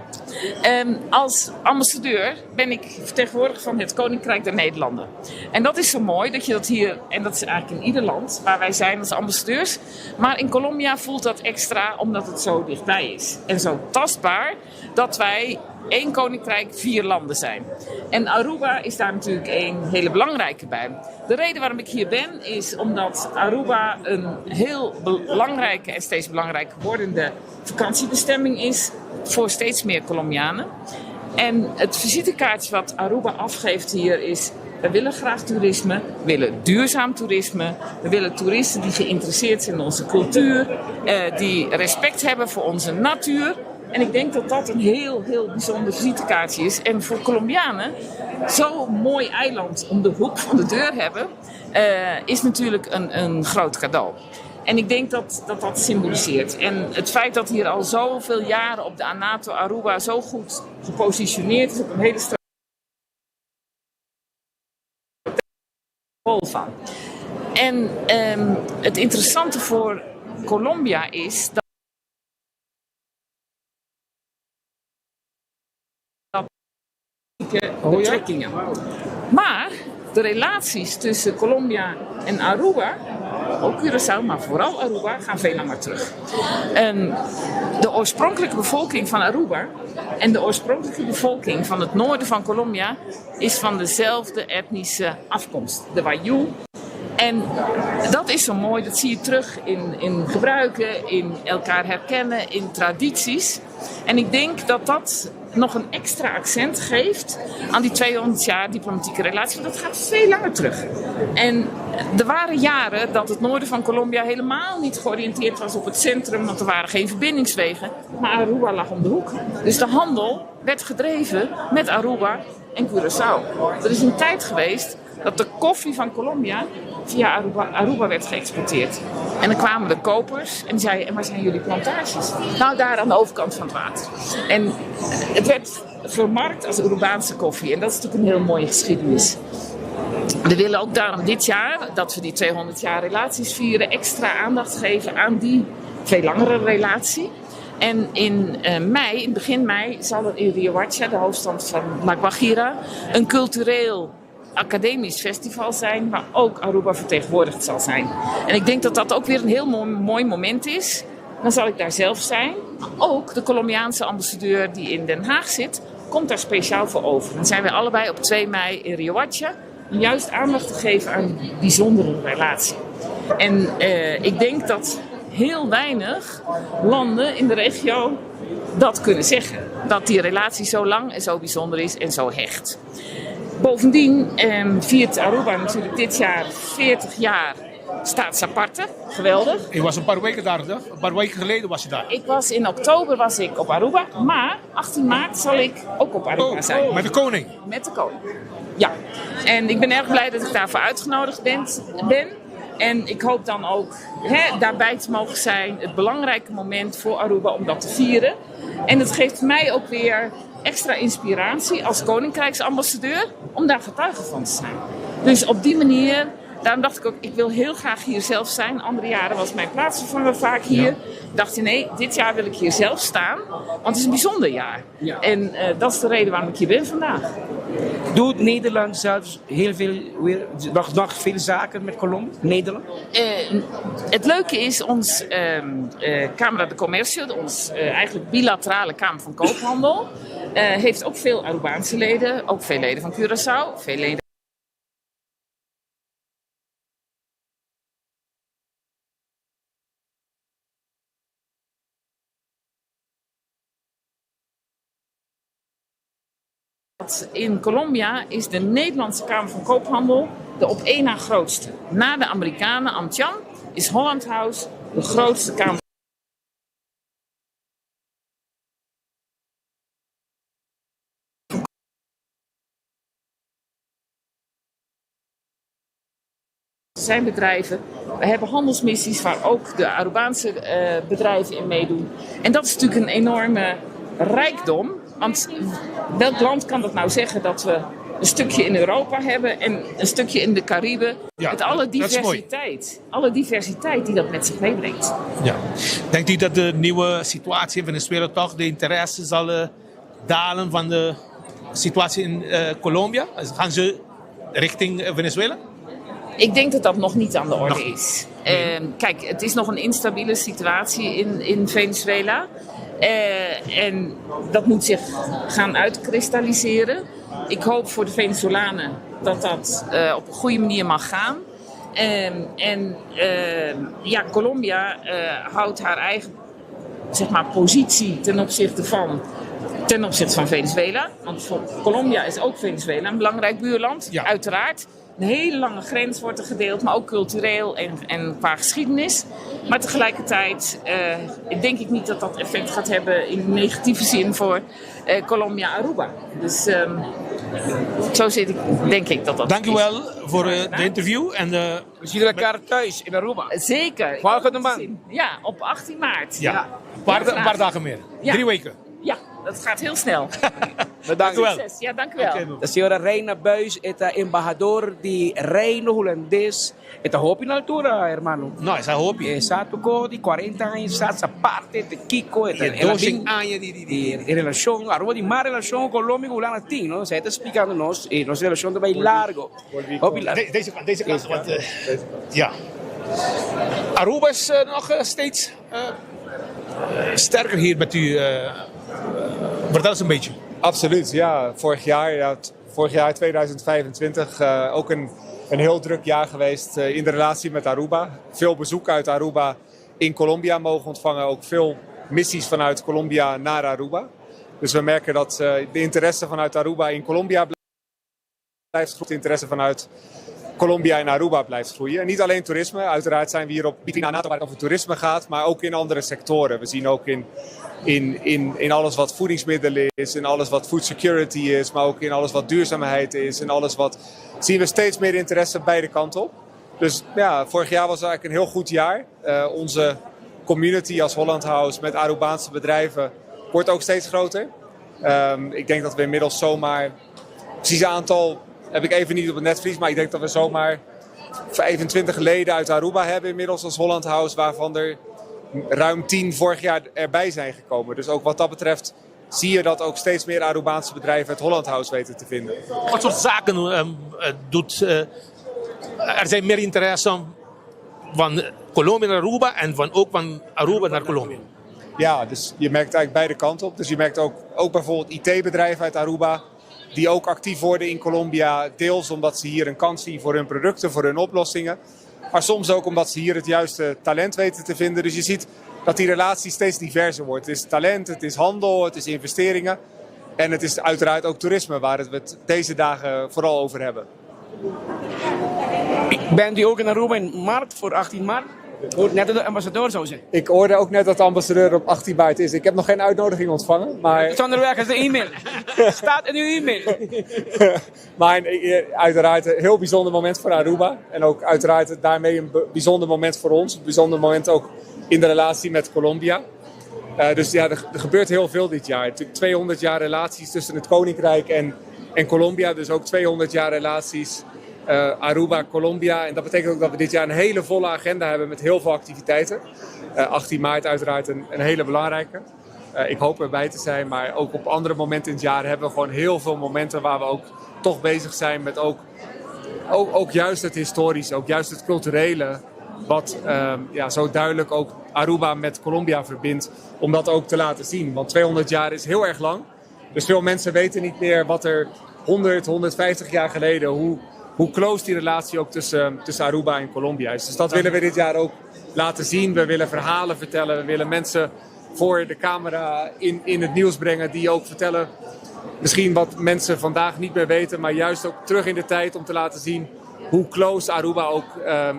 Um, als ambassadeur ben ik vertegenwoordiger van het Koninkrijk der Nederlanden. En dat is zo mooi dat je dat hier, en dat is eigenlijk in ieder land waar wij zijn als ambassadeurs. Maar in Colombia voelt dat extra omdat het zo dichtbij is. En zo tastbaar dat wij één koninkrijk, vier landen zijn. En Aruba is daar natuurlijk een hele belangrijke bij. De reden waarom ik hier ben is omdat Aruba een heel belangrijke en steeds belangrijker wordende vakantiebestemming is voor steeds meer Colombianen. En het visitekaartje wat Aruba afgeeft hier is we willen graag toerisme, we willen duurzaam toerisme, we willen toeristen die geïnteresseerd zijn in onze cultuur, eh, die respect hebben voor onze natuur. En ik denk dat dat een heel, heel bijzonder visitekaartje is. En voor Colombianen, zo'n mooi eiland om de hoek van de deur hebben, uh, is natuurlijk een, een groot cadeau. En ik denk dat dat, dat symboliseert. En het feit dat hier al zoveel jaren op de Anato Aruba zo goed gepositioneerd is op een hele van. En um, het interessante voor Colombia is dat Oh betrekkingen. Maar de relaties tussen Colombia en Aruba, ook Curaçao, maar vooral Aruba, gaan veel langer terug. En de oorspronkelijke bevolking van Aruba en de oorspronkelijke bevolking van het noorden van Colombia is van dezelfde etnische afkomst, de Wayuu. En dat is zo mooi, dat zie je terug in, in gebruiken, in elkaar herkennen, in tradities. En ik denk dat dat nog een extra accent geeft aan die 200 jaar diplomatieke relatie. Want dat gaat veel langer terug. En er waren jaren dat het noorden van Colombia helemaal niet georiënteerd was op het centrum, want er waren geen verbindingswegen. Maar Aruba lag om de hoek. Dus de handel werd gedreven met Aruba en Curaçao. Er is een tijd geweest dat de koffie van Colombia via Aruba, Aruba werd geëxporteerd. En dan kwamen de kopers en die zeiden, en waar zijn jullie plantages? Nou, daar aan de overkant van het water. En het werd vermarkt als Arubaanse koffie. En dat is natuurlijk een heel mooie geschiedenis. We willen ook daarom dit jaar, dat we die 200 jaar relaties vieren, extra aandacht geven aan die veel langere relatie. En in uh, mei, in begin mei, zal er in Riohacha, de hoofdstad van La Guajira, een cultureel academisch festival zijn waar ook Aruba vertegenwoordigd zal zijn. En ik denk dat dat ook weer een heel mooi, mooi moment is. Dan zal ik daar zelf zijn. Maar ook de Colombiaanse ambassadeur die in Den Haag zit, komt daar speciaal voor over. Dan zijn we allebei op 2 mei in Riohacha om juist aandacht te geven aan die bijzondere relatie. En uh, ik denk dat heel weinig landen in de regio dat kunnen zeggen. Dat die relatie zo lang en zo bijzonder is en zo hecht. Bovendien eh, viert Aruba natuurlijk dit jaar 40 jaar staatsaparte. Geweldig. Ik was een paar weken daar, toch? Een paar weken geleden was je daar. Ik was in oktober was ik op Aruba, maar 18 maart zal ik ook op Aruba oh, zijn. Oh, met de koning? Met de koning, ja. En ik ben erg blij dat ik daarvoor uitgenodigd ben. ben. En ik hoop dan ook hè, daarbij te mogen zijn. Het belangrijke moment voor Aruba om dat te vieren. En het geeft mij ook weer extra inspiratie als koninkrijksambassadeur om daar getuige van te zijn. Dus op die manier, daarom dacht ik ook, ik wil heel graag hier zelf zijn. Andere jaren was mijn plaatsvervanger vaak hier. Ja. Dacht ik, nee, dit jaar wil ik hier zelf staan, want het is een bijzonder jaar. Ja. En uh, dat is de reden waarom ik hier ben vandaag. Doet Nederland zelfs heel veel, weer, nog, nog veel zaken met Colombia? Nederland? Uh, het leuke is, ons uh, Camera de Comercio, ons eigenlijk bilaterale Kamer van Koophandel, heeft ook veel Arubaanse leden, ook veel leden van Curaçao, veel leden In Colombia is de Nederlandse Kamer van Koophandel de op één na grootste. Na de Amerikanen, AmCham, is Holland House de grootste Kamer zijn bedrijven. We hebben handelsmissies waar ook de Arubaanse uh, bedrijven in meedoen. En dat is natuurlijk een enorme rijkdom. Want welk land kan dat nou zeggen dat we een stukje in Europa hebben en een stukje in de Cariben? Ja, met alle diversiteit. Alle diversiteit die dat met zich meebrengt. Ja. Denkt u dat de nieuwe situatie in Venezuela toch de interesse zal uh, dalen van de situatie in uh, Colombia? Gaan ze richting Venezuela? Ik denk dat dat nog niet aan de orde nog. is. Uh, kijk, het is nog een instabiele situatie in, in Venezuela. Uh, en dat moet zich gaan uitkristalliseren. Ik hoop voor de Venezolanen dat dat uh, op een goede manier mag gaan. Um, en uh, ja, Colombia houdt haar eigen zeg maar, positie ten opzichte van, ten opzichte van Venezuela. Want voor Colombia is ook Venezuela een belangrijk buurland, ja. uiteraard. Een hele lange grens wordt er gedeeld, maar ook cultureel en, en qua geschiedenis. Maar tegelijkertijd uh, denk ik niet dat dat effect gaat hebben in negatieve zin voor uh, Colombia-Aruba. Dus um, Zo zit ik, denk ik dat dat Dank u is. wel voor eh, de interview. En, We zien elkaar thuis in Aruba. Zeker. Volgende maand. Ja, op 18 maart. Ja. Een paar, Heel een paar graag. dagen meer. Ja. Drie weken. Ja, dat gaat heel snel. Bedankt. Succes. Ja, dank u wel. De señora Reina Buis ta embahador di Reino Hulandes. E ta hopi na altura, hermano. No, e ta hopi. Exacto, ko di 40 aña, sa sa parte de Kiko. E E 12 aña di, di, di relacion, Aruba di mas relacion Colombia cu Hulanda tin, no? Zij ta explicando nos, e nos relacion ta bay largo. Hopi largo. De- deze kant, deze kant. Want, eh, ja. Aruba is eh, nog eh, steeds eh, sterker hier met u. eh, eh, vertel eens een beetje. Absoluut, ja. Vorig jaar, ja, vorig jaar 2025, ook een heel druk jaar geweest in de relatie met Aruba. Veel bezoek uit Aruba in Colombia mogen ontvangen. Ook veel missies vanuit Colombia naar Aruba. Dus we merken dat de interesse vanuit Aruba in Colombia blijft groeien. De interesse vanuit Colombia en Aruba blijft groeien. En niet alleen toerisme. Uiteraard zijn we hier op Vitrina NATO waar het over toerisme gaat, maar ook in andere sectoren. We zien ook in alles wat voedingsmiddelen is, in alles wat food security is, maar ook in alles wat duurzaamheid is, in alles wat zien we steeds meer interesse beide kanten op. Dus ja, vorig jaar was eigenlijk een heel goed jaar. Onze community als Holland House met Arubaanse bedrijven wordt ook steeds groter. Ik denk dat we inmiddels zomaar, precies aantal heb ik even niet op het netvlies, maar ik denk dat we zomaar 25 leden uit Aruba hebben inmiddels als Holland House, waarvan er ruim 10 vorig jaar erbij zijn gekomen. Dus ook wat dat betreft zie je dat ook steeds meer Arubaanse bedrijven het Holland House weten te vinden. Wat soort zaken doet... er zijn meer interesse van Colombia naar Aruba en van, ook van Aruba naar Colombia. Ja, dus je merkt eigenlijk beide kanten op. Dus je merkt ook bijvoorbeeld IT-bedrijven uit Aruba die ook actief worden in Colombia. Deels omdat ze hier een kans zien voor hun producten, voor hun oplossingen. Maar soms ook omdat ze hier het juiste talent weten te vinden. Dus je ziet dat die relatie steeds diverser wordt. Het is talent, het is handel, het is investeringen. En het is uiteraard ook toerisme, waar we het deze dagen vooral over hebben. Bent u ook in Aruba in maart, voor 18 maart? Ik hoorde net dat de ambassadeur zou zijn. Ik hoorde ook net dat de ambassadeur op 18 maart is. Ik heb nog geen uitnodiging ontvangen. Maar... Het is onderweg, is de e-mail. Staat in uw e-mail. Maar uiteraard een heel bijzonder moment voor Aruba. En ook uiteraard daarmee een bijzonder moment voor ons. Een bijzonder moment ook in de relatie met Colombia. Dus ja, er gebeurt heel veel dit jaar. Natuurlijk 200 jaar relaties tussen het Koninkrijk en Colombia. Dus ook 200 jaar relaties Aruba, Colombia. En dat betekent ook dat we dit jaar een hele volle agenda hebben met heel veel activiteiten. 18 maart uiteraard een hele belangrijke. Ik hoop erbij te zijn, maar ook op andere momenten in het jaar hebben we gewoon heel veel momenten waar we ook toch bezig zijn met ook juist het historische, ook juist het culturele. Wat ja, zo duidelijk ook Aruba met Colombia verbindt, om dat ook te laten zien. Want 200 jaar is heel erg lang. Dus veel mensen weten niet meer wat er 100, 150 jaar geleden, hoe close die relatie ook tussen Aruba en Colombia is. Dus dat willen we dit jaar ook laten zien. We willen verhalen vertellen. We willen mensen voor de camera in het nieuws brengen die ook vertellen misschien wat mensen vandaag niet meer weten, maar juist ook terug in de tijd om te laten zien hoe close Aruba ook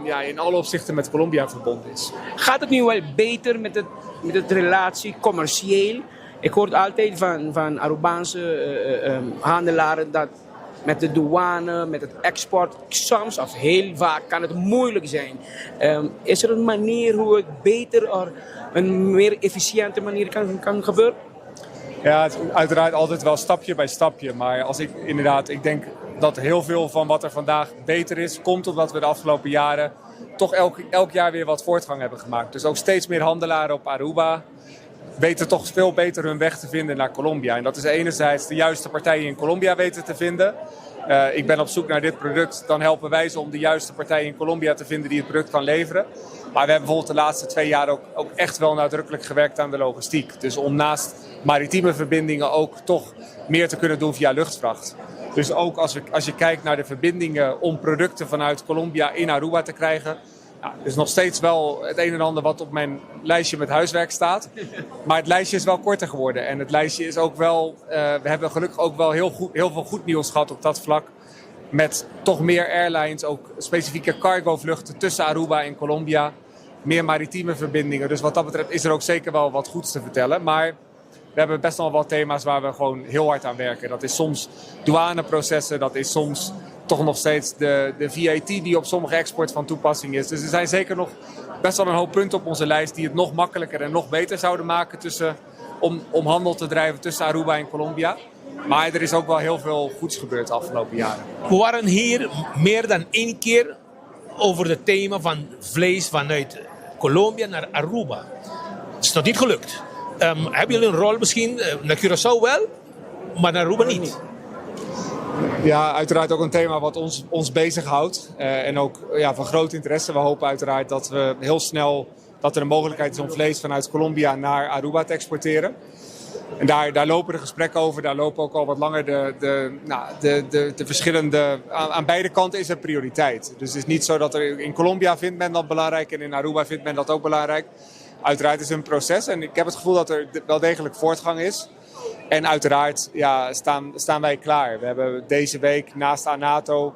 ja, in alle opzichten met Colombia verbonden is. Gaat het nu wel beter met het relatie commercieel? Ik hoor altijd van Arubaanse handelaren dat met de douane, met het export, soms of heel vaak kan het moeilijk zijn. Is er een manier hoe het beter of een meer efficiënte manier kan gebeuren? Ja, het is uiteraard altijd wel stapje bij stapje. Maar als ik inderdaad, ik denk dat heel veel van wat er vandaag beter is, komt omdat we de afgelopen jaren toch elk jaar weer wat voortgang hebben gemaakt. Dus ook steeds meer handelaren op Aruba weten toch veel beter hun weg te vinden naar Colombia. En dat is enerzijds de juiste partijen in Colombia weten te vinden. Ik ben op zoek naar dit product, dan helpen wij ze om de juiste partijen in Colombia te vinden die het product kan leveren. Maar we hebben bijvoorbeeld de laatste 2 jaar ook echt wel nadrukkelijk gewerkt aan de logistiek. Dus om naast maritieme verbindingen ook toch meer te kunnen doen via luchtvracht. Dus ook als je kijkt naar de verbindingen om producten vanuit Colombia in Aruba te krijgen. Nou, er is nog steeds wel het een en ander wat op mijn lijstje met huiswerk staat. Maar het lijstje is wel korter geworden. En het lijstje is ook wel. We hebben gelukkig ook wel heel veel goed nieuws gehad op dat vlak. Met toch meer airlines, ook specifieke cargo-vluchten tussen Aruba en Colombia. Meer maritieme verbindingen. Dus wat dat betreft is er ook zeker wel wat goeds te vertellen. Maar We hebben best nog wel thema's waar we gewoon heel hard aan werken. Dat is soms douaneprocessen, dat is soms toch nog steeds de, de VAT die op sommige export van toepassing is. Dus er zijn zeker nog best wel een hoop punten op onze lijst die het nog makkelijker en nog beter zouden maken tussen, om, om handel te drijven tussen Aruba en Colombia. Maar er is ook wel heel veel goeds gebeurd de afgelopen jaren. We waren hier meer dan één keer over het thema van vlees vanuit Colombia naar Aruba. Het is nog niet gelukt. Um, hebben jullie een rol misschien? Eh, naar Curaçao wel, maar naar Aruba niet. Ja, uiteraard ook een thema wat ons, ons bezighoudt. Uh, en ook ja, van groot interesse. We hopen uiteraard dat we heel snel dat er een mogelijkheid is om vlees vanuit Colombia naar Aruba te exporteren. En daar, daar lopen de gesprekken over. Daar lopen ook al wat langer de, de, nou, de, de, de verschillende. Aan, aan beide kanten is er prioriteit. Dus het is niet zo dat er in Colombia vindt men dat belangrijk en in Aruba vindt men dat ook belangrijk. Uiteraard is het een proces en ik heb het gevoel dat er wel degelijk voortgang is. En uiteraard ja, staan, staan wij klaar. We hebben deze week naast ANATO.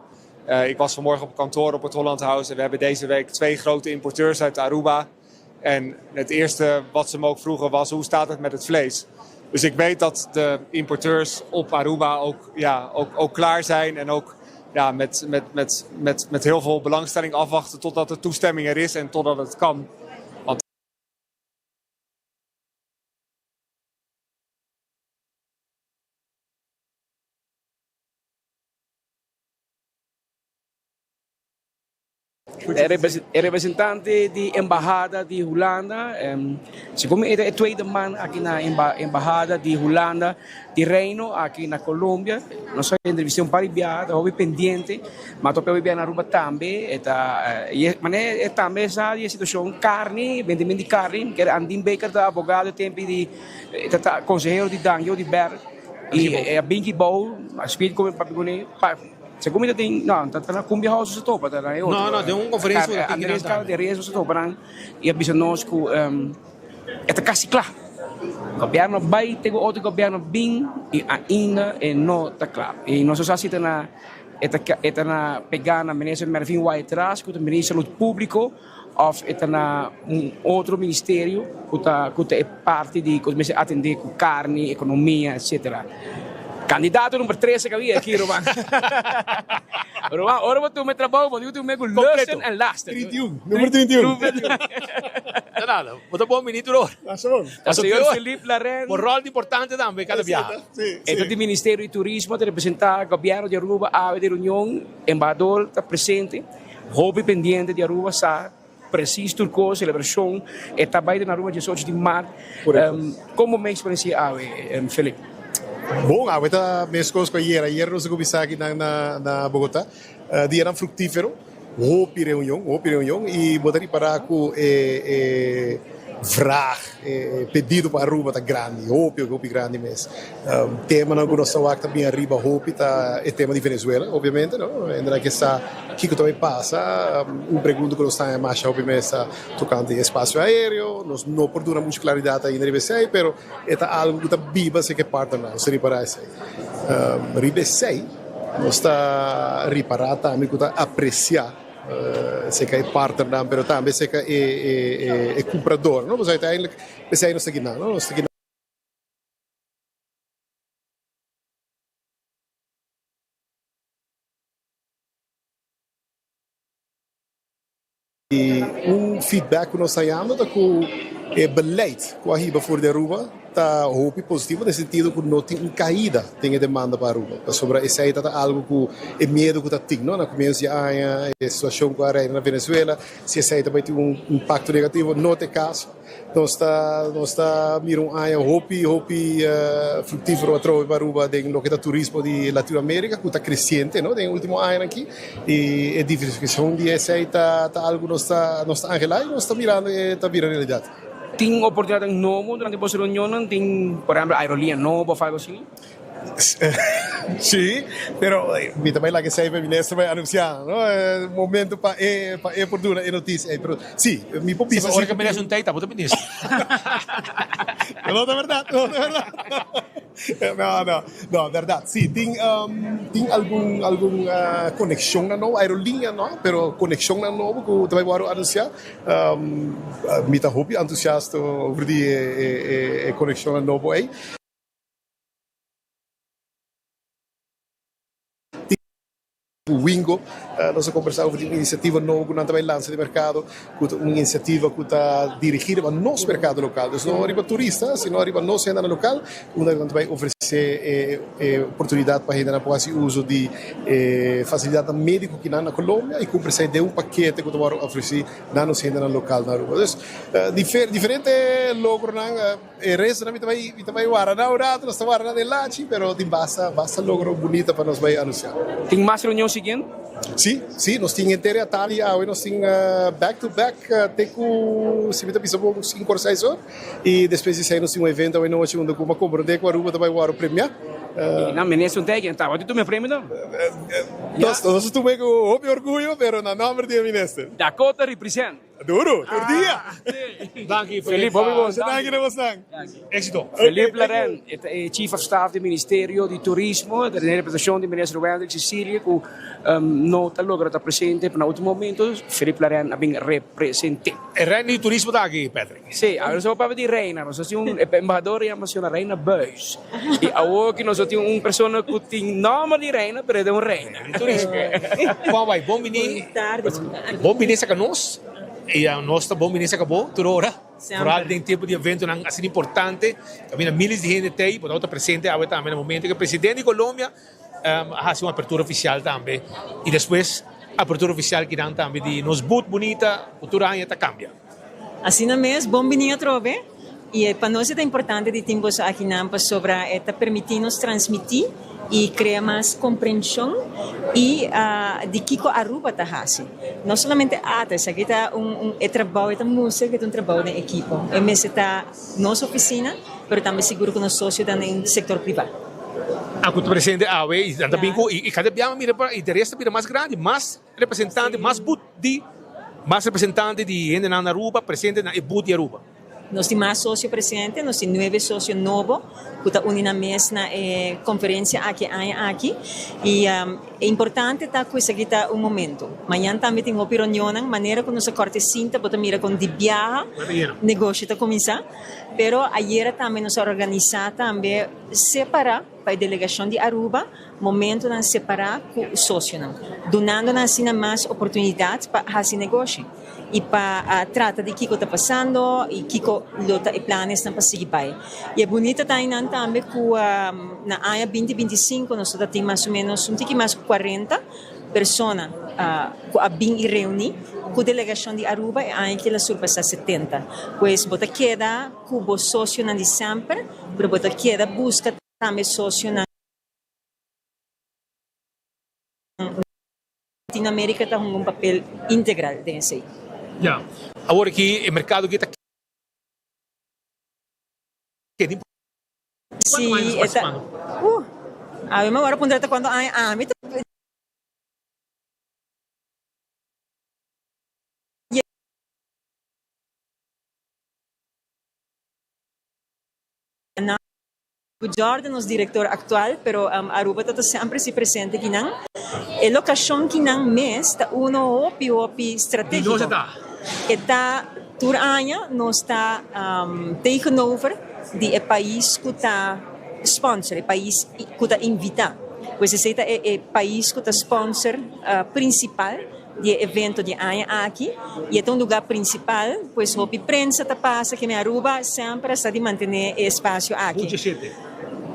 Uh, ik was vanmorgen op kantoor op het Holland House. En we hebben deze week twee grote importeurs uit Aruba. En het eerste wat ze me ook vroegen was: hoe staat het met het vlees? Dus ik weet dat de importeurs op Aruba ook, ja, ook, ook klaar zijn en ook ja, met, met, met, met, met heel veel belangstelling afwachten totdat de toestemming er is en totdat het kan. Want E representante di embahada di Hulanda, segun mi e ta e tweede man aki na embahada di Hulanda di Reino aki na Colombia. Nos a entrevist'é un par di biaha, ta hopi pendiente, ma tope hopi biaha na Aruba tambe. E ta, manera e tambe sa di e situacion carni, bendimento di carni, kere Andin Baker ta abogado e tempi di, ta consehero di Dangio di Ber, y e a binki bou, a spit come papia cune. Segun mi ta tin, no, ta na Cumbia House su topa, ta na e otro. No, no, den un conferencia ku ta tin Andres Carlos de Reyes su topa nan i a bisa nos ku e ta kasi kla. Gobierno bai te ku otro gobierno bin i ainda e no ta kla. I nos a sa si ta na e ta e ta na pega na minister Mervin Wyatt-Ras ku ta minister salud publico of e ta na un otro ministerio ku ta ku ta e parti di ku mester atende ku karni, ekonomia etcetera. Kandidato number trese ku habia aki Roman. Roman ora bo tuma e trabou bo tin ku tuma e ku lusten en lasten. 31, number 31. Ta nada, bo ta bon bini tur ora. Señor Philippe Laren. Bo rol ta importante tambe kada biaha. E ta di Ministerio di Turismo ta representa Gobierno di Aruba awe den reunion, embahador ta presente. Hopi pendiente di Aruba sa precies tur cos, celebracion e ta bay den Aruba diesocho di maart. Con bo mes experiencia awe, Philip? Bon, awe ta mescos cu ayer. Ayer nos a cuminsa aki nan na Bogota. Dianan fructifero, hopi reunion, hopi reunion y bo ta ripara cu e vraag, e pedido pa Aruba ta grandi, hopi, hopi grandi mes. Temanan ku nos ta wak ta bin ariba hopi ta e tema di Venezuela, obviamente, no? Hendenan ke sa kiko ta bai pasa. Un pregunta ku nos ta haña masha hopi mes ta tokante e espasio aereo. Nos no por duna muchu klaridat ainda riba esei, pero e ta algu ku ta biba si ke partnernan. Nos ta ripará esei. Riba esei nos ta ripará tambe ku ta apresiá Serka e partnernan, pero tambe serka e kumprador, no? Pasobra uiteindelijk esei nos ta gina, no? Nos ta gina. I un feedback ku nos ta hayando ta ku e beleid ku a hiba for di Aruba ta hopi positivo den sentido ku no tin un kaida den e demanda pa Aruba. Pasobra esei ta ta algu ku e miedu ku ta tin no na komienso di aña, e situashon ku a reina na Venezuela, si esei ta bai tin un impakto negativo, no ta e kaso. Nos ta nos ta mira un aña hopi hopi fructifero atrobe pa Aruba den loke ta turismo di Latinoamerica cu ta creciente no den e ultimo añanan aki y e diversificacion di esey ta ta algo nos ta nos ta angela y nos ta mirando e ta bira realidad. Tin oportunidadnan nobo durante boso reunionnan? Tin por ehempel aerolinea nobo of algo asina? Sí, pero mi ta bai laga esei pa e minister bai anuncia, no? E momento pa e pa e por duna e noticia ei, pero sí, mi por bisa sí. Ora ke minister un tei ta bo ta minister. No ta berdad, no ta berdad. No, no, no, berdad. Sí, tin, tin algun, algun conexionnan nobo, aerolínea no, pero conexionnan nobo cu ta bay worde anuncia. Mi ta hopi entusiasta over di e conexionnan nobo ey. Ku Wingo nos a kombersá over di un inisiativa nobo ku nan ta bai lansa den merkado, ku ta un inisiativa ku ta dirigí riba nos merkado lokal. Dus no riba turista, sino riba nos hendenan lokal, unda nan ta bai ofresé e oportunidat pa hendenan por hasi uso di e fasilidatnan médiko ki nan na Colombia i kumpra esei den un pakete ku ta wòrdu ofresí na nos hendenan lokal na Aruba. Dus diferente logronan. E restonan mi ta bai mi ta bai wara nan un rato, nos ta wara nan den lachi, pero tin basta basta logro bunita pa nos bai anuncia. Tin mas reunion siguiendo? Si, si, nos tin henter e atardi awe nos tin back to back te cu si mi ta bisa bon cinco or seis or y despues di esey nos tin un evento awe nochi unda cu mi a comprende cu Aruba ta bai wòrdu premia. Y nan minister un teken tabata di tuma e premio dan? Nos nos a tuma e cu hopi orguyo pero na nomber di e minister. Dakota represent. Duro, tur dia. Danki Felipe, hopi bon. Danki na bosnan. Exito. Felipe Laren, e ta e Chief of Staff di Ministerio di Turismo, e ta den representacion di Minister Wendrick Cecilia cu no ta logra ta presente, pero na ultimo momento Felipe Laren a bin represente. E reina di turismo ta aki, Patrick. Si, awe nos a papia di reina, nos a tin un embahador yama señora Reina Buis. Y awor ki nos a tin un persona cu tin nomber di reina, pero e ta un reina di turismo. Con a bay? Bon bini. Bon bini saca nos y nos ta bon bini saca bo tur ora. Vooral den tempo di eventonan asina importante. Caminda miles di hende t'ey, bo tabata presente awe tambe na momento cu e presidente di Colombia a haci un apertura oficial tambe. Y despues apertura oficial kinan tambe di nos boot bunita cu tur aña ta cambia. Asina mes, bon bini atrobe. I pa nos e ta importante di tin boso akinan pasobra e ta permití nos transmití i krea mas komprenshon i di kiko Aruba ta hasi. No solamente ata, esaki ta un e trabou, e ta mustra ku e ta un trabou den ekipo. E mester ta nos ofisina, pero tambe sigur ku nos sosionan den sektor privá. A ku ta presente awe i nan ta bin ku i kada biaha mira pa interes ta bira mas grandi, mas representante, mas but di mas representante di hendenan na Aruba presente na e but di Aruba. Nos tin mas sosio presente, nos tin nuebe sosio nobo ku ta uni nan mes na e konferensia aki e aña aki. I e importante ta ku esaki ta un momento. Mañan tambe tin hopi reunionnan, manera ku nos a kòrta e sinta bo ta mira kon di biaha negoshi ta kuminsá. Pero ayera tambe nos a organisá tambe separá pa e delegashon di Aruba momentonan separá ku sosionan, dunando nan asina mas oportunidat pa hasi negoshi. i pa trata di kiko ta pasando i kiko lo ta e planesnan pa sigui bai. I e bunita ta einan tambe ku na aña binti 25 nos ta tin mas o menos un tiki mas ku 40 persona ku a bin i reuní ku delegashon di Aruba e aña aki el a surpasá 70. Pues bo ta keda ku bo sosionan di semper pero bo ta keda buska tambe sosionan. Latinoamérica ta hunga un papel integral den esei. Ya. Awor aki e merkado aki ta keda importante. Si, e ta. Uh! Awe mi awor a puntra ta kuantu aña ami ta. Jordan nos director actual, pero Aruba ta ta semper si presente kinan. E locacion kinan mes ta uno hopi hopi strategico. E ta tur aña nos ta tegenover di e pais cu ta sponsor, e pais cu ta invita. Pues esey ta e pais cu ta sponsor principal. Di e evento di aña aki y e ta un lugar principal, pues hopi prensa ta pasa keme Aruba semper a sa di mantene e espacio aki. Mucho shete.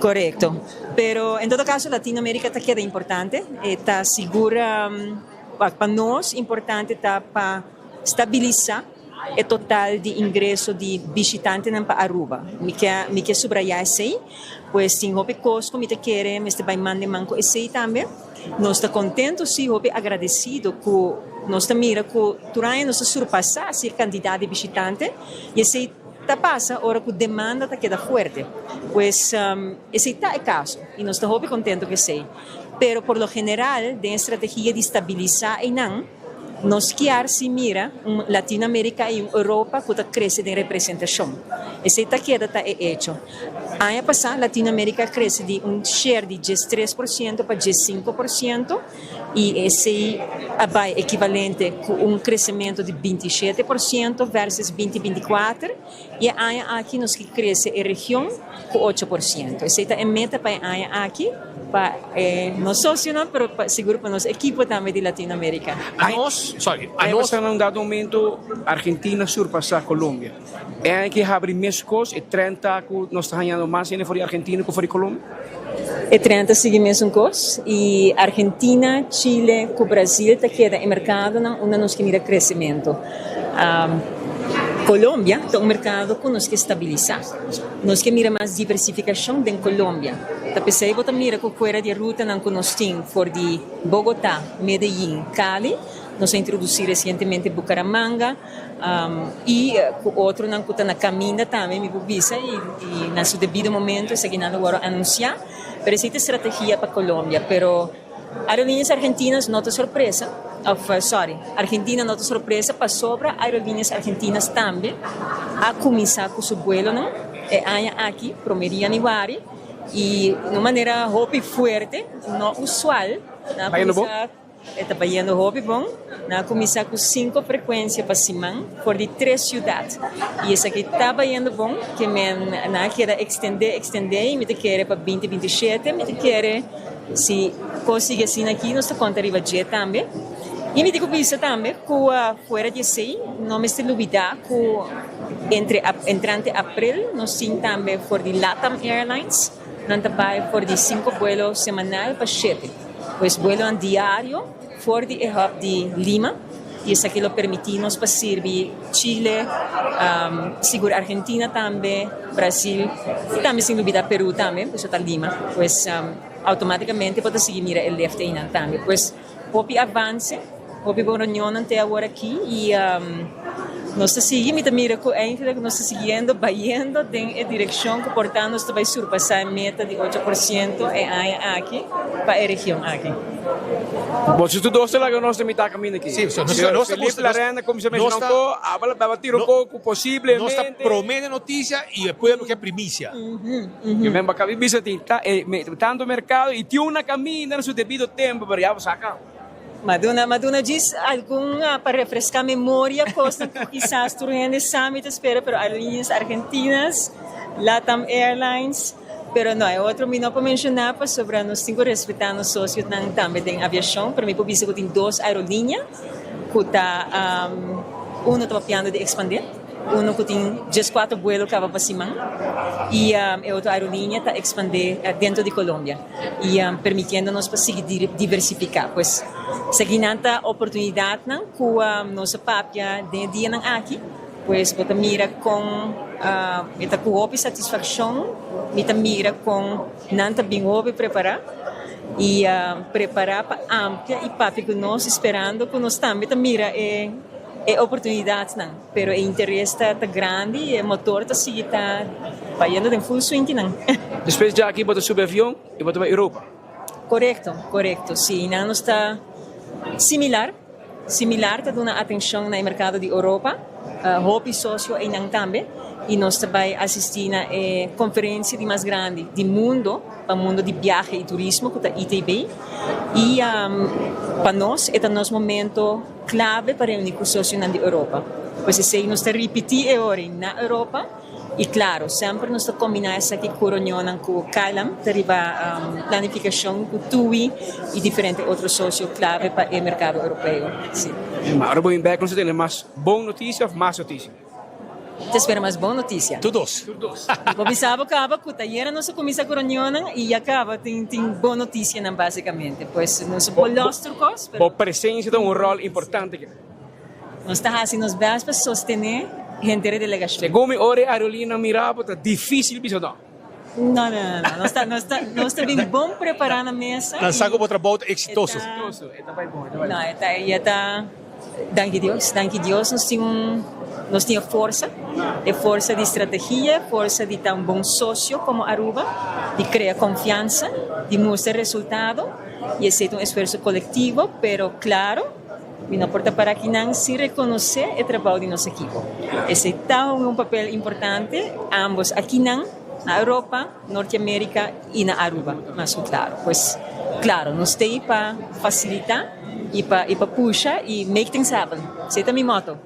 Corecto. Pero en todo caso Latino America ta keda importante, e ta sigur pa nos importante ta pa stabilisa e total di ingreso di bishitantenan pa Aruba. Mi ke mi ke subraya esey, pues tin hopi cos cu mi ta kere mester bay man den man cu esey tambe. Nos ta contento si, hopi agradecido cu nos ta mira cu tur aña nos ta surpasa si e cantidad di bishitante y esey ta pasa ora cu demanda ta keda fuerte. Pues esey ta e caso y nos ta hopi contento cu esey. Pero por lo general den e strategia di stabilisa eynan. Nos kier si mira un Latinoamerica y un Europa cu ta crece den representacion. Esey ta keda ta e hecho. Aña pasa Latinoamerica a crece di un share di 13% pa 15% y esey a bay equivalente cu un crecemento di 27% versus 2024 y e aña aki nos ke crece e region cu 8%. Esey ta e meta pa e aña aki pa e nos socionan pero pa sigur pa nos ekipo tambe di Latinoamerica. Anos, sorry, Aña anos. pasá na un dado momento Argentina surpasá Colombia. E aña aki habri meskos, e trend ta ku nos ta hañando mas hende for di Argentina ku for di Colombia? E trend ta sigui mesun kos i Argentina, Chile ku Brasil ta keda e merkadonan unda nos ke mira kresementu. Colombia ta un merkado ku nos ke stabilisá. Nos ke mira mas diversifikashon den Colombia. Ta p'esei bo ta mira ku fuera di e rutanan ku nos tin for di Bogotá, Medellín, Cali, nos a introdusí resientemente Bucaramanga i ku otronan ku ta na kaminda tambe mi por bisa i na su debido momento esakinan lo wòrdu anunsiá. Pero esei ta e strategia pa Colombia. Pero Aerolíneas Argentinas no ta sorpresa, of sorry, Argentina no ta sorpresa pasobra Aerolíneas Argentinas tambe a cuminsa cu su buelonan e aña aki, prome di januari, y na un manera hopi fuerte, no usual, nan a cuminsa, e ta bayendo hopi bon, nan a cuminsa cu cinco frecuencia pa siman for di tres ciudad, y esaki ta bayendo bon, ke men nan a keda extende, extende, y mi ta kere pa binti 27, mi ta kere. Si kos sigui asina aki nos ta konta riba dje tambe. I mi tin ku bisa tambe ku fuera di esei no mester lubidá ku entre entrante aprel nos tin tambe for di Latam Airlines nan ta bai for di sinku buelo semanal pa shete. Pues buelonan diario for di e hub di Lima i esaki lo permití nos pa sirbi Chile, sigur Argentina tambe, Brasil i tambe sin lubidá Peru tambe, pasobra ta Lima. Pues automáticamente bo ta sigui mira e lift einan tambe. Pues hopi avance, hopi bon reunionnan te awor aki i nos ta sigui, mi ta mira ku eigenlijk nos ta siguiendo bayendo den e direkshon ku por ta nos ta bai surpasá e meta di 8% e aña aki pa e region aki. Bo si tur dos ta laga nos na mitá kaminda aki. Sí, so nos, nos ta Felipe Larena kuminsá menshoná un ko, abla baba tira un ko ku posiblemente. Nos ta promé den notisia i e pueblo ke primisia. Yo men baka bisa tin ta e tanto merkado i tin un na kaminda na su debido tempo pero ya bo saka. Maduna maduna djis algun pa refreská memoria kosnan ku kisas tur hende sa mi ta spera pero Aerolíneas Argentinas, Latam Airlines pero no e otro mi no por menshoná pasobra nos tin ku respetá nos sosionan tambe den aviashon pero mi por bisa ku tin dos aerolínea ku ta uno ta papiando di ekspandé. Uno cu tin 14 vuelo caba pa siman y e otro aerolinea ta expande dentro di Colombia y permitiendo nos pa sigui diversifica. Pues esaki nan ta oportunidadnan cu nos a papia den e dianan aki. Pues bo ta mira con e ta cu hopi satisfaccion mi ta mira con nan ta bin hopi prepara y prepara pa amplia y papia cu nos esperando cu nos tambe ta mira e E oportunidadnan, pero e interes ta ta grandi y e motor ta sigui ta bayendo den full swing kinan. Despues dja aki bo ta subi avion y bo ta bai Europa. Corecto, corecto, si. Nan nos ta similar, similar ta duna atencion na e mercado di Europa, hopi socio eynan tambe y nos ta bai asisti na e conferencia di mas grandi di mundo pa mundo di biahe y turismo cu ta ITB y pa nos e ta nos momento Clave pa reuni cu socionan di Europa. Pues esey nos ta ripiti e ora na Europa y claro, semper nos ta combina esaki cu reunionnan cu KLM ta riba planificacion cu TUI y diferente otro socio clave pa e mercado Europeo. Si. Ma ora bo bin bek nos ta tene mas bon noticia of mas noticia? Ta spera mas bon noticia. Tur dos. Tur dos. Bo bisa bo caba cu ta yera nos a cuminsa cu reunionnan y ya caba tin tin bon noticianan basicamente. Pues nos a por los tur cos pero. Bo presencia ta un rol importante aki. Nos ta haci nos best pa sostene henter e delegacion. Segun mi ora e aerolina mira bo ta dificil bisa no. No no no no nos ta nos ta nos ta bin bon prepara na mesa. Nan sa cu bo trabou ta exitoso. Exitoso e ta bay bon e ta bay bon. No e ta e ta. Danki Dios, danki Dios nos tin un nos tin e forsa, e forsa di strategia, e forsa di ta un bon socio como Aruba, di crea confiansa, di mustra resultado y esey ta un esfuerso colectivo, pero claro. Mi no por ta para akinan sin rekonosé e trabou di nos ekipo. Esei ta hunga un papel importante ambos akinan na Europa, Norteamerica y na Aruba, mas cu claro. Pues, claro, nos t'ey pa facilita y pa y pa pusha y make things happen. Esey ta mi motto.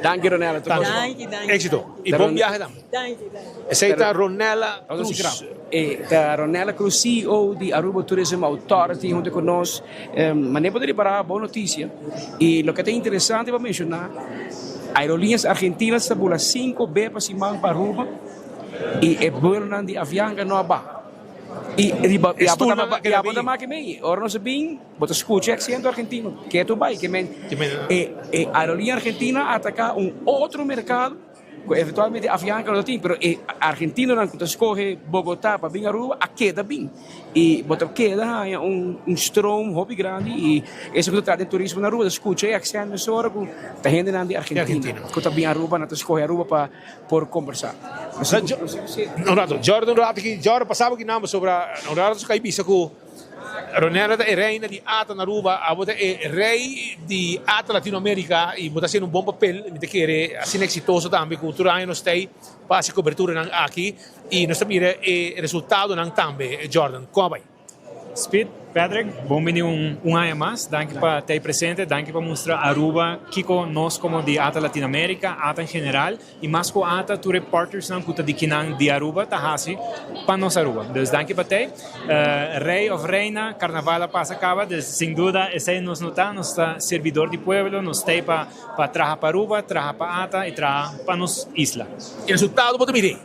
Danki Ronella. Danki, danki. Éxito y bon viaje tambe. Danki, danki. Esey ta Ronella Cruz. E ta Ronella Cruz, CEO di Aruba Tourism Authority hunto cu nos. Manera bo ta ripara bon noticia y loke ta interesante pa menciona, Aerolíneas Argentinas ta bula cinco be pa siman pa Aruba y e buelonan di Avianca no a baha. Y riba y abo ta maki mei, ora nos a bin bo ta scucha e acento argentino, ketu bay, ke men e e aerolínea argentina a ataca un otro mercado cu eventualmente Avianca lo ta tin, pero e argentinonan cu ta scoge Bogota pa bin Aruba a keda bin y bo ta keda haña un un stroom hopi grandi y eso cu ta trata den turismo na Aruba ta scucha e accent mesora cu ta hendenan di Argentina cu ta bin Aruba nan ta scoge Aruba pa por kombersá. Un rato, Jordan un rato aki, Jordan pasaba aki nan pasobra un rato su kai bisa ku Ronella ta e reina di ata na Aruba, abo ta e rei di ata Latinoamerica i bo ta hasiendo un bon papel, mi ta kere asina eksitoso tambe ku tur aña nos ta ei pa hasi koberturanan aki i nos ta mira e resultadonan tambe, Jordan, kon a bai? Speed, Patrick, bon bini un un aña mas. Danki pa ta ei presente, danki pa mustra Aruba kiko nos komo di ata Latinoamerica, ata en general y mas ku ata tur e partnersnan ku ta di kinan di Aruba ta hasi pa nos Aruba. Dus danki pa t'ei. Rey of reina, carnaval a pasa kaba, dus sin duda esei nos no ta, nos ta sirbidor di pueblo, nos t'ei pa pa traha pa Aruba, traha pa ata y traha pa nos isla. E resultado bo ta mira ei?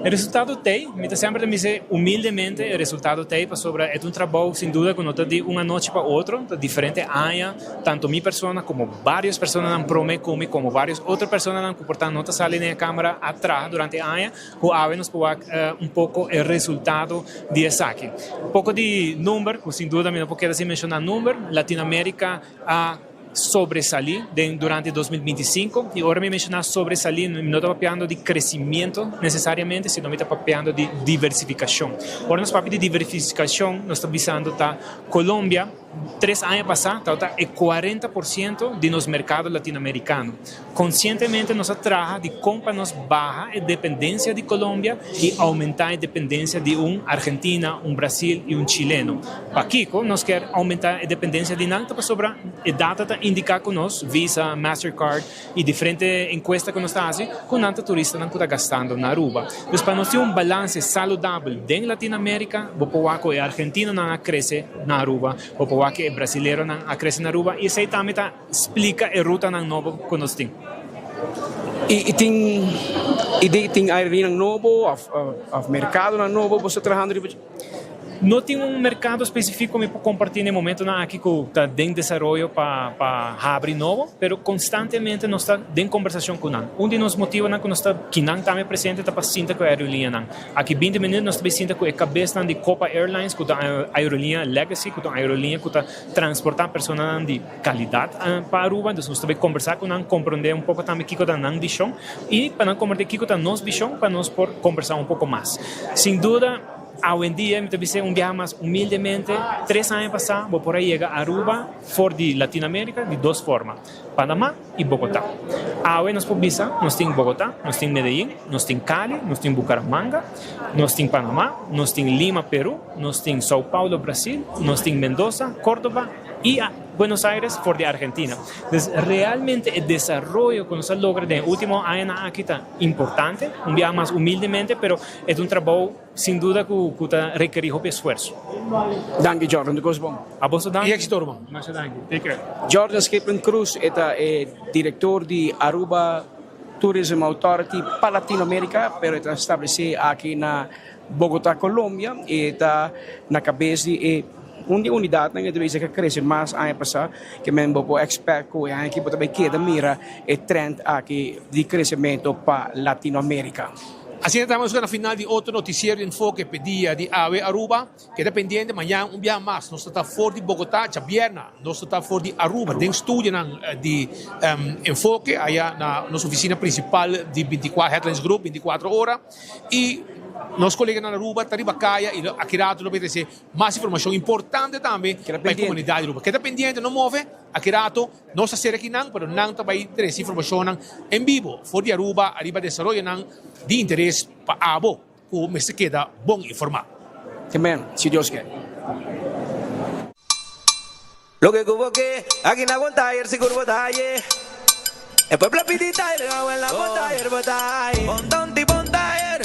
E resultado t'ei, mi ta semper ta bisa humildemente e resultado t'ei pasobra e ta un trabou sin duda ku no ta di un anochi pa otro, ta diferente aña, tanto mi persona komo varios personanan prome ku mi komo varios otro personanan ku por ta no ta sali den e kamera a traha durante e aña ku awe nos por wak un poko e resultado di esaki. Poko di number ku sin duda mi no por keda sin menshoná number, Latinoamerica a. sobresalí den durante 2025 y ora mi menciona sobresalí mi no ta papiando di crecimiento necesariamente sino mi ta papiando di diversificacion. Ora nos papia di diversificacion nos ta bisando ta Colombia tres aña pasa tabata e cuarenta por ciento di nos mercado latinoamericano. Conscientemente nos a traha di con pa nos baha e dependencia di Colombia y aumenta e dependencia di un Argentina, un Brasil y un Chileno. Pakico nos kier aumenta e dependencia di nan? Ta pasobra e data ta indica cu nos, Visa, Mastercard y diferente encuesta cu nos ta haci, cu nan ta turistanan cu ta gastando na Aruba. Dus pa nos tin un balance saludabel den Latinoamerica, bo por wak cu e Argentinonan a crece na Aruba, bo por wak cu e Brasileronan a crece na Aruba y esey tambe ta Splika e rutanan nobo ku nos tin. I tin idea tin aerolíneanan nobo òf òf merkadonan nobo boso ta trahando riba dje? No tin un merkado spesifiko mi por kompartí na e momentonan aki ku ta den desaroyo pa pa habri nobo, pero konstantemente nos ta den kombersashon ku nan. Un di nos motibonan ku nos ta kinan tambe presente ta pa sinta ku e aerolíneanan. Aki binti minüt nos ta bai sinta ku e kabesnan di Copa Airlines ku ta aerolínea Legacy ku ta un aerolínea ku ta transportá personanan di kalidat pa Aruba, entonces nos ta bay kombersá ku nan, komprondé un poko tambe kiko ta nan vishon i pa nan komprondé kiko ta nos vishon pa nos por kombersá un poko mas. Sin duda, awendia mi ta bis'é un biaha mas humildemente, tres aña pasá bo por a yega Aruba for di Latinoamérika di dos forma, Panamá i Bogotá. Awe nos por bisa nos tin Bogotá, nos tin Medellín, nos tin Cali, nos tin Bucaramanga, nos tin Panamá, nos tin Lima, Perú, nos tin São Paulo, Brasil, nos tin Mendoza, Córdoba i Buenos Aires for di Argentina. Dus realmente e desaroyo ku nos a logra den e último añanan aki ta importante, un biaha mas humildemente, pero e ta un trabou sin duda ku ku ta rekerí hopi esfuerso. Danki Jordan, tur kos bon. A boso danki. I éxito ruman. Masha danki. Take care. Jordan Schipman Cruz e ta e direktor di Aruba Tourism Authority pa Latinoamerica, pero e ta establesé aki na Bogotá, Colombia. E ta na kabes di e un di e unidatnan e ta bisa ku a krese mas aña pasá, ke men bo por expect ku e aña aki bo ta bai keda mira e trend aki di kresementu pa Latinoamerica. Asina ta nos na final di otro noticiero di Enfoke p'e dia di awe Aruba. Keda pendiente mañan un biaha mas nos ta ta for di Bogota, djabièrna nos ta ta for di Aruba den studionan di Enfoke aya na nos oficina principal di 24 Headlines Group 24 ora y nos coleganan na Aruba ta riba caya y aki rato lo bay trece mas informacion importante tambe pa e comunidad di Aruba. Keda pendiente no move aki rato. Nos ta ser akinan, pero nan ta bai trese informashonnan en bibo for di Aruba ariba desaroyonan di interes pa abo ku mester keda bon informá. Amen, si Dios ke. Loke ku bo ke, aki na bon tayer sigur bo ta haye. E pueblo a pidi tayer, awe na bon tayer bo ta haye. Bon tonti bon tayer,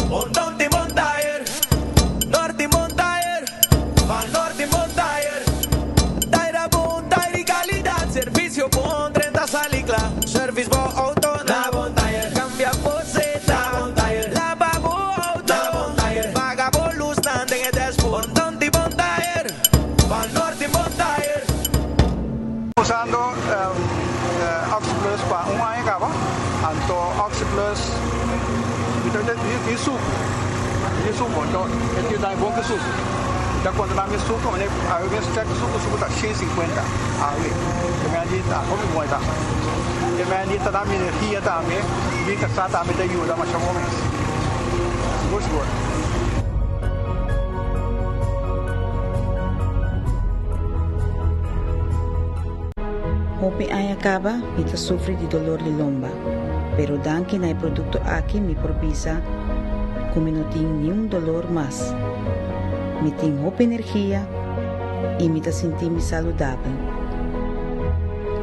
bon tonti bon tayer, norti bon tayer, pa norti bon tayer. Taira bon, taira di calidad, servicio bon, tren ta sali cla. Service bo auto na bon tayer, cambia bo zeta na bon tayer, laba bo auto na bon tayer, paga bo luznan den e dashboard. Bon tonti bon tayer, van Norte bon tayer. Usando Oxi Plus pa un aña caba, anto Oxi Plus mi ta di sucu, di sucu, anto e tin dami bon ki sucu. Mi ta conta dami sucu, mane awe mes check sucu, sucu ta shen sinkuenta awe. E mei di ta hopi bon e ta. E mei di ta dami energia tambe, mi casa tambe ta yuda masha bon mes. Sigur sigur. Hopi aña caba mi ta sufri di dolor di lomba, pero danki na e producto aki mi por bisa cu mi no tin niun dolor mas. Mi tin hopi energia y mi ta sinti mi saludabel.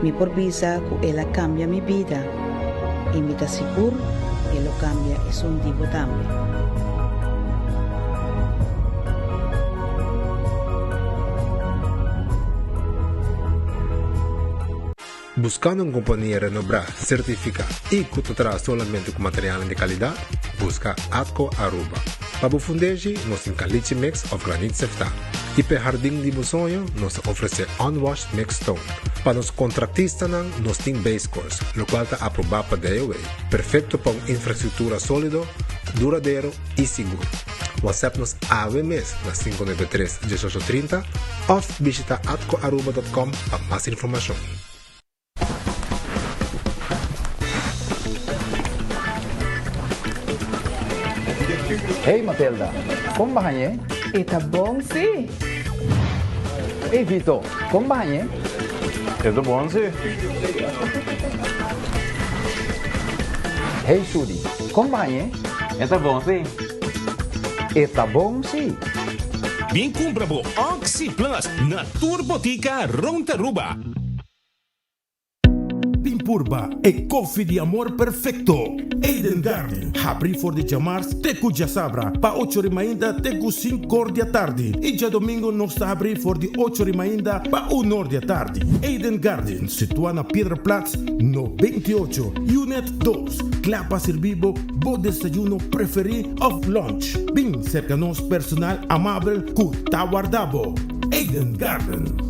Mi por bisa cu el a cambia mi bida y mi ta sigur e lo cambia esun di bo tambe. Buscando un compania renombra, certifica y cu ta traha solamente cu materialnan di calidad? Busca Atco Aruba. Pa bo fundeshi, nos tin caliche mix of granit seftá. Y p'e hardin di bo soño, nos ta ofrece unwashed mixed stone. Pa nos contractistanan, nos tin base course, locual ta aproba pa DOW, perfecto pa un infrastructura solido, duradero y sigur. WhatsApp nos awe mes na 593 1830 of bishita atcoaruba.com pa mas informacion. Hey Matilda, kon ba hañ'é? E ta bon sí! Hey Vito, kon ba hañ'é? E ta bon sí! Hey Sudi, kon ba hañ'é? E ta bon sí! E ta bon sí! Bin kumpra bo Oxi Plus na tur botika rond Aruba. Bin purba e koffie di amor perfecto. Eden Garden, habri for di djamars te ku djasabra pa ocho ri mainta te ku sinkor di atardi i djadomingo nos ta habri for di ocho ri mainta pa unor di atardi. Eden Garden, situa na Piedraplaats no 28, Unit dos, kla pa sirbi bo bo desayuno preferi of lunch. Bin serka nos personal amabel ku ta warda bo. Eden Garden.